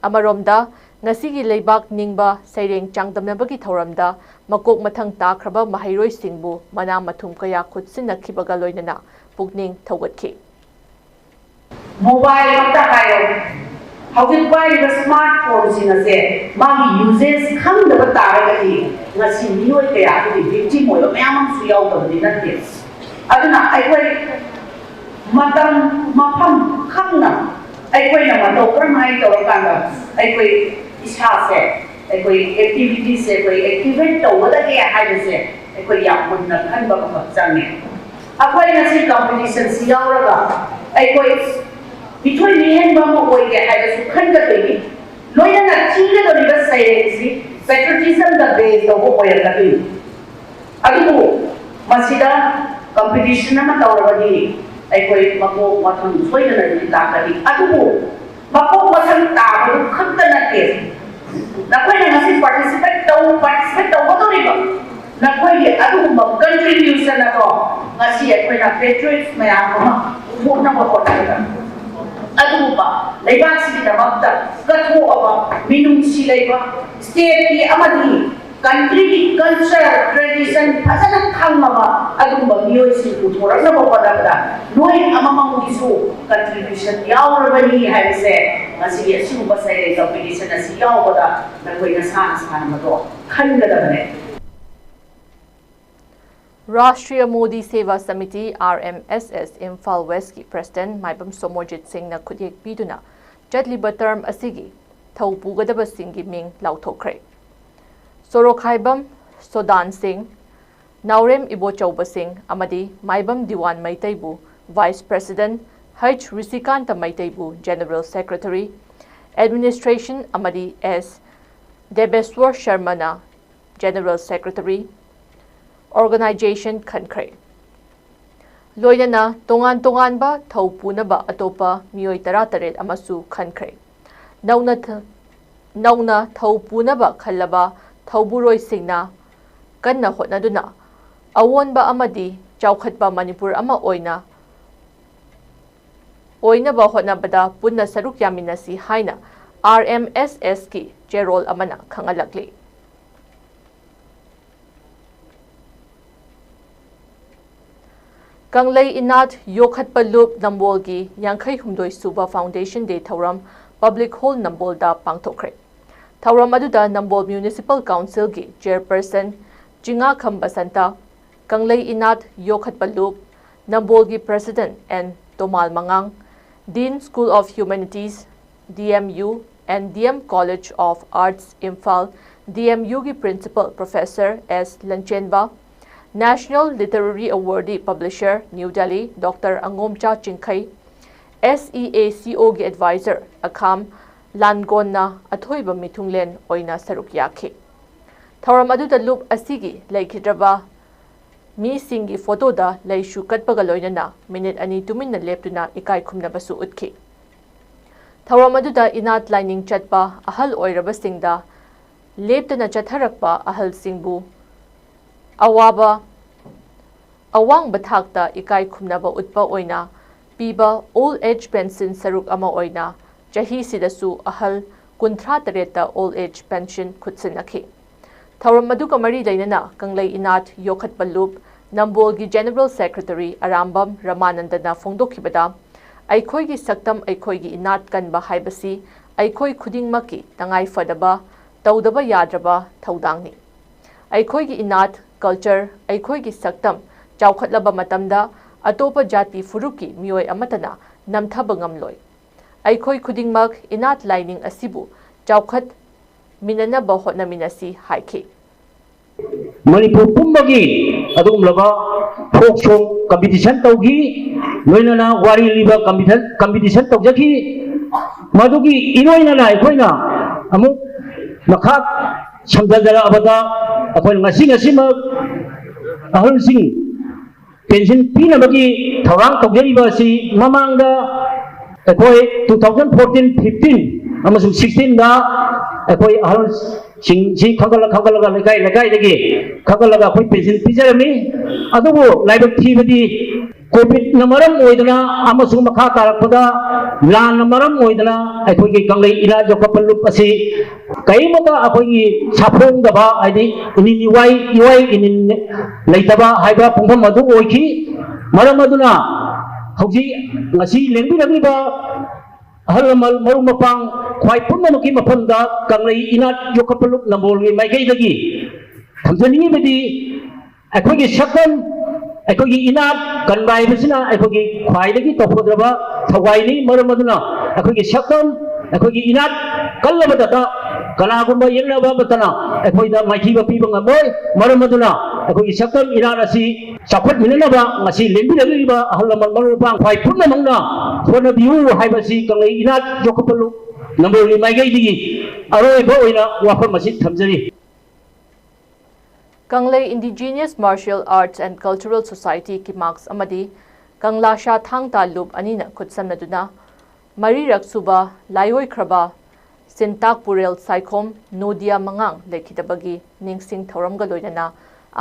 ꯑꯃꯔꯣꯝꯗ, ꯉꯁꯤꯒꯤ ꯂꯩꯕꯥꯛ ꯅꯤꯡꯕ ꯁꯩꯔꯦꯡ ꯆꯥꯡꯗꯝꯅꯕꯒꯤ ꯊꯧꯔꯝꯗ ꯃꯀꯣꯛ ꯃꯊꯪ ꯇꯥꯈ꯭ꯔꯕ ꯃꯍꯩꯔꯣꯏꯁꯤꯡꯕꯨ ꯃꯅꯥ ꯃꯊꯨꯝ ꯀꯌꯥ ꯈꯨꯠꯁꯤꯟꯅꯈꯤꯕꯒ ꯂꯣꯏꯅꯅ ꯄꯨꯛꯅꯤꯡ ꯊꯧꯒꯠꯈꯤ꯫ ꯃꯣꯕꯥꯏꯜ ꯃꯛꯇ ꯍꯥꯏꯔꯣ, ꯍꯧꯖꯤꯛ ꯄꯥꯏꯔꯤꯕ ꯁ꯭ꯃꯥꯔꯠ ꯐꯣꯟꯁꯤꯡ ꯑꯁꯦ ꯃꯥꯒꯤ ꯌꯨꯖꯦꯁ ꯈꯪꯗꯕ ꯇꯥꯔꯒꯗꯤ ꯉꯁꯤ ꯃꯤꯑꯣꯏ ꯀꯌꯥ ꯑꯗꯨꯒꯤ victim ꯑꯣꯏꯕ ꯃꯌꯥꯝ ꯑꯃꯁꯨ ꯌꯥꯎꯗꯕꯗꯤ ꯅꯠꯇꯦ꯫ ꯑꯗꯨꯅ ꯑꯩꯈꯣꯏ ꯃꯇꯝ ꯃꯐꯝ ꯈꯪꯅ ꯑꯩꯈꯣꯏꯅ ꯃꯇꯧ ꯀꯔꯝꯍꯥꯏꯅ ꯇꯧꯔꯀꯥꯟꯗ ꯑꯩꯈꯣꯏ ꯏꯁꯥꯁꯦ, ꯑꯩꯈꯣꯏ ꯑꯦꯛꯇꯤꯚꯤꯇꯤꯁꯦ ꯑꯩꯈꯣꯏ ꯑꯦꯛꯇꯤꯚꯦꯠ ꯇꯧꯒꯗꯒꯦ ꯍꯥꯏꯕꯁꯦ ꯑꯩꯈꯣꯏ ꯌꯥꯝ ꯃꯨꯟꯅ ꯈꯟꯕ ꯑꯃꯈꯛ ꯆꯪꯉꯦ꯫ ꯑꯩꯈꯣꯏ ꯉꯁꯤ ꯀꯝꯄꯤꯇꯤꯁꯟꯁꯤ ꯌꯥꯎꯔꯒ ꯑꯩꯈꯣꯏ ꯃꯤꯊꯣꯏ ꯃꯤꯍꯦꯟꯕ ꯑꯃ ꯑꯣꯏꯒꯦ ꯍꯥꯏꯕꯁꯨ ꯈꯟꯒꯗꯣꯏꯅꯤ꯫ ꯂꯣꯏꯅꯅ ꯊꯤꯒꯗꯧꯔꯤꯕ ꯁꯩꯔꯦꯡꯁꯤ ꯄꯦꯇ꯭ꯔꯤꯌꯣꯇꯤꯖꯝꯗ ꯕꯦꯁ ꯇꯧꯕ ꯑꯣꯏꯔꯛꯀꯗꯣꯏꯅꯤ꯫ ꯑꯗꯨꯕꯨ ꯃꯁꯤꯗ ꯀꯝꯄꯤꯇꯤꯁꯟ ꯑꯃ ꯇꯧꯔꯕꯗꯤ ꯑꯩꯈꯣꯏ ꯃꯀꯣꯛ ꯃꯊꯪ ꯁꯣꯏꯗꯅꯗꯤ ꯂꯥꯛꯀꯅꯤ꯫ ꯑꯗꯨꯕꯨ ꯃꯀꯣꯛ ꯃꯊꯪ ꯇꯥꯕꯗꯨ ꯈꯛꯇ ꯅꯠꯇꯦ, ꯅꯈꯣꯏꯅ ꯉꯁꯤ ꯄꯥꯔꯇꯤꯁꯤꯄꯦꯠ ꯇꯧ ꯄꯥꯔꯇꯤꯁꯤꯄꯦꯠ ꯇꯧꯒꯗꯧꯔꯤꯕ ꯅꯈꯣꯏꯒꯤ ꯑꯗꯨꯒꯨꯝꯕ ꯀꯟꯇ꯭ꯔꯤꯕ꯭ꯌꯨꯁꯟ ꯑꯗꯣ ꯉꯁꯤ ꯑꯩꯈꯣꯏꯅ ꯄꯦꯇ꯭ꯔꯤꯌꯣꯠ ꯃꯌꯥꯝ ꯑꯃ ꯄꯨꯊꯣꯛꯅꯕ ꯍꯣꯠꯅꯒꯗꯕ꯫ ꯑꯗꯨꯒꯨꯝꯕ ꯂꯩꯕꯥꯛꯁꯤꯒꯤꯗꯃꯛꯇ ꯀꯠꯊꯣꯛꯑꯕ, ꯃꯤꯅꯨꯡꯁꯤ ꯂꯩꯕ, ꯁ꯭ꯇꯦꯠꯀꯤ ꯑꯃꯗꯤ ꯀꯟꯇ꯭ꯔꯤꯒꯤ ꯀꯜꯆꯔ, ꯇ꯭ꯔꯦꯗꯤꯁꯟ ꯐꯖꯅ ꯈꯪꯉꯕ ꯑꯗꯨꯒꯨꯝꯕ ꯃꯤꯑꯣꯏꯁꯤꯡ ꯄꯨꯊꯣꯔꯛꯅꯕ ꯍꯣꯠꯅꯕꯗ ꯅꯣꯏ ꯑꯃꯃꯝꯒꯤꯁꯨ ꯀꯟꯇ꯭ꯔꯤꯕ꯭ꯌꯨꯁꯟ ꯌꯥꯎꯔꯕꯅꯤ ꯍꯥꯏꯕꯁꯦ ꯉꯁꯤꯒꯤ ꯑꯁꯤꯒꯨꯝꯕ ꯁꯩꯔꯦꯡ ꯀꯝꯄꯤꯇꯤꯁꯟ ꯑꯁꯤ ꯌꯥꯎꯕꯗ ꯅꯈꯣꯏ ꯅꯁꯥ ꯅꯁꯥꯅ ꯃꯗꯣ ꯈꯟꯒꯗꯕꯅꯦ꯫ ꯔꯥꯁꯇ꯭ꯔꯤꯌ ꯃꯣꯗꯤ ꯁꯦꯚꯥ ꯁꯃꯤꯇꯤ, RMSS, ꯏꯝꯐꯥꯜ ꯋꯦꯁꯀꯤ ꯄ꯭ꯔꯦꯁꯤꯗꯦꯟꯠ ꯃꯥꯏꯕꯝ ꯁꯣꯃꯣꯔꯖꯤꯠ ꯁꯤꯡꯅ ꯈꯨꯠꯌꯦꯛ ꯄꯤꯗꯨꯅ ꯆꯠꯂꯤꯕ ꯇꯔꯝ ꯑꯁꯤꯒꯤ ꯊꯧ ꯄꯨꯒꯗꯕꯁꯤꯡꯒꯤ ꯃꯤꯡ ꯂꯥꯎꯊꯣꯛꯈ꯭ꯔꯦ꯫ ꯁꯣꯔꯣꯛꯈꯥꯏꯕꯝ ꯁꯣꯗꯥꯟ ꯁꯤꯡ, ꯅꯥꯎꯔꯦꯝ ꯏꯕꯣꯆꯧꯕ ꯁꯤꯡ ꯑꯃꯗꯤ ꯃꯥꯏꯕꯝ ꯗꯤꯋꯥꯟ ꯃꯩꯇꯩꯕꯨ ꯚꯥꯏꯁ ꯄ꯭ꯔꯦꯁꯤꯗꯦꯟꯠ ꯍꯩꯆ ꯔꯤꯁꯤꯀꯥꯟꯇ ꯃꯩꯇꯩꯕꯨ ꯖꯦꯅꯔꯦꯜ ꯁꯦꯀ꯭ꯔꯦꯇꯔꯤ, ꯑꯦꯗꯃꯤꯅꯤꯁꯇ꯭ꯔꯦꯁꯟ ꯑꯃꯗꯤ ꯑꯦꯁ ꯗꯦꯕꯦꯁ꯭ꯋꯔ ꯁꯔꯃꯅ ꯖꯦꯅꯔꯦꯜ ꯁꯦꯀ꯭ꯔꯦꯇꯔꯤ, ꯑꯣꯔꯒꯅꯥꯏꯖꯦꯁꯟ ꯈꯟꯈ꯭ꯔꯦ꯫ ꯂꯣꯏꯅꯅ ꯇꯣꯉꯥꯟ ꯇꯣꯉꯥꯟꯕ ꯊꯧ ꯄꯨꯅꯕ ꯑꯇꯣꯞꯄ ꯃꯤꯑꯣꯏ ꯇꯔꯥꯇꯔꯦꯠ ꯑꯃꯁꯨ ꯈꯟꯈ꯭ꯔꯦ꯫ ꯅꯧꯅ ꯊ-, ꯅꯧꯅ ꯊꯧ ꯄꯨꯅꯕ ꯈꯜꯂꯕ ꯊꯧꯕꯨꯔꯣꯏꯁꯤꯡꯅ ꯀꯟꯅ ꯍꯣꯠꯅꯗꯨꯅ ꯑꯑꯣꯟꯕ ꯑꯃꯗꯤ ꯆꯥꯎꯈꯠꯄ ꯃꯅꯤꯄꯨꯔ ꯑꯃ ꯑꯣꯏꯅ ꯑꯣꯏꯅꯕ ꯍꯣꯠꯅꯕꯗ ꯄꯨꯟꯅ ꯁꯔꯨꯛ ꯌꯥꯃꯤꯟꯅꯁꯤ ꯍꯥꯏꯅ ꯑꯥꯔ ꯑꯦꯝ ꯑꯦꯁ ꯑꯦꯁꯀꯤ ꯆꯦꯔꯣꯜ ꯑꯃꯅ ꯈꯪꯍꯜꯂꯛꯂꯤ꯫ ꯀꯪꯂꯩ ꯏꯅꯥꯠ ꯌꯣꯛꯈꯠꯄ ꯂꯨꯞ ꯅꯝꯕꯣꯜꯒꯤ ꯌꯥꯡꯈꯩ ꯍꯨꯝꯗꯣꯏ ꯁꯨꯕ Foundation Day ꯊꯧꯔꯝ Public Hall ꯅꯝꯕꯣꯜꯗ ꯄꯥꯡꯊꯣꯛꯈ꯭ꯔꯦ꯫ ꯊꯧꯔꯝ ꯑꯗꯨꯗ ꯅꯝꯕꯣꯜ Municipal Councilꯒꯤ Chairperson ꯆꯤꯉꯥꯈꯝ ꯕꯁꯟꯇ, ꯀꯪꯂꯩ ꯏꯅꯥꯠ ꯌꯣꯛꯈꯠꯄ ꯂꯨꯞ ꯅꯝꯕꯣꯜꯒꯤ President ꯑꯦꯟ ꯇꯣꯃꯥꯜ ꯃꯉꯥꯡ, Dean School of Humanities, D M U, and D M College of Arts, Imphal, D M Uꯒꯤ Principal Professor S Lanchenba, National Literary Awardee Publisher, New Delhi, doctor Angomcha Chingkhei, S E A C Oꯒꯤ Advisor ꯑꯈꯥꯝ ꯂꯥꯟꯒꯣꯟꯅ ꯑꯊꯣꯏꯕ ꯃꯤꯊꯨꯡꯂꯦꯟ ꯑꯣꯏꯅ ꯁꯔꯨꯛ ꯌꯥꯈꯤ꯫ ꯊꯧꯔꯝ ꯑꯗꯨꯗ ꯂꯨꯞ ꯑꯁꯤꯒꯤ ꯂꯩꯈꯤꯗ꯭ꯔꯕ ꯃꯤꯁꯤꯡꯒꯤ ꯐꯣꯇꯣꯗ ꯂꯩꯁꯨ ꯀꯠꯄꯒ ꯂꯣꯏꯅꯅ ꯃꯤꯅꯤꯠ ꯑꯅꯤ ꯇꯨꯃꯤꯟꯅ ꯂꯦꯞꯇꯨꯅ ꯏꯀꯥꯏ ꯈꯨꯝꯅꯕꯁꯨ ꯎꯠꯈꯤ꯫ ꯊꯧꯔꯝ ꯑꯗꯨꯗ ꯏꯅꯥꯠ ꯂꯥꯏꯅꯤꯡ ꯆꯠꯄ ꯑꯍꯜ ꯑꯣꯏꯔꯕꯁꯤꯡꯗ ꯂꯦꯞꯇꯅ ꯆꯠꯊꯔꯛꯄ ꯑꯍꯜꯁꯤꯡꯕꯨ ꯑꯋꯥꯕ, ꯑꯋꯥꯡꯕ ꯊꯥꯛꯇ ꯏꯀꯥꯏ ꯈꯨꯝꯅꯕ ꯎꯠꯄ ꯑꯣꯏꯅ ꯄꯤꯕ Old Age Pension ꯁꯔꯨꯛ ꯑꯃ ꯑꯣꯏꯅ ꯆꯍꯤꯁꯤꯗꯁꯨ ꯑꯍꯜ ꯀꯨꯟꯊ꯭ꯔꯥ ꯇꯔꯦꯠꯇ Old Age Pension ꯈꯨꯠꯁꯤꯟꯅꯈꯤ꯫ ꯊꯧꯔꯝ ꯑꯗꯨꯒ ꯃꯔꯤ ꯂꯩꯅꯅ ꯀꯪꯂꯩ ꯏꯅꯥꯠ ꯌꯣꯛꯈꯠꯄ ꯂꯨꯞ ꯅꯝꯕꯣꯜꯒꯤ General Secretary ꯑꯔꯥꯝꯕꯝ ꯔꯃꯥꯅꯟꯗꯅ ꯐꯣꯡꯗꯣꯛꯈꯤꯕꯗ, ꯑꯩꯈꯣꯏꯒꯤ ꯁꯛꯇꯝ, ꯑꯩꯈꯣꯏꯒꯤ ꯏꯅꯥꯠ ꯀꯟꯕ ꯍꯥꯏꯕꯁꯤ ꯑꯩꯈꯣꯏ ꯈꯨꯗꯤꯡꯃꯛꯀꯤ ꯇꯉꯥꯏ ꯐꯗꯕ, ꯇꯧꯗꯕ ꯌꯥꯗ꯭ꯔꯕ ꯊꯧꯗꯥꯡꯅꯤ꯫ ꯑꯩꯈꯣꯏꯒꯤ ꯏꯅꯥꯠ, culture, ꯑꯩꯈꯣꯏꯒꯤ ꯁꯛꯇꯝ ꯆꯥꯎꯈꯠꯂꯕ ꯃꯇꯝꯗ ꯑꯇꯣꯞꯄ ꯖꯥꯇꯤ ꯐꯨꯔꯨꯞꯀꯤ ꯃꯤꯑꯣꯏ ꯑꯃꯠꯇꯅ ꯅꯝꯊꯕ ꯉꯝꯂꯣꯏ꯫ ꯑꯩꯈꯣꯏ ꯈꯨꯗꯤꯡꯃꯛ ꯏꯅꯥꯠ ꯂꯥꯏꯅꯤꯡ ꯑꯁꯤꯕꯨ ꯆꯥꯎꯈꯠꯃꯤꯟꯅꯅꯕ ꯍꯣꯠꯅꯃꯤꯟꯅꯁꯤ ꯍꯥꯏꯈꯤ꯫ ꯃꯅꯤꯄꯨꯔ ꯄꯨꯝꯕꯒꯤ ꯑꯗꯨꯒꯨꯝꯂꯕ folk song competition ꯇꯧꯈꯤ, ꯂꯣꯏꯅꯅ ꯋꯥꯔꯤ ꯂꯤꯕ competition, competition ꯇꯧꯖꯈꯤ꯫ ꯃꯗꯨꯒꯤ ꯏꯔꯣꯏꯅꯅ ꯑꯩꯈꯣꯏꯅ ꯑꯃꯨꯛ ꯃꯈꯥ ꯁꯝꯊꯖꯔꯛꯑꯕꯗ, ꯑꯩꯈꯣꯏꯅ ꯉꯁꯤ ꯉꯁꯤꯃꯛ ꯑꯍꯜꯁꯤꯡ pension ꯄꯤꯅꯕꯒꯤ ꯊꯧꯔꯥꯡ ꯇꯧꯖꯔꯤꯕ ꯑꯁꯤ ꯃꯃꯥꯡꯗ ꯑꯩꯈꯣꯏ two thousand fourteen fifteen ꯑꯃꯁꯨꯡ ꯁꯤꯛꯁꯇꯤꯟꯗ ꯑꯩꯈꯣꯏ ꯑꯍꯜꯁꯤꯡꯁꯤ ꯈꯪꯒꯠꯂ ꯈꯪꯒꯠꯂꯒ ꯂꯩꯀꯥꯏ ꯂꯩꯀꯥꯏꯗꯒꯤ ꯈꯪꯒꯠꯂꯒ ꯑꯩꯈꯣꯏ ꯄꯦꯟꯁꯤꯟ ꯄꯤꯖꯔꯝꯃꯤ꯫ ꯑꯗꯨꯕꯨ ꯂꯥꯏꯕꯛ ꯊꯤꯕꯗꯤ ꯀꯣꯚꯤꯗꯅ ꯃꯔꯝ ꯑꯣꯏꯗꯅ ꯑꯃꯁꯨꯡ ꯃꯈꯥ ꯇꯥꯔꯛꯄꯗ ꯂꯥꯟꯅ ꯃꯔꯝ ꯑꯣꯏꯗꯅ ꯑꯩꯈꯣꯏꯒꯤ ꯀꯪꯂꯩ ꯏꯅꯥꯠ ꯌꯣꯛꯈꯠꯄ ꯂꯨꯞ ꯑꯁꯤ ꯀꯔꯤꯃꯠꯇ ꯑꯩꯈꯣꯏꯒꯤ ꯁꯥꯐꯣꯡꯗꯕ, ꯍꯥꯏꯗꯤ ꯏꯅꯤꯟ ꯏꯋꯥꯏ ꯏꯋꯥꯏ ꯏꯅꯤꯟ ꯂꯩꯇꯕ ꯍꯥꯏꯕ ꯄꯨꯡꯐꯝ ꯑꯗꯨ ꯑꯣꯏꯈꯤ꯫ ꯃꯔꯝ ꯑꯗꯨꯅ ꯍꯧꯖꯤꯛ ꯉꯁꯤ ꯂꯦꯡꯕꯤꯔꯛꯂꯤꯕ ꯑꯍꯜ ꯂꯃꯟ, ꯃꯔꯨꯞ ꯃꯄꯥꯡ, ꯈ꯭ꯋꯥꯏ ꯄꯨꯝꯅꯃꯛꯀꯤ ꯃꯐꯝꯗ ꯀꯪꯂꯩ ꯏꯅꯥꯠ ꯌꯣꯛꯈꯠꯄ ꯂꯨꯞ ꯅꯝꯕꯣꯜꯒꯤ ꯃꯥꯏꯀꯩꯗꯒꯤ ꯊꯝꯖꯅꯤꯡꯉꯤꯕꯗꯤ, ꯑꯩꯈꯣꯏꯒꯤ ꯁꯛꯇꯝ, ꯑꯩꯈꯣꯏꯒꯤ ꯏꯅꯥꯠ ꯀꯟꯕ ꯍꯥꯏꯕꯁꯤꯅ ꯑꯩꯈꯣꯏꯒꯤ ꯈ꯭ꯋꯥꯏꯗꯒꯤ ꯇꯧꯒꯗꯕ ꯊꯧꯒꯥꯏꯅꯤ꯫ ꯃꯔꯝ ꯑꯗꯨꯅ ꯑꯩꯈꯣꯏꯒꯤ ꯁꯛꯇꯝ, ꯑꯩꯈꯣꯏꯒꯤ ꯏꯅꯥꯠ ꯀꯜꯂꯕꯗꯇ ꯀꯅꯥꯒꯨꯝꯕ ꯌꯦꯛꯅꯕ ꯑꯃꯠꯇꯅ ꯑꯩꯈꯣꯏꯗ ꯃꯥꯏꯊꯤꯕ ꯄꯤꯕ ꯉꯝꯃꯣꯏ꯫ ꯃꯔꯝ ꯑꯗꯨꯅ ꯑꯩꯈꯣꯏꯒꯤ ꯁꯛꯇꯝ ꯏꯅꯥꯠ ꯑꯁꯤ ꯆꯥꯎꯈꯠꯃꯤꯟꯅꯅꯕ ꯉꯁꯤ ꯂꯦꯡꯕꯤꯔꯛꯂꯤꯕ ꯑꯍꯜ ꯂꯃꯟ, ꯃꯔꯨꯞ ꯃꯄꯥꯡ, ꯈ꯭ꯋꯥꯏ ꯄꯨꯝꯅꯃꯛꯅ ꯍꯣꯠꯅꯕꯤꯌꯨ ꯍꯥꯏꯕꯁꯤ ꯀꯪꯂꯩ ꯏꯅꯥꯠ ꯌꯣꯛꯈꯠꯄ ꯂꯨꯞ ꯅꯝꯕꯣꯜꯒꯤ ꯃꯥꯏꯀꯩꯗꯒꯤ ꯑꯔꯣꯏꯕ ꯑꯣꯏꯅ ꯋꯥꯐꯝ ꯑꯁꯤ ꯊꯝꯖꯔꯤ꯫ ꯀꯪꯂꯩ Indigenous Martial Arts and Cultural Society, ꯀꯤꯃꯥꯛꯁ, ꯑꯃꯗꯤ ꯀꯪꯂꯥꯁꯥ ꯊꯥꯡ ꯇꯥ ꯂꯨꯞ ꯑꯅꯤꯅ ꯈꯨꯠꯁꯝꯅꯗꯨꯅ ꯃꯔꯤꯔꯛ ꯁꯨꯕ ꯂꯥꯏꯑꯣꯏꯈ꯭ꯔꯕ ꯁꯤꯟꯇꯥꯛ ꯄꯨꯔꯦꯜ ꯁꯥꯏꯈꯣꯝ ꯅꯣꯗꯤꯌꯥ ꯃꯉꯥꯡ ꯂꯩꯈꯤꯗꯕꯒꯤ ꯅꯤꯡꯁꯤꯡ ꯊꯧꯔꯝꯒ ꯂꯣꯏꯅꯅ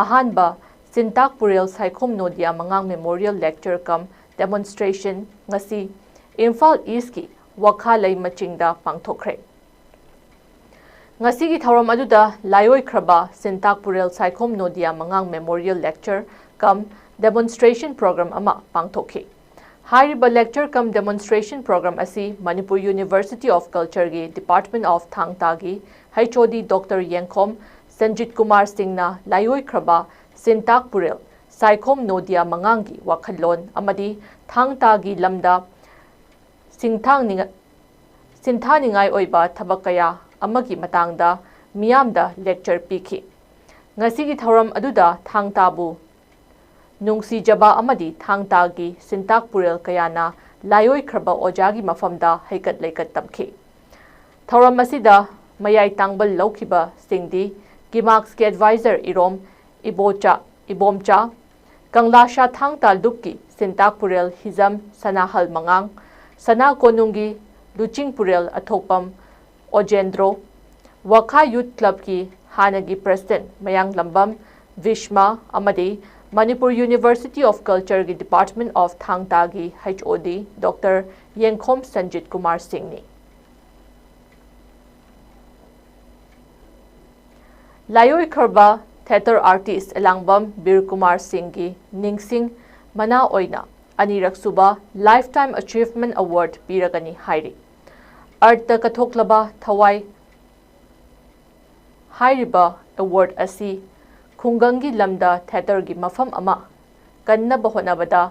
ꯑꯍꯥꯟꯕ ꯁꯤꯟꯇꯥꯛ ꯄꯨꯔꯦꯜ Saikhom ꯅꯣꯗꯤꯌꯥ ꯃꯉꯥꯡ Memorial Lecture cum Demonstration ꯉꯁꯤ ꯏꯝꯐꯥꯜ ꯏꯁꯀꯤ ꯋꯥꯈꯥꯂꯩ ꯃꯆꯤꯡꯗ ꯄꯥꯡꯊꯣꯛꯈ꯭ꯔꯦ꯫ ꯉꯁꯤꯒꯤ ꯊꯧꯔꯝ ꯑꯗꯨꯗ ꯂꯥꯏꯑꯣꯏꯈ꯭ꯔꯕ ꯁꯤꯟꯇꯥꯛ ꯄꯨꯔꯦꯜ Saikhom ꯅꯣꯗꯤꯌꯥ ꯃꯉꯥꯡ Memorial Lecture cum Demonstration Program ꯑꯃ ꯄꯥꯡꯊꯣꯛꯈꯤ꯫ ꯍꯥꯏꯔꯤꯕ Lecture cum Demonstration Program ꯑꯁꯤ ꯃꯅꯤꯄꯨꯔ University of Culture ꯒꯤ Department of ꯊꯥꯡ ꯇꯥꯒꯤ H O D Doctor ꯌꯦꯡꯈꯣꯝ ꯁꯟꯖꯤꯠ ꯀꯨꯃꯥꯔ ꯁꯤꯡꯅ ꯂꯥꯏꯑꯣꯏꯈ꯭ꯔꯕ ꯁꯤꯟꯇꯥꯛ ꯄꯨꯔꯦꯜ ꯁꯥꯏꯈꯣꯝ ꯅꯣꯗꯤꯌꯥ ꯃꯉꯥꯡꯒꯤ ꯋꯥꯈꯜꯂꯣꯟ ꯑꯃꯗꯤ ꯊꯥꯡ ꯇꯥꯒꯤ ꯂꯝꯗ ꯁꯤꯡꯊꯥꯡꯅꯤꯡ-, ꯁꯤꯟꯊꯥꯅꯤꯡꯉꯥꯏ ꯑꯣꯏꯕ ꯊꯕꯛ ꯀꯌꯥ ꯑꯃꯒꯤ ꯃꯇꯥꯡꯗ ꯃꯤꯌꯥꯝꯗ lecture ꯄꯤꯈꯤ꯫ ꯉꯁꯤꯒꯤ ꯊꯧꯔꯝ ꯑꯗꯨꯗ ꯊꯥꯡ ꯇꯥꯕꯨ ꯅꯨꯡꯁꯤꯖꯕ ꯑꯃꯗꯤ ꯊꯥꯡ ꯇꯥꯒꯤ ꯁꯤꯟꯇꯥꯛ ꯄꯨꯔꯦꯜ ꯀꯌꯥꯅ ꯂꯥꯏꯑꯣꯏꯈ꯭ꯔꯕ ꯑꯣꯖꯥꯒꯤ ꯃꯐꯝꯗ ꯍꯩꯀꯠ ꯂꯩꯀꯠ ꯇꯝꯈꯤ꯫ ꯊꯧꯔꯝ ꯑꯁꯤꯗ ꯃꯌꯥꯏ ꯇꯥꯡꯕꯜ ꯂꯧꯈꯤꯕꯁꯤꯡꯗꯤ ꯀꯤꯃꯥꯛꯁꯀꯤ advisor ꯏꯔꯣꯝ ꯏꯕꯣꯆꯥ, ꯏꯕꯣꯝꯆꯥ, ꯀꯪꯂꯥꯁꯥ ꯊꯥꯡ ꯇꯥ ꯂꯨꯞꯀꯤ ꯁꯤꯟꯇꯥꯛ ꯄꯨꯔꯦꯜ ꯍꯤꯖꯝ ꯁꯅꯥꯍꯜ ꯃꯉꯥꯡ, ꯁꯅꯥ ꯀꯣꯅꯨꯡꯒꯤ ꯂꯨꯆꯤꯡꯄꯨꯔꯦꯜ ꯑꯊꯣꯛꯄꯝ ꯑꯣꯖꯦꯟꯗ꯭ꯔꯣ, ꯋꯥꯈꯥ ꯌꯨꯊ ꯀ꯭ꯂꯕꯀꯤ ꯍꯥꯟꯅꯒꯤ ꯄ꯭ꯔꯁꯤꯗꯦꯟꯠ ꯃꯌꯥꯡꯂꯝꯕꯝ ꯚꯤꯁꯃ ꯑꯃꯗꯤ ꯃꯅꯤꯄꯨꯔ ꯌꯨꯅꯤꯚꯔꯁꯤꯇꯤ ꯑꯣꯐ ꯀꯜꯆꯔꯒꯤ ꯗꯤꯄꯥꯔꯠꯃꯦꯟꯠ ꯑꯣꯐ ꯊꯥꯡ ꯇꯥꯒꯤ ꯍꯩꯆ ꯑꯣ ꯗꯤ ꯗꯣꯛꯇꯔ ꯌꯦꯡꯈꯣꯝ ꯁꯟꯖꯤꯠ ꯀꯨꯃꯥꯔ ꯁꯤꯡꯅꯤ꯫ ꯂꯥꯏꯑꯣꯏꯈ꯭ꯔꯕ ꯊꯤꯌꯦꯇꯔ ꯑꯥꯔꯇꯤꯁ ꯑꯦꯂꯥꯡꯕꯝ ꯕꯤꯔ ꯀꯨꯃꯥꯔ ꯁꯤꯡꯒꯤ ꯅꯤꯡꯁꯤꯡ ꯃꯅꯥ ꯑꯣꯏꯅ ꯑꯅꯤꯔꯛꯁꯨꯕ ꯂꯥꯏꯐ ꯇꯥꯏꯝ ꯑꯆꯤꯚꯃꯦꯟꯠ ꯑꯦꯋꯥꯔꯗ ꯄꯤꯔꯒꯅꯤ ꯍꯥꯏꯔꯤ꯫ ꯑꯥꯔꯠꯇ ꯀꯠꯊꯣꯛꯂꯕ ꯊꯋꯥꯏ ꯍꯥꯏꯔꯤꯕ ꯑꯦꯋꯥꯔꯗ ꯑꯁꯤ ꯈꯨꯡꯒꯪꯒꯤ ꯂꯝꯗ ꯊꯤꯌꯦꯇꯔꯒꯤ ꯃꯐꯝ ꯑꯃ ꯀꯟꯅꯕ ꯍꯣꯠꯅꯕꯗ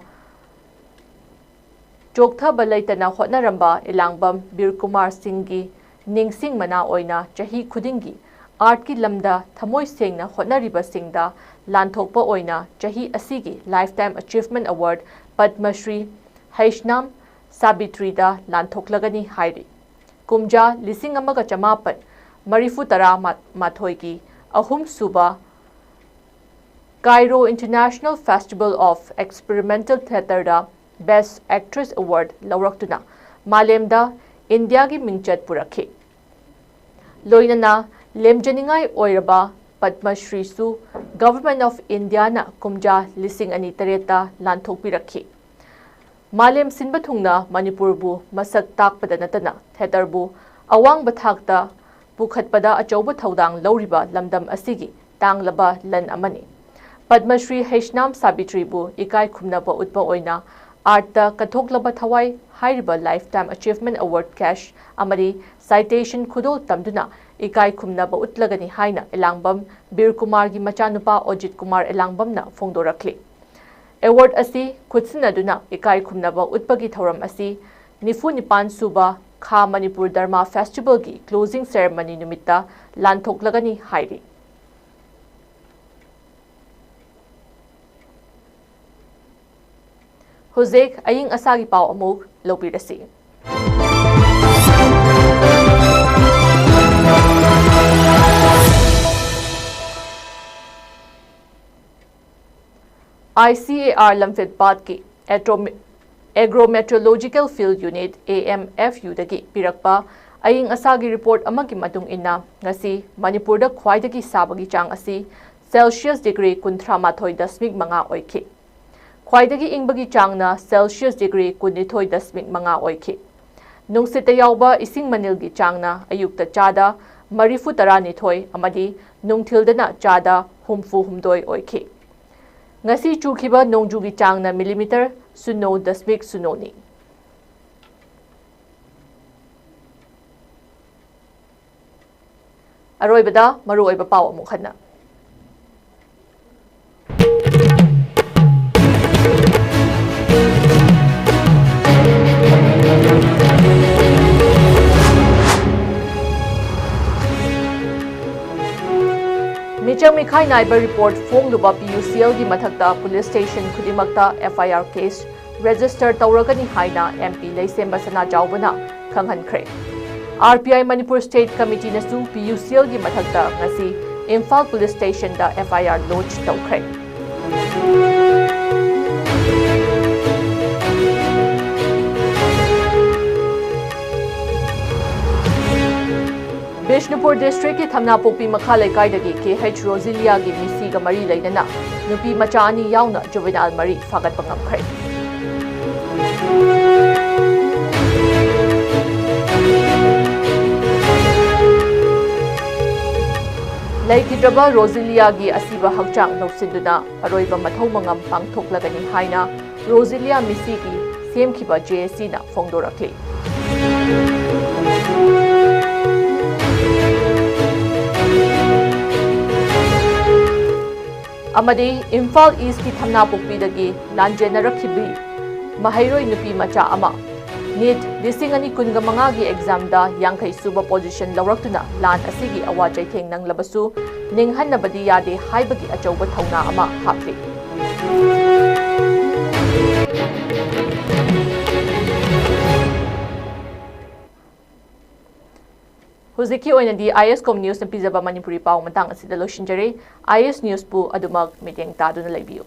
ꯆꯣꯛꯊꯕ ꯂꯩꯇꯅ ꯍꯣꯠꯅꯔꯝꯕ ꯏꯂꯥꯡꯕꯝ ꯕꯤꯔ ꯀꯨꯃꯥꯔ ꯁꯤꯡꯒꯤ ꯅꯤꯡꯁꯤꯡ ꯃꯅꯥ ꯑꯣꯏꯅ ꯆꯍꯤ ꯈꯨꯗꯤꯡꯒꯤ ꯑꯥꯔꯠꯀꯤ ꯂꯝꯗ ꯊꯃꯣꯏ ꯁꯦꯡꯅ ꯍꯣꯠꯅꯔꯤꯕꯁꯤꯡꯗ ꯂꯥꯟꯊꯣꯛꯄ ꯑꯣꯏꯅ ꯆꯍꯤ ꯑꯁꯤꯒꯤ life time achievement award Padma Shri Heisnam ꯁꯥꯕꯤꯇ꯭ꯔꯤꯗ ꯂꯥꯟꯊꯣꯛꯂꯒꯅꯤ ꯍꯥꯏꯔꯤ꯫ ꯀꯨꯝꯖꯥ ꯂꯤꯁꯤꯡ ꯑꯃꯒ ꯆꯃꯥꯄꯟ ꯃꯔꯤꯐꯨ ꯇꯔꯥ ꯃꯥꯊꯣꯏꯒꯤ ꯑꯍꯨꯝꯁꯨꯕ Cairo international festival of experimental ꯊꯤꯌꯦꯇꯔꯗ ꯕꯦꯁ꯭ꯠ ꯑꯦꯛꯇ꯭ꯔꯦꯁ ꯑꯦꯋꯥꯔꯗ ꯂꯧꯔꯛꯇꯨꯅ ꯃꯥꯂꯦꯝꯗ ꯏꯟꯗꯤꯌꯥꯒꯤ ꯃꯤꯡꯆꯠ ꯄꯨꯔꯛꯈꯤ꯫ ꯂꯣꯏꯅꯅ ꯂꯦꯝꯖꯅꯤꯡꯉꯥꯏ ꯑꯣꯏꯔꯕ ꯄꯗꯃ ꯁ꯭ꯔꯤꯁꯨ ꯒꯚꯔꯟꯃꯦꯟꯠ ꯑꯣꯐ ꯏꯟꯗꯤꯌꯥꯅ ꯀꯨꯝꯖꯥ ꯂꯤꯁꯤꯡ ꯑꯅꯤ ꯇꯔꯦꯠꯇ ꯂꯥꯟꯊꯣꯛꯄꯤꯔꯛꯈꯤ꯫ ꯃꯥꯂꯦꯝ ꯁꯤꯟꯕ ꯊꯨꯡꯅ ꯃꯅꯤꯄꯨꯔꯕꯨ ꯃꯁꯛ ꯇꯥꯛꯄꯗ ꯅꯠꯇꯅ ꯊꯤꯌꯦꯇꯔꯕꯨ ꯑꯋꯥꯡꯕ ꯊꯥꯛꯇ ꯄꯨꯈꯠꯄꯗ ꯑꯆꯧꯕ ꯊꯧꯗꯥꯡ ꯂꯧꯔꯤꯕ ꯂꯝꯗꯝ ꯑꯁꯤꯒꯤ ꯇꯥꯡꯂꯕ ꯂꯟ ꯑꯃꯅꯤ꯫ ꯄꯗꯃ ꯁ꯭ꯔꯤ ꯍꯩꯁꯅꯥꯝ ꯁꯥꯕꯤꯇ꯭ꯔꯤꯕꯨ ꯏꯀꯥꯏ ꯈꯨꯝꯅꯕ ꯎꯠꯄ ꯑꯣꯏꯅ ꯑꯥꯔꯠꯇ ꯀꯠꯊꯣꯛꯂꯕ ꯊꯋꯥꯏ ꯍꯥꯏꯔꯤꯕ life time achievement award case ꯑꯃꯗꯤ ꯁꯥꯏꯇꯦꯁꯟ ꯈꯨꯗꯣꯜ ꯇꯝꯗꯨꯅ ꯏꯀꯥꯏ ꯈꯨꯝꯅꯕ ꯎꯠꯂꯒꯅꯤ ꯍꯥꯏꯅ ꯏꯂꯥꯡꯕꯝ ꯕꯤꯔ ꯀꯨꯃꯥꯔꯒꯤ ꯃꯆꯥꯅꯨꯄꯥ ꯑꯣꯖꯤꯠ ꯀꯨꯃꯥꯔ ꯏꯂꯥꯡꯕꯝꯅ ꯐꯣꯡꯗꯣꯔꯛꯂꯤ꯫ ꯑꯦꯋꯥꯔꯗ ꯑꯁꯤ ꯈꯨꯠꯁꯤꯟꯅꯗꯨꯅ ꯏꯀꯥꯏ ꯈꯨꯝꯅꯕ ꯎꯠꯄꯒꯤ ꯊꯧꯔꯝ ꯑꯁꯤ ꯅꯤꯐꯨ ꯅꯤꯄꯥꯟ ꯁꯨꯕ ꯈꯥ ꯃꯅꯤꯄꯨꯔ ꯗꯔꯃꯥ ꯐꯦꯁꯇꯤꯚꯦꯜꯒꯤ ꯀ꯭ꯂꯣꯖꯤꯡ ꯁꯦꯔꯦꯃꯅꯤ ꯅꯨꯃꯤꯠꯇ ꯂꯥꯟꯊꯣꯛꯂꯒꯅꯤ ꯍꯥꯏꯔꯤ꯫ ꯍꯧꯖꯤꯛ ꯑꯏꯪ ꯑꯁꯥꯒꯤ ꯄꯥꯎ ꯑꯃꯨꯛ ꯂꯧꯕꯤꯔꯁꯤ꯫ ꯑꯥꯏ ꯁꯤ ꯑꯦ ꯑꯥꯔ ꯂꯝꯐꯦꯜꯄꯥꯠꯀꯤ atomic Agro Meteorological Field Unit, A M F U ꯗꯒꯤ ꯄꯤꯔꯛꯄ ꯑꯏꯪ ꯑꯁꯥꯒꯤ ꯔꯤꯄꯣꯔꯠ ꯑꯃꯒꯤ ꯃꯇꯨꯡ ꯏꯟꯅ, ꯉꯁꯤ ꯃꯅꯤꯄꯨꯔꯗ ꯈ꯭ꯋꯥꯏꯗꯒꯤ ꯁꯥꯕꯒꯤ ꯆꯥꯡ ꯑꯁꯤ ꯁꯦꯜꯁꯤꯌꯁ ꯗꯤꯒ꯭ꯔꯤ ꯀꯨꯟꯊ꯭ꯔꯥ ꯃꯥꯊꯣꯏ ꯗꯁꯃꯤꯛ ꯃꯉꯥ ꯑꯣꯏꯈꯤ꯫ ꯈ꯭ꯋꯥꯏꯗꯒꯤ ꯏꯪꯕꯒꯤ ꯆꯥꯡꯅ ꯁꯦꯜꯁꯤꯌꯁ ꯗꯤꯒ꯭ꯔꯤ ꯀꯨꯟꯅꯤꯊꯣꯏ ꯗꯁꯃꯤꯛ ꯃꯉꯥ ꯑꯣꯏꯈꯤ꯫ ꯅꯨꯡꯁꯤꯠꯇ ꯌꯥꯎꯕ ꯏꯁꯤꯡ ꯃꯅꯤꯜꯒꯤ ꯆꯥꯡꯅ ꯑꯌꯨꯛꯇ ꯆꯥꯗ ꯃꯔꯤꯐꯨ ꯇꯔꯥꯅꯤꯊꯣꯏ ꯑꯃꯗꯤ ꯅꯨꯡꯊꯤꯜꯗꯅ ꯆꯥꯗ ꯍꯨꯝꯐꯨ ꯍꯨꯝꯗꯣꯏ ꯑꯣꯏꯈꯤ꯫ ꯉꯁꯤ ꯆꯨꯈꯤꯕ ꯅꯣꯡꯖꯨꯒꯤ ꯆꯥꯡꯅ ꯃꯤꯂꯤꯃꯤꯇꯔ ꯁꯤꯅꯣ ꯗꯁꯃꯤꯛ ꯁꯤꯅꯣꯅꯤ꯫ ꯑꯔꯣꯏꯕꯗ ꯃꯔꯨꯑꯣꯏꯕ ꯄꯥꯎ ꯑꯃꯨꯛ ꯍꯟꯅ꯫ ꯃꯤꯆꯪ ꯃꯤꯈꯥꯏ ꯅꯥꯏꯕ ꯔꯤꯄꯣꯔꯠ ꯐꯣꯡꯂꯨꯕ P U C L ꯒꯤ ꯃꯊꯛꯇ ꯄꯨꯂꯤꯁ ꯁ꯭ꯇꯦꯁꯟ ꯈꯨꯗꯤꯡꯃꯛꯇ F I R case register ꯇꯧꯔꯒꯅꯤ ꯍꯥꯏꯅ M P ꯂꯩꯁꯦꯝꯕ ꯁꯅꯥꯖꯥꯎꯕꯅ ꯈꯪꯍꯟꯈ꯭ꯔꯦ꯫ R P I Manipur state ꯀꯃꯤꯇꯤꯅꯁꯨ P U C L ꯒꯤ ꯃꯊꯛꯇ ꯉꯁꯤ ꯏꯝꯐꯥꯜ ꯄꯨꯂꯤꯁ ꯁ꯭ꯇꯦꯁꯟꯗ F I R ꯂꯣꯟꯆ ꯇꯧꯈ꯭ꯔꯦ꯫ ꯕꯤꯁꯅꯨꯄꯨꯔ ꯗꯤꯁꯇ꯭ꯔꯤꯛꯀꯤ ꯊꯝꯅꯥꯄꯣꯛꯄꯤ ꯃꯈꯥ ꯂꯩꯀꯥꯏꯗꯒꯤ K H ꯔꯣꯖꯤꯂꯤꯌꯥꯒꯤ ꯃꯤꯁꯤꯒ ꯃꯔꯤ ꯂꯩꯅꯅ ꯅꯨꯄꯤ ꯃꯆꯥ ꯑꯅꯤ ꯌꯥꯎꯅ ꯖꯨꯕꯦꯅꯥꯏꯜ ꯃꯔꯤ ꯐꯥꯒꯠꯄ ꯉꯝꯈ꯭ꯔꯦ꯫ ꯂꯩꯈꯤꯗ꯭ꯔꯕ ꯔꯣꯖꯤꯂꯤꯌꯥꯒꯤ ꯑꯁꯤꯕ ꯍꯛꯆꯥꯡ ꯂꯧꯁꯤꯟꯗꯨꯅ ꯑꯔꯣꯏꯕ ꯃꯊꯧ ꯃꯉꯝ ꯄꯥꯡꯊꯣꯛꯂꯒꯅꯤ ꯍꯥꯏꯅ ꯔꯣꯖꯤꯂꯤꯌꯥ ꯃꯤꯁꯤꯒꯤ ꯁꯦꯝꯈꯤꯕ J A C ꯅ ꯐꯣꯡꯗꯣꯔꯛꯂꯤ꯫ ꯑꯃꯗꯤ ꯏꯝꯐꯥꯜ ꯏꯁꯀꯤ ꯊꯝꯅꯥꯄꯣꯛꯄꯤꯗꯒꯤ ꯂꯥꯟꯖꯦꯟꯅꯔꯛꯈꯤꯕꯤ ꯃꯍꯩꯔꯣꯏ ꯅꯨꯄꯤ ꯃꯆꯥ ꯑꯃ NEET ꯂꯤꯁꯤꯡ ꯑꯅꯤ ꯀꯨꯟꯒ ꯃꯉꯥꯒꯤ ꯑꯦꯛꯖꯥꯝꯗ ꯌꯥꯡꯈꯩ ꯁꯨꯕ ꯄꯣꯖꯤꯁꯟ ꯂꯧꯔꯛꯇꯨꯅ ꯂꯥꯟ ꯑꯁꯤꯒꯤ ꯑꯋꯥ ꯆꯩꯊꯦꯡ ꯅꯪꯂꯕꯁꯨ ꯅꯤꯡꯍꯟꯅꯕꯗꯤ ꯌꯥꯗꯦ ꯍꯥꯏꯕꯒꯤ ꯑꯆꯧꯕ ꯊꯧꯅꯥ ꯑꯃ ꯍꯥꯞꯂꯤ꯫ ꯍꯧꯖꯤꯛꯀꯤ ꯑꯣꯏꯅꯗꯤ I S Com News ꯅ ꯄꯤꯖꯕ ꯃꯅꯤꯄꯨꯔꯤ ꯄꯥꯎ ꯃꯇꯥꯡ ꯑꯁꯤꯗ ꯂꯣꯏꯁꯤꯟꯖꯔꯦ꯫ I S News ꯄꯨ ꯑꯗꯨꯃꯛ ꯃꯤꯠꯌꯦꯡ ꯇꯥꯗꯨꯅ ꯂꯩꯕꯤꯌꯨ꯫